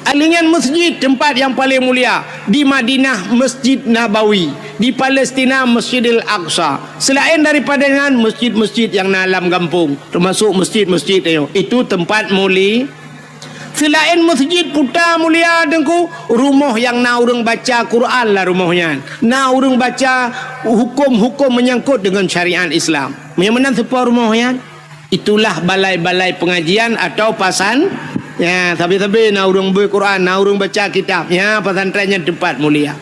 Alheuh nyan masjid teumpat nyang paleng mulia. Di Madinah, Masjid Nabawi. Di Palestina, Masjidil Aqsa. Selain daripada nyan, masjid-masjid nyang na lam gampông. Teumasok masjid-masjid nyoe, itu teumpat muli-, seulaén masjid puta mulia Teungku, rumoh nyang na ureuëng baca Quran lam rumoh nyan, na ureuëng baca huköm-huköm meunyangkot deungon syariat Islam. Meunyoe meunan seupôt rumoh nyan, itulah balai-balai peungajian atau pasan-, ya, sabe-sabe na ureuëng beuet Quran, na ureuëng baca kitab. Ya, pesantren nyan teumpat mulia.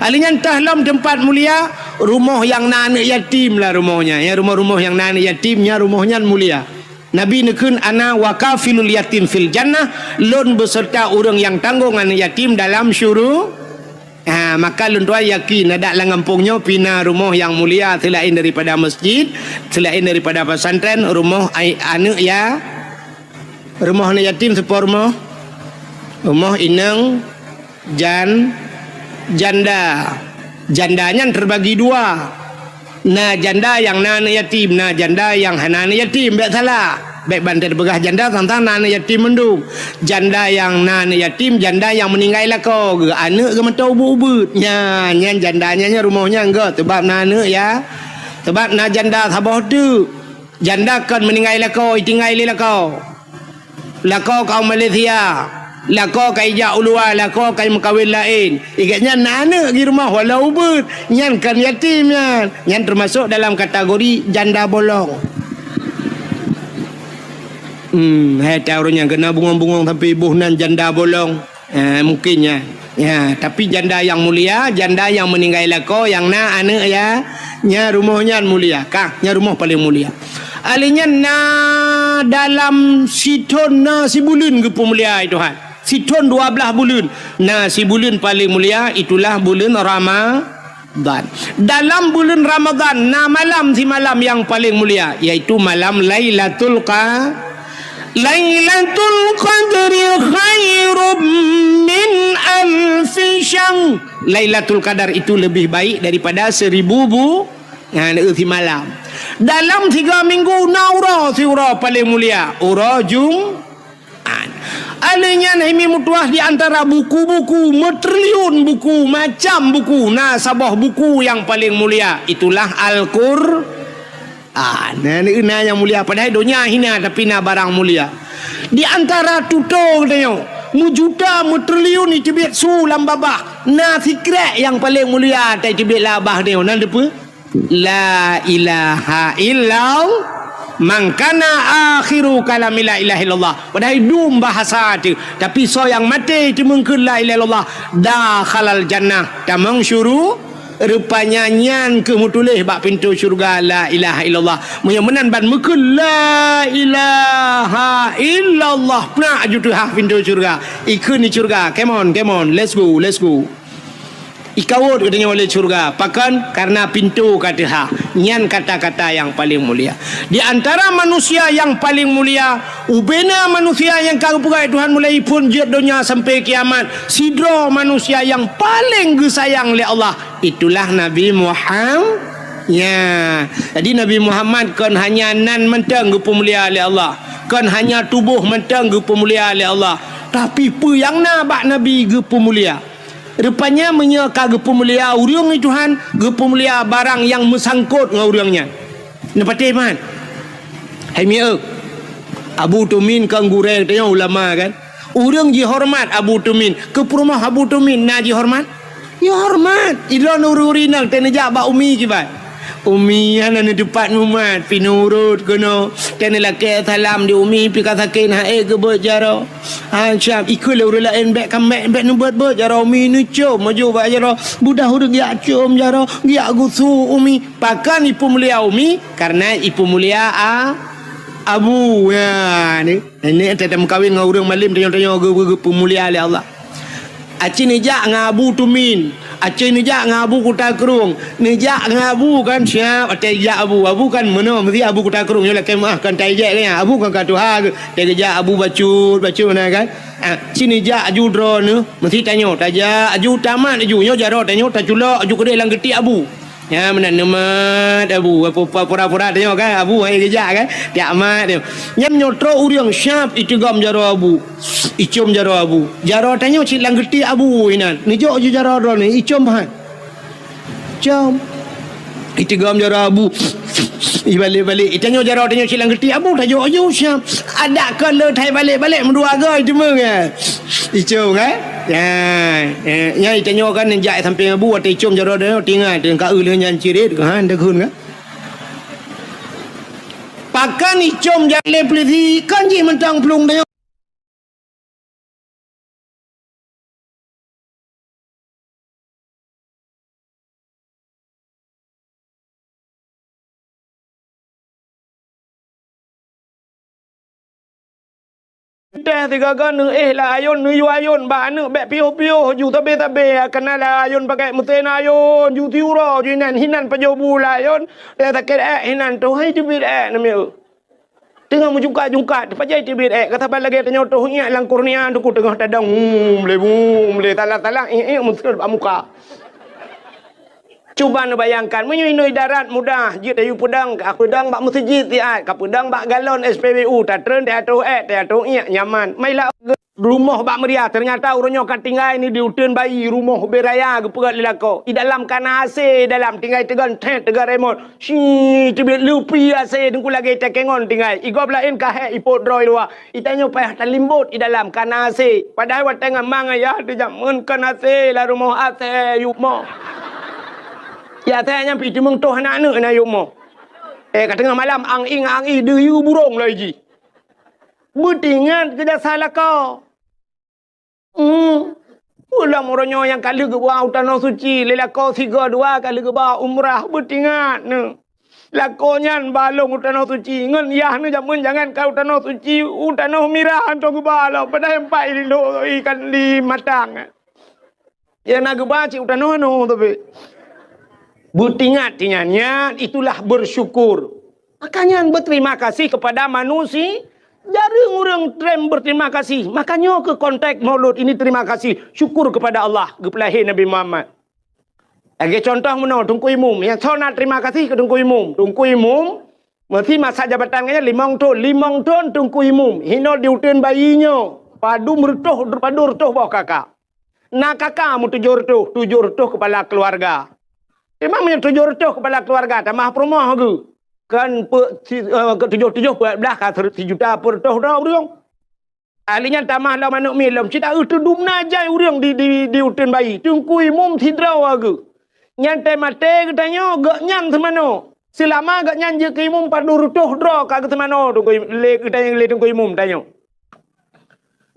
Alheuh nyan teuh lom teumpat mulia, rumoh nyang na aneuëk yatim lam rumoh nyan. Ya, rumoh-rumoh nyang na aneuëk yatim, nya rumoh nyan mulia. Nabi neukheun, "Ana wa kafilul yatim fil jannah," lôn beuseurta ureuëng nyang tanggong aneuëk yatim dalam syuru-, ha, maka lôn tuan yakin, adak lam gampông nyoe pih na rumoh nyang mulia seulaén daripada masjid, seulaén daripada pesantren, rumoh ai-, aneuëk ya-, rumoh aneuëk yatim seupôt rumoh, rumoh inong jan-, janda. Janda nyan terbagi dua. Na janda nyang na aneuk yatim, na janda nyang hana aneuk yatim, bék salah. Bék ban tapeugah janda sang-sang na aneuk yatim mandum. Janda nyang na aneuk yatim, janda nyang meuninggai lakoe geuh, aneuk geuh mantong ubit-ubit. Nyan, nyan janda nyan, nyan rumoh nyan geuh, sabab na aneuk ya. Sabab na janda saboh teuk. Janda kon meuninggai lakoe, itinggai lé lakoe. Lakoe ka u Malaysia, lakoe ka ijak u luwa, lakoe ka meukawen laén. Igek nyan na aneuk di rumoh walau ubit, nyan kon yatim nyan. Nyan teumasok dalam kategori janda bolong. Hmm, hai ta ureueng nyang keuneuk bungong-bungong sampai boh nan janda bolong. Eh, mungkin ya. Ya, tapi janda nyang mulia, janda nyang meuninggai lakoe, nyang na aneuk ya, nya rumoh nyan mulia. Kah, nya rumoh paleng mulia. Alèh nyan na dalam sithon na sibuleuen geupeumulia, hai Tuhan. Sithon dua blaih buleuen. Na sibuleuen paleng mulia, itulah buleuen Rama-, Ramadan. Dalam buleuen Ramadan na malam simalam nyang paleng mulia, yaitu malam Lailatul Qa-, Lailatul Qadri khairum min alfi syahr. Lailatul Qadar itu lebih baik daripada seribu bu-, ha, simalam. Dalam tiga minggu na uroe siuroe paleng mulia, uroe Jum-, An. Alèh nyan hai mi meutuah di antara buku-buku, meutriliun buku, macam buku, na saboh buku nyang paleng mulia, itulah Al-Qur'an. Nah, na nyang mulia, padahai donya hina, tapi na barang mulia. Di antara tutoe geutanyoe, meujuta, meutriliun iteubiet su lam babah, na sikrek nyang paleng mulia, tai teubiet lam babah nyoe, na dipeue? La ilaha illallah, man kana akhiru kalami la ilaha illallah. Padahai dum bahasa teuh, tapi soe nyang maté teumeung kheun la ilaha illallah, dakhalal jannah, tamong syuru-, rupanya nyan keuh meutuléh bak pintoe syeuruga la ilaha illallah. Meunyoe meunan ban meukheun la ilaha illallah, prak aju teuhah pintoe syeuruga. Ikheun di syeuruga, come on, come on, let's go, let's go. Ikawot geutanyoe lé syeuruga. Pakon? Karena pintoe ka teuhah. Nyan kata-kata nyang paleng mulia. Di antara manusia nyang paleng mulia, ubena manusia nyang ka geupeugah Tuhan mulai phon jeuet donya sampai kiamat, sidroe manusia nyang paleng geusayang lé Allah, itulah Nabi Muham-, ya. Jadi Nabi Muhammad kon hanya nan mantong geupeumulia lé Allah, kon hanya tuboh mantong geupeumulia lé Allah, tapi peue nyang na bak Nabi geupeumulia. Rupanya meunyoe ka geupeumulia ureuëng di Tuhan, geupeumulia barang nyang meusangkot ngon ureuëng nyan. Neupatéh man. Hai mieu, Abu Tumin kan gurée tanyoe ulama kan. Ureuëng jihoreumat Abu Tumin, keu peurumoh Abu Tumin na jihoreumat? Jihoreumat. Ilôn ureuëng-ureuëng inong teuneujak bak umi kiban. Umi hana neuteupat mumat, pi nurot keunoe. Teuneulakée salam di umi, pi ka sakét hase geubeuet jaroe. Ha, siap, ikheun lé ureuëng laén bék ka mék, bék neubeuet-beuet jaroe umi, neucom aju bak jaroe. Budah ureuëng geujak com jaroe, geujak gusue umi. Pakon ipeumulia umi? Karena ipeumulia a-, abu. Ya, ni. Ini teuka meukawen ngon ureuëng malem tanyoe-tanyoe geu-, geu-, geupeumulia lé Allah. Aci neujak ngon Abu Tumin, aci neujak ngon Abu Kuta Krueng, neujak ngon Abu kan siap, até jak Abu, Abu kan meunoe, meusti Abu Kuta Krueng nyoe lakée meuah kan tai jek kan, Abu kan ka tuha geuh, até geujak Abu bacut, bacut na kan. Ah, ci neujak aju droeneuh, meusti tanyoe, tajak aju tamat aju, nyoe jaroe tanyoe taculok aju keudeh lam geuti Abu. Nyan meunan neumat Abu, pura-pura tanyoe kan, Abu hai geujak kan, tiak mat nyoe. Nyan nyoe trok ureuëng siap iteugom jaroe Abu. Icom jaroe Abu. Jaroe tanyoe cit lam geuti Abu inan. Neujok ju jaroe droeneuh, icom pahat. Com. Iteugom jaroe Abu. Ibalek-balek. Itanyoe jaroe tanyoe cit lam geuti Abu, tajok aju siap. Adak kon le tai balek-balek meudua goe iteumeu kan. Icom kan? Ya. Eh, nyan itanyoe kan neujak sampéng Abu, watée icom jaroe tanyoe, tingat, ka eu lheueh nyan cirit, ha, deukeun kan? Pakon icom jaroe lé peulisi, kon jih mantong plueng tanyoe. Teuh sigaga neuéh lam ayôn, neuyue ayôn bak aneuëk bék piôh-piôh, ju sabé-sabé, kana lam ayôn pakai meusén ayôn, ju siuroe, ju inan, hinan pajoh bu lam ayôn, lé sakét ék hinan, toh hai teubiet ék namiet. Teungoh meujungkat-jungkat, teupajai teubiet ék, ka saban lagée tanyoe toh iék lam kornea, teungku teungoh tadong, hum, lé, hum, lé, salah-salah, iék, iék, meuseuet bak muka. Cuba neubayangkan, meunyoe inoe idarat mudah, jeuet tayue peudong, ka peudong bak meuseujid siat, ka peudong bak galon S P B U, tatreun teuatoh ék, teuatoh iék, nyaman. Mailah rumoh bak meuria, teunyata uroe nyoe ka tinggai ni di uteuen bayi, rumoh ubé raya geupeugét lé lakoe. I dalam ka na A C, dalam tinggai teugon thet, teugon remot. Shi, teubiet lupi A C, teungku lagée takengon tinggai. I gob laén ka hék ipot droe i luwa. I tanyoe payah talimbot i dalam ka na A C. Padahai watée ngon ma ngon yah teujameun ka na A C, lam rumoh A C yup moh. Ya, A C nyan pih teumeung toh aneuk-aneuk na yup moh. Eh, ka teungoh malam, ang-ing, ang-ing, deuyue burông lagée jih. Beutingat keu jasa lakoe. Hmm. Ulôn uroe nyoe nyang ka lheueh geuba u Tanoh Suci, lé lakoe sigoe dua ka lheueh geuba umrah, beutingat neuh. Lakoe nyan ba lôn u Tanoh Suci, ngon yah neuh jameun jangan ka u Tanoh Suci, u Tanoh Mirah hantom geuba lom, padahai empat i lôn ikan di Matang. Ya na geuba cit u tanoh nyoe tapi. Beutingat-tingat nyan, itulah bersyukur. Maka nyan berterima kasih kepada manusia. Jareueng ureuëng treb berterima kasih. Maka nyoe keuh konteks Maulud ini terima kasih, syukur kepada Allah geupeulahé Nabi Muhammad. Lagée contoh meunoe, Teungku Imum. Nyang soe na terima kasih keu Teungku Imum. Teungku Imum, meusi masa jabatan geuh nyan limong thon, limong thon Teungku Imum. Hinoe di uteuen bayi nyoe, padum reutôh, padum reutôh boh kakak. Na kakak meutujoh reutôh, tujoh reutôh kepala keluarga. Teuma meunyoe tujoh reutôh kepala keluarga, tamah peurumoh geuh. Kan pe-, si-, eh, ke tujoh-tujoh peuet blah ka ser-, sijuta peuet reutôh droe ureuëng. Ahli nyan tamah lom aneuk miet lom. Cit taeu teudum na jai ureuëng di, di, di uteuen bayi. Teungku Imum sidroe geuh. Nyan teuh maté geutanyoe, gobnyan seumanoe. Seulama gobnyan jeuet keu imum padum reutôh droe ka geuseumanoe Teungku Im-, lé geutanyoe lé Teungku Imum tanyoe.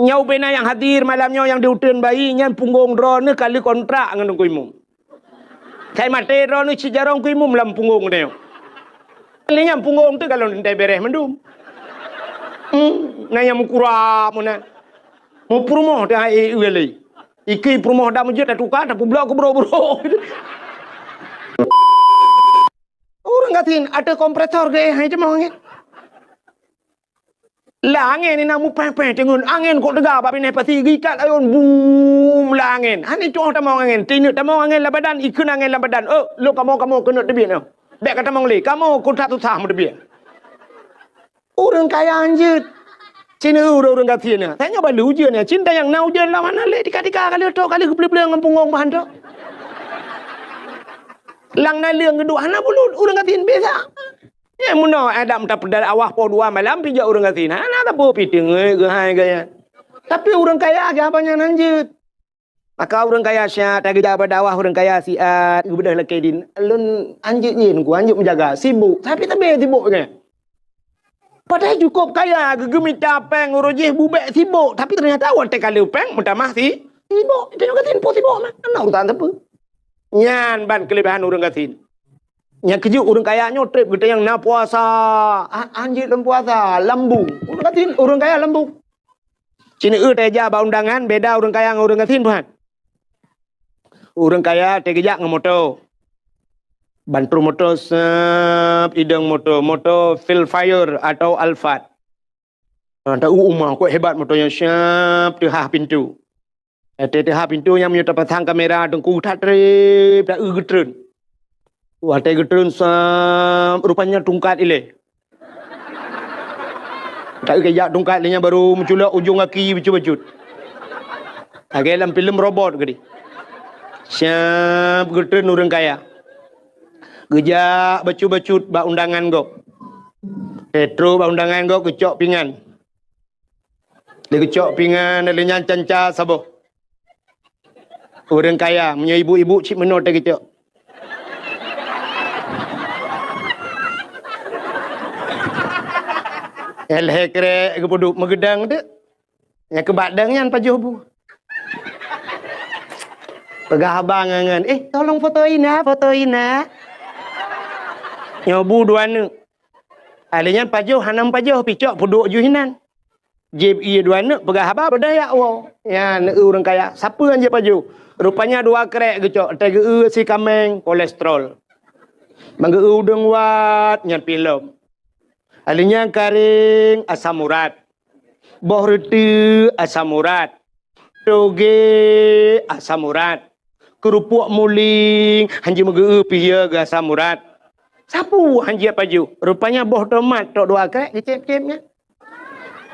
Nyoe ubé na nyang hadir malam nyoe nyang di uteuen bayi nyan punggong droeneuh ka lheueh kontrak ngon Teungku Imum. Sai maté droeneuh cit jaroe Teungku Imum lam punggong tanyoe. Lé nyan punggong teuh galon teuntée bereh mandum. Hmm, na nyang meukurab meunan. Meupeurumoh teuh hai e lé. Ikei peurumoh dak meujeuet tatuka, tapeublok keu brok-brok. Ureuëng gasien ateueh kompresor geuéh hai ceumoh angén. Lah angén inan mupéh-péh teungeun, angén kok teuga bak binéh pasi geuikat ayôn bum lah angén. Hana tuoh tamong angén, tineuk tamong angén lam badan, ikheun angén lam badan. Oh, lôn kamoe-kamoe keuneuk teubiet nyoe. Bék ka tamong lé, kamoe keu that susah meuteubiet. Ureuëng kaya hanjeuet. Cin ureuëng, ureuëng gasien nyan. Tanyoe balu ujeuen nyan. Cin tanyang na ujeuen lam hana lé tika-tika ka lheueh tok, ka lheueh geupeuleueng-peuleueng ngon punggong bahan tok. Lang naleueng geuduek hana bulut, ureuëng gasien biasa. Ya, meunoe Adam tapeudal awah poh dua malam pijak ureuëng gasien. Hana sapeue pi teungeut geuhai gaya. Tapi ureuëng kaya gaya banyak hanjeuet. Maka ureuëng kaya siat, tageujak bak dakwah ureuëng kaya siat, geubeudôh lakée din. Lôn hanjeuet nyan, ku hanjeuet meujaga, sibuk. Tapi teubiet sibuk nyan. Padahai cukôp kaya, geugeumita péng uroe jih bubek sibuk. Tapi teunyata watée ka lheueh péng, meutamah si-, sibuk. Itu juga tin po sibuk mah. Hana urusan sapeue. Nyan ban keuleubehan ureuëng gasien. Nyang keujeuet ureuëng kaya nyoe treb geutanyong na puasa. Ah, hanjeuet lom puasa, lambung. Ureuëng gasien, ureuëng kaya lambung. Cin eu teuja bak undangan, beda ureuëng kaya ngon ureuëng gasien, Tuhan. Ureuëng kaya teugeujak ngon moto. Ban troh moto sep idong moto, moto Feel Fire atau Alphard. Ha, ta u uma, kok hebat moto nyan, siap teuhah pintu. Watée teuhah pintu nyan meunyoe tapasang kamera teungku that treb, ta eu geutreun. Watée geutreun sep, rupanya tungkat ilée. Ka geujak tungkat lé nyan baru meuculok ujong gaki bacut-bacut. Lagée lam filem robot geude. Siap geutreun ureuëng kaya. Geujak bacut-bacut bak undangan gob. Eh, trok bak undangan gob geucok pingan. Lé geucok pingan lé nyan canca saboh. Ureuëng kaya, meunyoe ibu-ibu cit meunoe teuh geucok. Lhée krek geupeuduek meugeudang teuk. Nyang keubak dang nyan pajoh bu. Peugah abang ngon, "Eh, tolong foto Ina, foto Ina." Nyoe bu dua neuk. Lhée nyan pajoh hana pajoh picok peuduek ju hinan. Jieb ié dua neuk peugah haba beudayak woe. Nyan ureuëng kaya, sapeue nyang jieb pajoh? Rupanya dua krek geucok, teugeue si kaméng kolesterol. Manggeue udeueng wat nyan pih lom. Lhée nyan karéng asam urat. Boh reuteuek asam urat. Toge asam urat. Keurupuk muling, hanjeuet meugeu pih ya geu asam urat. Sapeue hanjeuet pajoh? Rupanya boh tomat tok dua krek geucép-cép nyan.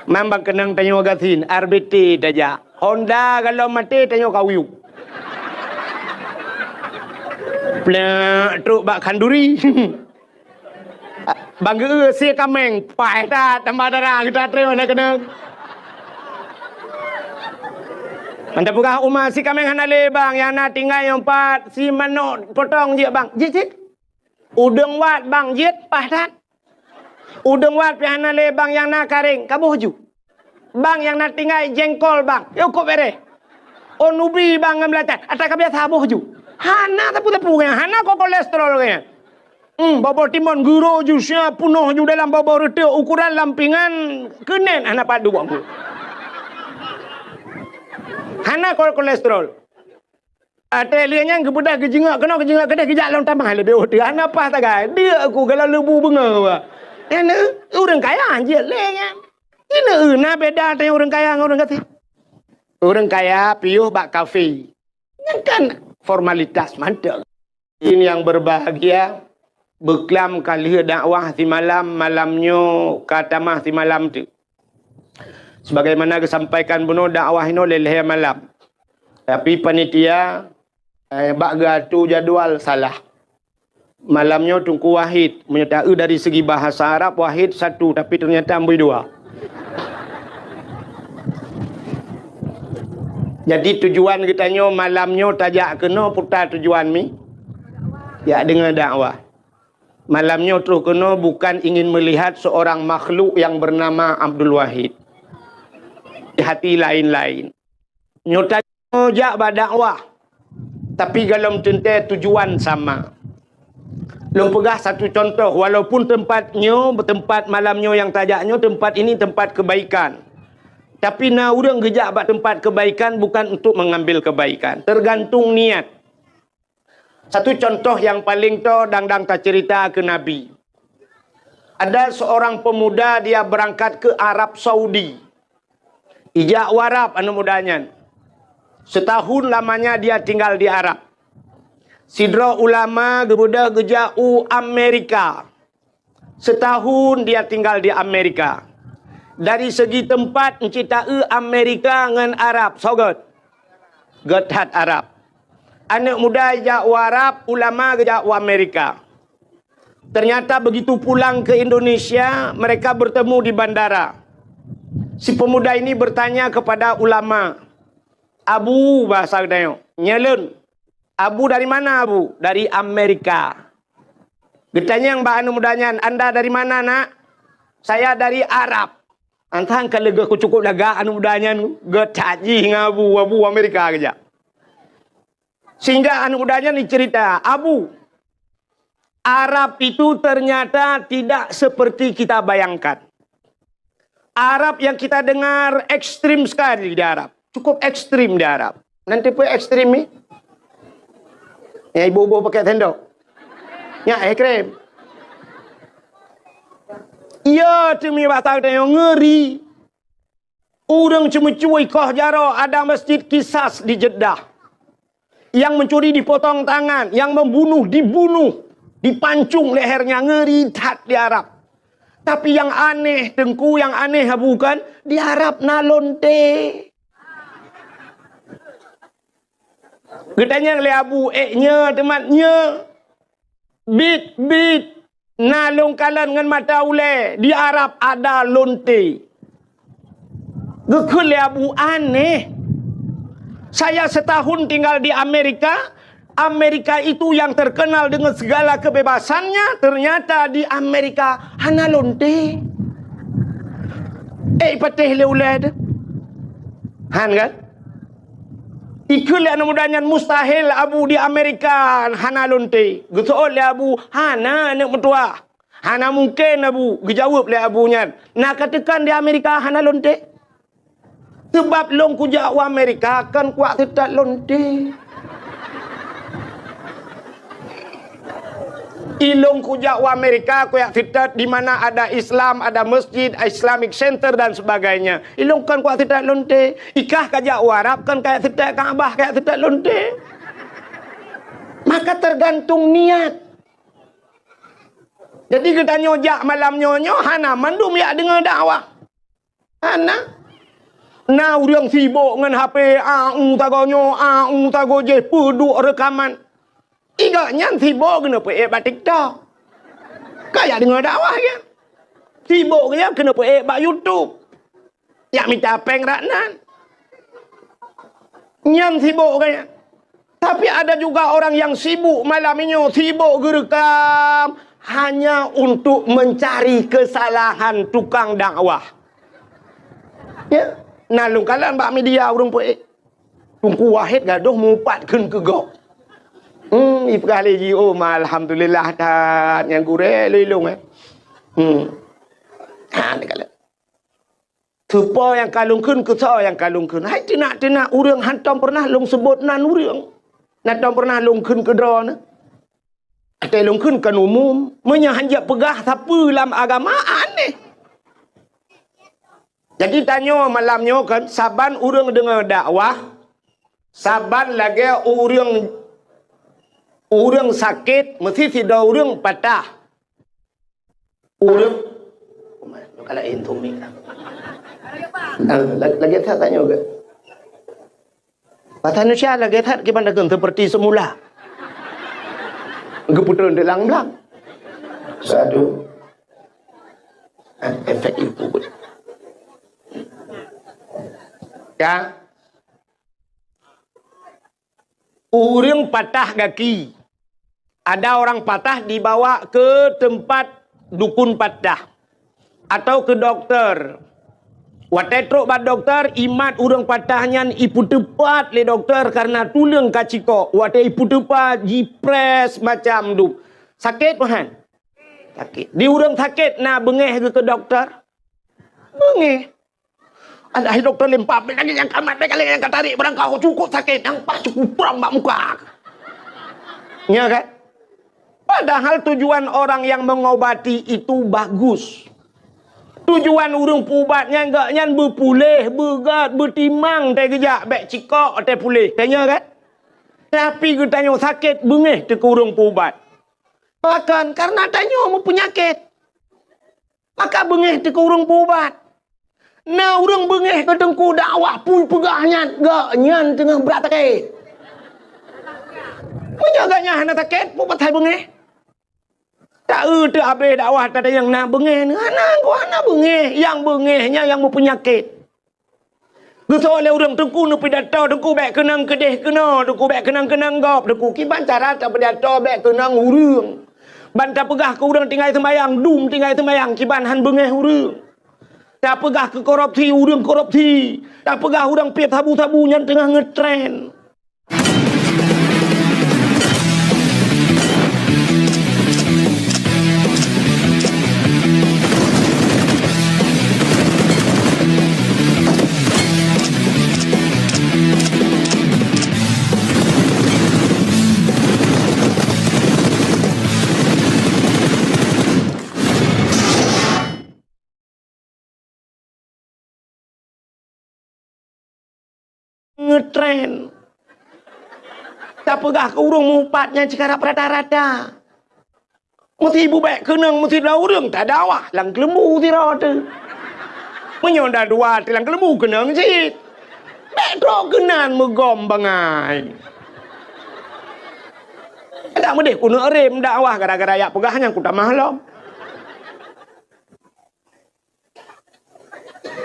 Mam bang keunong tanyoe gasien, R B T tajak. Honda galom maté tanyoe kawiu. Plek trok bak khanduri. Bang geu sie kaméng, paih that tambah dara geutanyoe na keunong. Mantap peugah uma si kaméng hana lé bang, nyang na tinggai nyang pat si manok potong jeuet bang. Jeuet, jeuet. Udeueng wat bang jeuet paih that. Udeueng wat pih hana lé bang nyang na karéng, kaboh ju. Bang nyang na tinggai jengkol bang, yôh kok bereh. Oh nubi bang ngon beulatan, ata ka biasa boh ju. Hana sapeue-sapeue nyan, hana ko kolesterol nyan. Hmm, boboh timon guro ju sia punoh ju dalam boboh reuteuk ukuran lampingan keunen hana padub aku. Hana ko kolesterol. Até lheueh nyan geubeudôh geujeungok keunoe geujeungok keudeh geujak lom tamah leubeh oh teuh hana paih tagai. Deuk aku galak leubu beungoh wa. Nyan ureueng kaya jeuet lé nyan. Ineuk na beda teuh ureueng kaya ngon ureueng gasien. Ureueng kaya piôh bak kafe. Nyan kan formalitas mantong. Hadirin yang berbahagia, beuklam ka lheueh dakwah simalam, malam nyoe ka tamah simalam teuk. Sebagaimana geusampaikan bunoe dakwah inoe lhèe-lhèe malam. Tapi panitia, eh, bak geuatô jadwal salah. Malam nyoe Teungku Wahid, meunyoe taeu dari segi bahasa Arab Wahid satu, tapi ternyata amboi dua. Jadi tujuan geutanyoe malam nyoe tajak keunoe peue tujuan mi? Jak deungoe dakwah. Malam nyoe troh keunoe bukan ingin melihat seorang makhluk yang bernama Abdul Wahid. Hati lain-lain. Nyoe tanyoe jak bak dakwah, tapi golom teuntèe tujuan sama. Lôn peugah satu contoh, walaupun tempat nyoe, tempat malam nyoe nyang tajak nyoe, tempat ini tempat kebaikan. Tapi na ureueng geujak bak tempat kebaikan bukan untuk mengambil kebaikan. Tergantung niat. Satu contoh nyang paleng toe dang-dang taceurita keu Nabi. Ada seorang pemuda dia berangkat ke Arab Saudi. Ijak u Arab aneuk muda nyan. Setahun lamanya dia tinggal di Arab. Sidroe ulama geubeudôh geujak u Amerika. Setahun dia tinggal di Amerika. Dari segi tempat, euncit taeu Amerika ngon Arab, soe göt? Göt that Arab. Aneuk muda jak u Arab, ulama geujak u Amerika. Ternyata begitu pulang ke Indonesia, mereka bertemu di bandara. Si pemuda ini bertanya kepada ulama, "Abu," bahasa geutanyoe, "Nyoe lôn." "Abu dari mana, Abu?" "Dari Amerika." Geutanyong bak aneuk muda nyan, "Anda dari mana, Nak?" "Saya dari Arab." Antang ka leugoe kucukôp lagak aneuk muda nyan, geutajih ngon abu, abu Amerika geujak. Sehingga aneuk muda nyan jiceurita, "Abu, Arab itu ternyata tidak seperti kita bayangkan. Arab yang kita dengar ekstrim sekali di Arab. Cukup ekstrim di Arab." Nanti pun ekstrim ni. Ya, ibu-ibu pakai sendok. Ya, ekstrim. Iya, tumi bahasa kita yang ngeri. Ureueng ceumeucue ikoh jaroe ada Masjid Qisas di Jeddah. Yang mencuri dipotong tangan, yang membunuh dibunuh, dipancung lehernya, ngeri that di Arab. Tapi yang aneh, Teungku, yang aneh bukan di Arab na lonte. Geutanyong lé Abu, "Eh, nyoe teumat nyoe?" "Bit, bit, na lôn kalon ngon mata ulée, di Arab ada lonte." Geukheun lé Abu, "Aneh. Saya setahun tinggal di Amerika, Amerika itu yang terkenal dengan segala kebebasannya, ternyata di Amerika hana lonte." Eh, patéh lé ulée teuh. Han kan? Ikheun lé aneuk muda nyan, "Mustahil, Abu, di Amerika hana lonte." Geuseuôt lé Abu, "Hana, aneuk meutuwah. Hana mungken, Abu." Geujaweueb lé Abu nyan, "Na ka teukan di Amerika hana lonte?" "Seubab lôn kujak u Amerika kon kuat seutôt lonte." Ilôn kujak u Amerika, kujak seutôt di mana ada Islam, ada masjid, Islamic Center dan sebagainya. Ilôn kon kujak seutôt lonte. Ikah kajak u Arab kon kajak seutôt Ka'bah, kajak seutôt lonte. Maka tergantung niat. Jadi geutanyoe jak malam nyoe, nyoe hana mandum jak deungoe dakwah. Hana. Na ureuëng sibok ngon H P, au tagoe nyoe, au tagoe jih, peuduek reukaman. Igok nyan sibok keuneuk peuék bak TikTok. Ka jak deungoe dakwah nyan. Sibok nyan keuneuk peuék bak YouTube. Jak mita péng rak nan. Nyan sibok gaya. Tapi ada juga orang yang sibuk malam nyoe, sibuk geureukam hanya untuk mencari kesalahan tukang dakwah. Ya, na lôn kalon bak media ureuëng peuék. Teungku Wahid gadoh mupat kheun keu gob. Hmm, ipeugah lé jih, "Oh, ma, alhamdulillah that nyang gurée lôn ilong, eh." Hmm. Ha, neukalon. Teupo nyang ka lôn kheun, keu soe nyang ka lôn kheun. Hai teunak-teunak ureuëng hántom peureunah lôn seubot nan ureuëng. Hántom peureunah lôn kheun keu droeneuh. Até lôn kheun kan umum. Meunyoe hanjeuet peugah sapeue lam agama, aneh. Jadi tanyoe malam nyoe kan, saban ureuëng deungoe dakwah, saban lagée ureuëng, ureuëng sakét, meusti sidroe ureuëng patah. Ureuëng, kalau intu mi. Lagi saya tanya juga. Bahasa Indonesia lagi that gimana kan seperti semula. Geputar di lang-lang. Satu. Eh, efek itu. Ya. Ureuëng patah gaki. Ada orang patah dibawa ke tempat dukun patah atau ke doktor. Watée trok bak doktor, imat ureuëng patah nyan ipeuteupat lé doktor karena tuleueng ka cikok. Watée ipeuteupat, jipres macam dup. Sakét, Tuhan? Sakét. Di ureuëng sakét na beungéh geuh keu doktor? Beungéh. Alah, hai doktor limpah, bèk lagèe nyang ka mat, bèk lagèe nyang ka tarék, barang ka cukup sakét, nyang paih cukup prang bak muka. Nya kan? Padahal tujuan orang yang mengobati itu bagus. Tujuan ureuëng peuubat nyan, gobnyan beupuléh, beugöt, beutimang, teuh geujak, bèk cikok, teuh puléh. Tanya kan? Tapi geutanyoe sakét, beungéh teuh keu ureuëng peuubat. Pakon? Karena tanyoe meupeunyakét. Maka beungéh teuh keu ureuëng peuubat. Na ureuëng beungéh keu teungku dakwah peue peugah nyan, gobnyan teungoh brat sakét. Meunyoe gobnyan hana sakét, peue pasai beungéh? Ta-eu teuh abéh dakwah, tatanyong na beungéh, hana, hana beungéh. Nyang beungéh nyan nyang meupeunyakét. Geusoe lé ureuëng, "Teungku neupidato, Teungku bèk keunong keudeh keunoe, Teungku bèk keunong keunong gob, Teungku kiban cara tapidato bèk keunong ureuëng. Ban tapeugah keu ureuëng tinggai seumayang, dum tinggai seumayang, kiban han beungéh ureuëng. Tapeugah keu korupsi, ureuëng korupsi. Tapeugah ureuëng piep sabu-sabu nyan teungoh ngeutren." Ngeutren. Tapeugah keu ureuëng meuupat nyang sikarab rata-rata. Meusti bubek keunong, meusti dua ureuëng tadakwah lam keuleumbu sidroe teuh. Meunyoe dua-dua teuh lam keuleumbu keunong cit. Bèk trok keunan meugom bangai. Adak meudeh keuneuk rem dakwah gara-gara jak peugah nyang kutamah lom.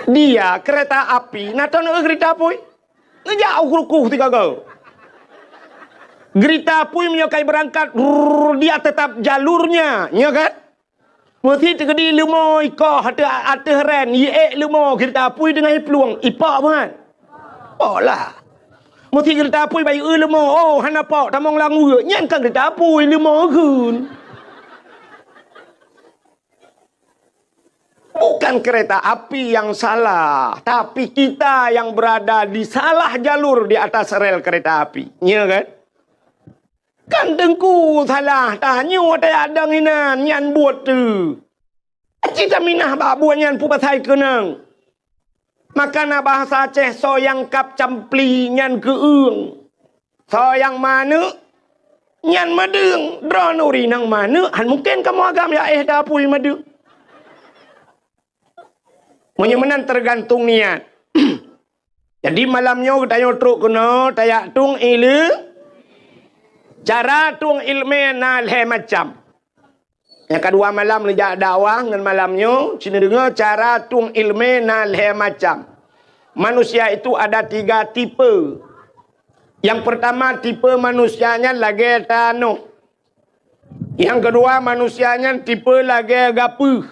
Dia kereta api, na taneuk kereta apui. Neujak u krukuh tiga go. Kereta apui meunyoe kai beurangkat, rrrr, dia tetap jalurnya, nya kan? Meusti teukeudi leumo ikoh ateueh, ateueh ren, iék leumo kereta apui deungon iplueng, ipok buhan? Pok lah. Meusti kereta apui bayeue leumo, oh, hana pok, tamong lam ueuk, nyan kan kereta apui, leumo geun. Bukan kereta api yang salah, tapi kita yang berada di salah jalur di atas rel kereta api. Nya kan? Kan teungku salah, tanyoe watèe adong inan, nyan buet teuh. Aci taminah bak buet nyan peue pasai keunong. Maka na bahasa Aceh, soe nyang kab campli nyan keueung. Soe nyang manök, Nyan meudeueng, droeneuh ureueng inong manök, han mungken kamoe agam ya éh tapui meudeueng. Meunyoe meunan teugantung niat. Jadi malam nyoe geutanyoe trok keunoe tajak tueng ileumèe. Cara tueng ileumèe na lhèe macam. Nyang kadua malam neujak dakwah ngon malam nyoe, ci neudeungoe cara tueng ileumèe na lhèe macam. Manusia itu ada tiga tipe. Nyang peurtama tipe manusia nyan lagèe tanoh. Nyang keudua manusia nyan tipe lagèe gapeuh.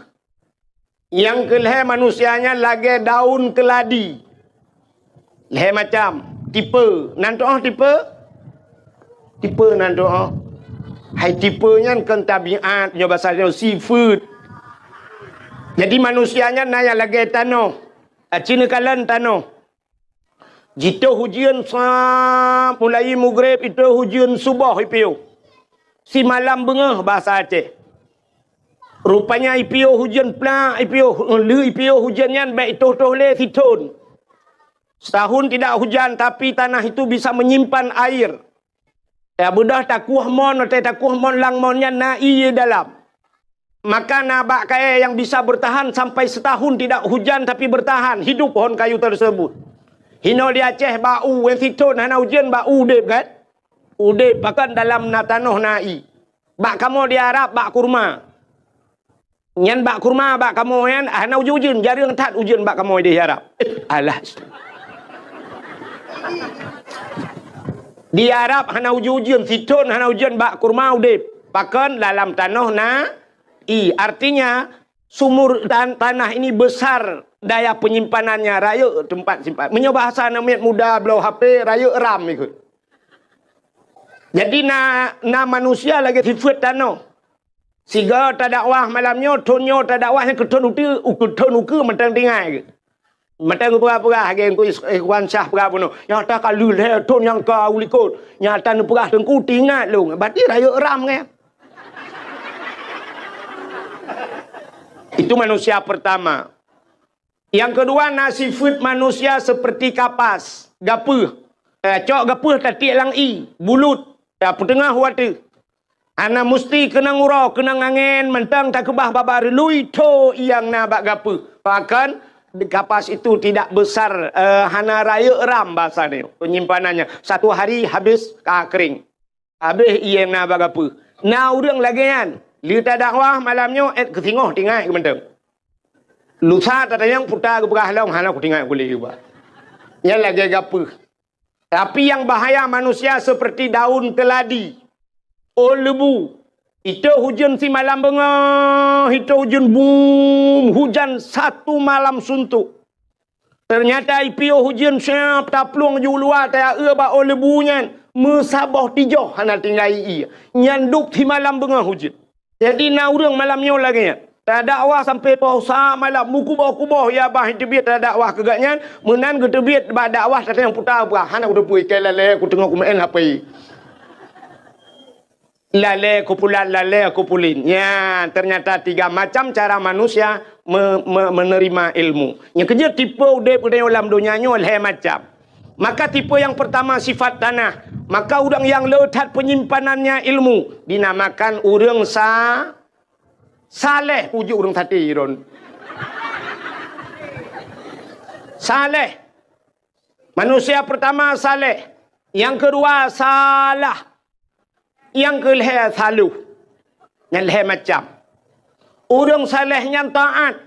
Nyang keulhèe manusia nyan lagèe daun keuladi. Lhèe macam tipe. Nan tu'oh tipe? Tipe nan tu'oh. Hai tipe nyan kon tabiat, nyoe basa nyoe sifeuet. Jadi manusia nyan na nyang lagèe tanoh. Aci neukalon tanoh. Jitoh ujeuen sa mulai mugreb, itoh ujeuen suboh ipiôh. Simalam beungoh basa Aceh. Rupanya ipiôh ujeuen plak, ipiôh, lheueh ipiôh ujeuen nyan bèk itoh-toh lé sithon. Setahun tidak hujan, tapi tanah itu bisa menyimpan air. Ya, beudah takueh mon, watèe takueh mon lam mon nyan na ie dalam. Maka na bak kayèe nyang bisa bertahan sampai setahun tidak hujan tapi bertahan hidup pohon kayu tersebut. Hino di Aceh bak u, nyang sithon hana ujeuen bak u udeb kan? Udeb, pakon dalam na tanoh na ie. Bak kamoe di Arab bak kurma. Nyan bak kurma bak kamoe nyan hana ujeuen-ujeuen, jareueng that ujeuen bak kamoe di Arab. Eh, alah. Di Arab hana ujeuen-ujeuen, sithon hana ujeuen bak kurma udeb. Pakon dalam tanoh na ie. Artinya sumur tan-, tanah ini besar daya penyimpanannya, rayeuk tempat simpan. Meunyoe bahasa aneuk miet muda bloe H P, rayeuk RAM ikôt. Jadi na, na manusia lagèe sifeuet tanoh. Sigoe tadakwah malam nyoe, thon nyoe tadakwah nyang keu thon ukeue, keu thon ukeue mantong tinggai. Mantong geupeugah-peugah lagèe Teungku Is-, Ikhwan Syah peugah bunoe. Nyang ata ka lheueh lhèe thon nyang ka u likot. Nyang ata neupeugah Teungku teuingat lôn. Berarti rayeuk RAM nyan. Itu manusia pertama. Nyang keudua na sifeuet manusia seperti kapas, gapeuh. Eh, cok gapeuh tatiek lam ie, bulut, ya, peuteungoh u ateueh. Hana musti keunong uroe, keunong angèn, mantong takeubah babah reului tho nyang na bak gapeuh. Bahkan kapas itu tidak besar, eh, hana rayeuk RAM bahasa nyoe, penyimpanannya. Satu hari habis ka kering. Habéh ie na bak gapeuh. Na ureueng lagèe nyan. Lheueh tadakwah malam nyoe, èt keu singoh tinggai keu mantong. Lusa tatanyong puta geupeugah lom, hana kutinggai kulét geuba. Nyan lagèe gapeuh. Tapi nyang bahaya manusia seperti daun keladi. Ôn leubu. Itoh ujeuen simalam beungoh, itoh ujeuen bum, hujan satu malam suntuk. Teunyata ipiôh ujeuen siap taplueng ju luwa taeu bak ôn leubu nyan, meusaboh tijoh hana tinggai ie. Nyan duek simalam beungoh ujeuen. Jadi na ureueng malam nyoe lagèe nyan. Tadakwah sampai poh sa malam, meukuboh-kuboh ya bah teubiet tadakwah keu gobnyan, meunan geuteubiet bak dakwah tatanyong puta bah, hana kuteupeue, keu lalè kuteungoh kumeu'en H P. Lalè kumpulan, lalè kumpulin. Nyan, ternyata tiga macam cara manusia me-, me-, menerima ilmu. Nyang keujeuet tipe udeb geutanyoe lam donya nyoe lhèe macam. Maka tipe nyang peurtama sifat tanah. Maka ureueng nyang le that penyimpanannya ilmu dinamakan ureueng sa-, saleh. Pujoe ureueng saté droen. Saleh. Manusia peurtama saleh. Nyang keudua salah. Nyang keulhèe saloh. Nyan lhèe macam. Ureueng saleh nyan taat.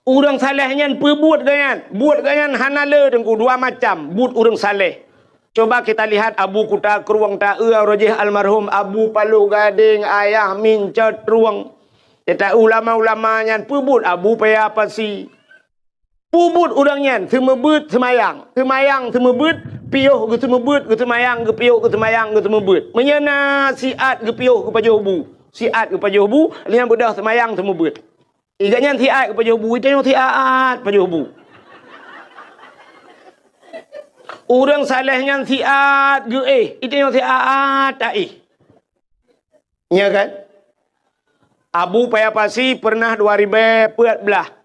Ureueng saleh nyan peubuet gobnyan. Buet gobnyan hana le teungku dua macam. Buet ureueng saleh. Coba kita lihat Abu Kuta Krueng taeu roh jih almarhum Abu Paloh Gadeng Ayah Min Cot Krueng. Kita ulama-ulama nyan peubuet Abu Paya Pasi. Peubuet ureueng nyan seumeubeuet seumayang, seumayang seumeubeuet, piôh geuseumeubeuet, geuseumayang, geupiôh geuseumayang, geuseumeubeuet. Meunyoe na siat geupiôh geupajoh bu, siat geupajoh bu, lheueh nyan beudôh seumayang seumeubeuet. Iga nyan siat geupajoh bu, itanyoe siat pajoh bu. Ureueng saleh nyan siat geuéh, itanyoe siat taéh. Nya kan? Abu Paya Pasi pernah dua ribèe peuet blah.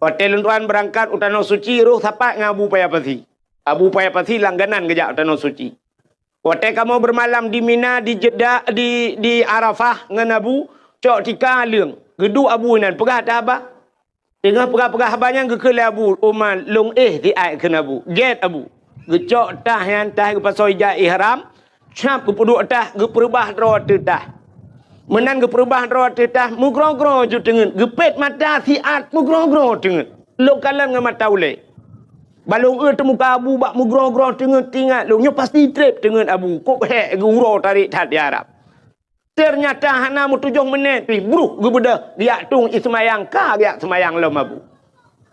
Watèe lôn tuan beurangkat u Tanoh Suci, roh sapat ngon Abu Paya Pasi. Abu Paya Pasi langganan geujak u Tanoh Suci. Watée kamoe beumalam di Mina, di Jeddah, di, di Arafah ngon Abu, cok tika leueng. Geuduek Abu inan, peugah that haba. Teungoh peugah-peugah haba nyan geukheun lé Abu, "Uma, lôn éh siat," kheun Abu. Gét Abu. Geucok tah nyan, tah geupasoe ija ihram, cap geupeuduek tah, geupeureubah droe ateueh tah. Meunan geupeureubah droe ateueh tah, meugroe-groe ju teungeut. Geupét mata siat, meugroe-groe teungeut. Lôn kalon ngon mata ulée. Bah lôn eu teumuka Abu bak meugroe-groe teungeut, teuingat lôn nyoe pasti treb teungeut Abu. Kok hék geuuroe tarék that di Arab. Teunyata hana meutujoh meunét pih bruh geubeudôh geujak tueng ié seumayang, ka geujak seumayang lom Abu.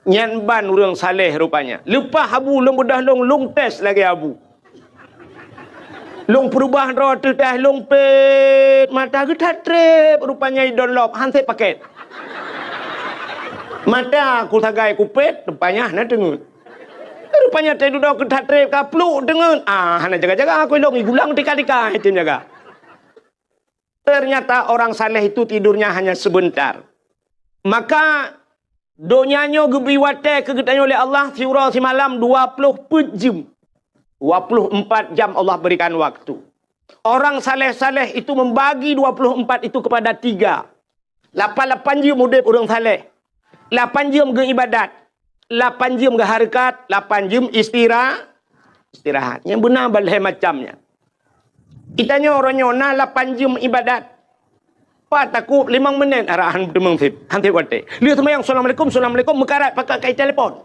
Nyan ban ureuëng saleh rupanya. Leupah Abu lôn beudôh lôn, lôn tes lagée Abu. Lôn peureubah droe ateueh tah, lôn pét mata geuthat treb rupanya idon lom han sép pakét. Mata ku sagai kupét, rupanya hana teungeut. Rupanya teududoe geuthat treb ka pluek teungeut. Ah, hana jaga-jaga ku lôn igulang tika-tika item jaga. Ternyata orang saleh itu tidurnya hanya sebentar. Maka donya nyoe geubri watée keu geutanyoe lé Allah siuroe simalam dua ploh peuet jeuem. Dua ploh empat jam Allah berikan waktu. Orang saleh-saleh itu membagi dua ploh empat itu kepada tiga. Lapan-lapan jeuem udeb ureuëng saleh. Lapan jeuem geuibadat. Lapan jeuem geuhareukat. Lapan jeuem istira-, istirahat. Nyang beuna balhée macam nyan. Geutanyoe uroe nyoe na lapan jeuem ibadat. Pat takot limong meunét arahan teumeung sép. Han sép watée. Lheueh seumayang, "Assalamualaikum, assalamualaikum," meukarat pakat kai telepon.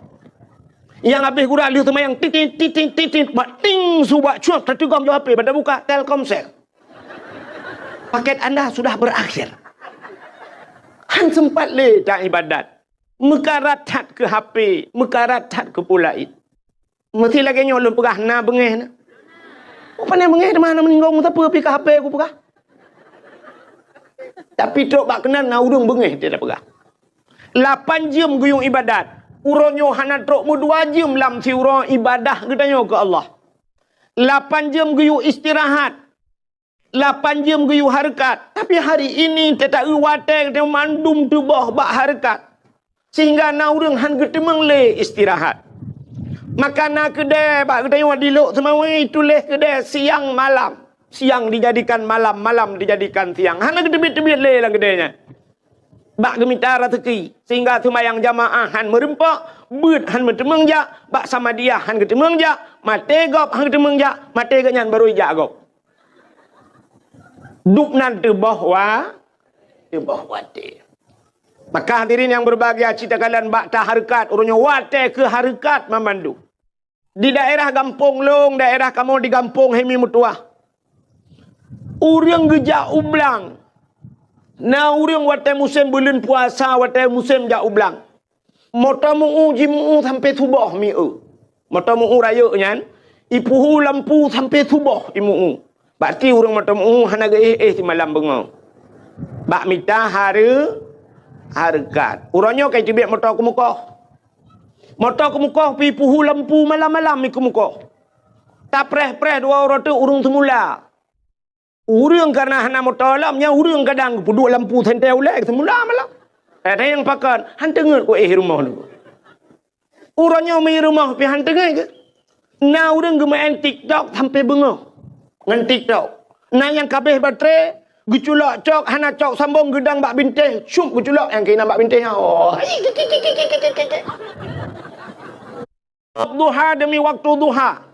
Nyang habéh gura lheueh seumayang, titit, titit, titit, bak ting su bak cuak, tateugom jaweueb H P, banda buka, Telkomsel. Paket anda sudah berakhir. Han sempat lé ta ibadat. Meukarat that keu H P, meukarat that keu peue laén. Meusti lagée nyoe lôn peugah na beungéh na. Pane beungéh teuma na meuninggoe meusapeue pih ka H P kupeugah. Tapi trok bak keunan na ureuëng beungéh dia peugah. Lapan jeuem geuyue ibadat. Uroe nyoe hana trok meudua jeuem lam siuroe ibadah geutanyoe keu Allah. Lapan jeuem geuyue istirahat. Lapan jeuem geuyue hareukat, tapi hari ini teuta-eu watée geutanyoe mandum teuboh bak hareukat, sehingga na ureuëng han geuteumeung lé istirahat. Maka na keudée bak geutanyoe di Lhokseumawe tuléh keudée siang malam, siang dijadikan malam, malam dijadikan siang. Hana geuteubiet-teubiet lé lam keudée nyan. Bak geumita raseuki, sehingga seumayang jamaah han meureumpok, beuet han meuteumeung jak, bak samadiyah han geuteumeung jak, maté gob han geuteumeung jak, maté gobnyan barô ijak gob. Dubnan teuboh wa-, teuboh watée. Maka hadirin nyang berbahagia, cit takalon bak tahareukat, uroe nyoe watée keu hareukat mamandum. Di daerah gampông lôn, daerah kamoe di gampông Hemi Meutuah. Ureuëng geujak u blang. Na ureuëng watée musém buleuen puasa, watée musém jak u blang. Moto meu-u jimeu-u sampoe suboh meu-u. Moto meu-u rayeuk nyan, ipeuhu lampu sampoe suboh imeu-u. Bak ti ureuëng moto meu-u hana geuéh-éh simalam beungoh. Bak mita hareu-, hareukat. Uroe nyoe ka iteubiet moto keumeukoh. Moto keumeukoh pih ipeuhu lampu malam-malam ikeumeukoh. Tapreh-preh dua uroe teuk ureuëng seumula. Ureuëng kareuna hana moto lom, nyan ureuëng kadang geupeuduek lampu sentée ulée seumula malam. Ada nyang pakon, han teungeut ku éh rumoh nyoe. Uroe nyoe meu rumoh pih han teungeut keu. Na ureuëng geumeu'en TikTok sampoe beungoh ngon TikTok. Na nyang kabeh baterai, geuculok cok, hana cok sambong geudong bak bintéh, cup geuculok nyang keunan bak bintéh nyan. Oh. Duha demi waktu duha.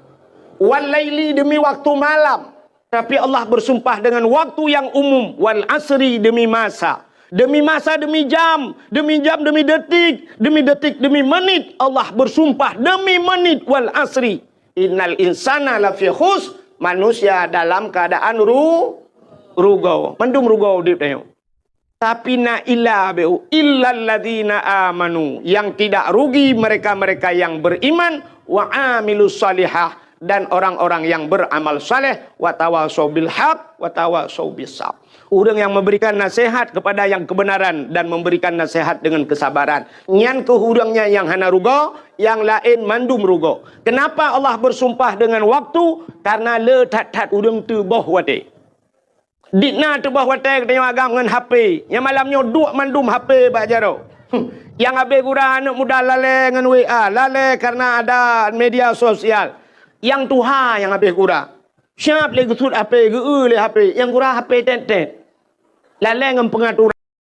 Wal laili demi waktu malam. Tapi Allah bersumpah dengan waktu yang umum, wal asri demi masa. Demi masa, demi jam, demi jam, demi detik, demi detik, demi menit. Allah bersumpah demi menit, wal asri. Innal insana lafi khus, manusia dalam keadaan ru-, rugoe. Mandum rugoe udeb tanyoe. Tapi na illa beu, illalladzina amanu, yang tidak rugi mereka-mereka yang beriman, wa amilus salihah, dan orang-orang yang beramal saleh, wa tawasau bil haq, wa tawasau bis sabr. Ureuëng yang memberikan nasihat kepada yang kebenaran dan memberikan nasihat dengan kesabaran. Nyan keuh ureuëng nyan nyang hana rugoe, nyang laén mandum rugoe. Kenapa Allah bersumpah dengan waktu? Karena le that-that ureuëng teuboh watée. Di na teuboh watée geutanyoe agam ngon H P. Nyang malam nyoe duek mandum H P bak jaroe. Hmm. Nyang habéh gura aneuëk muda lalée ngon W A, lalée kareuna ada media sosial. Nyang tuha nyang habéh gura. Siap lé geusuet H P, geu-eu lé H P, nyang gura H P tét-tét. Lalée ngon peungaturan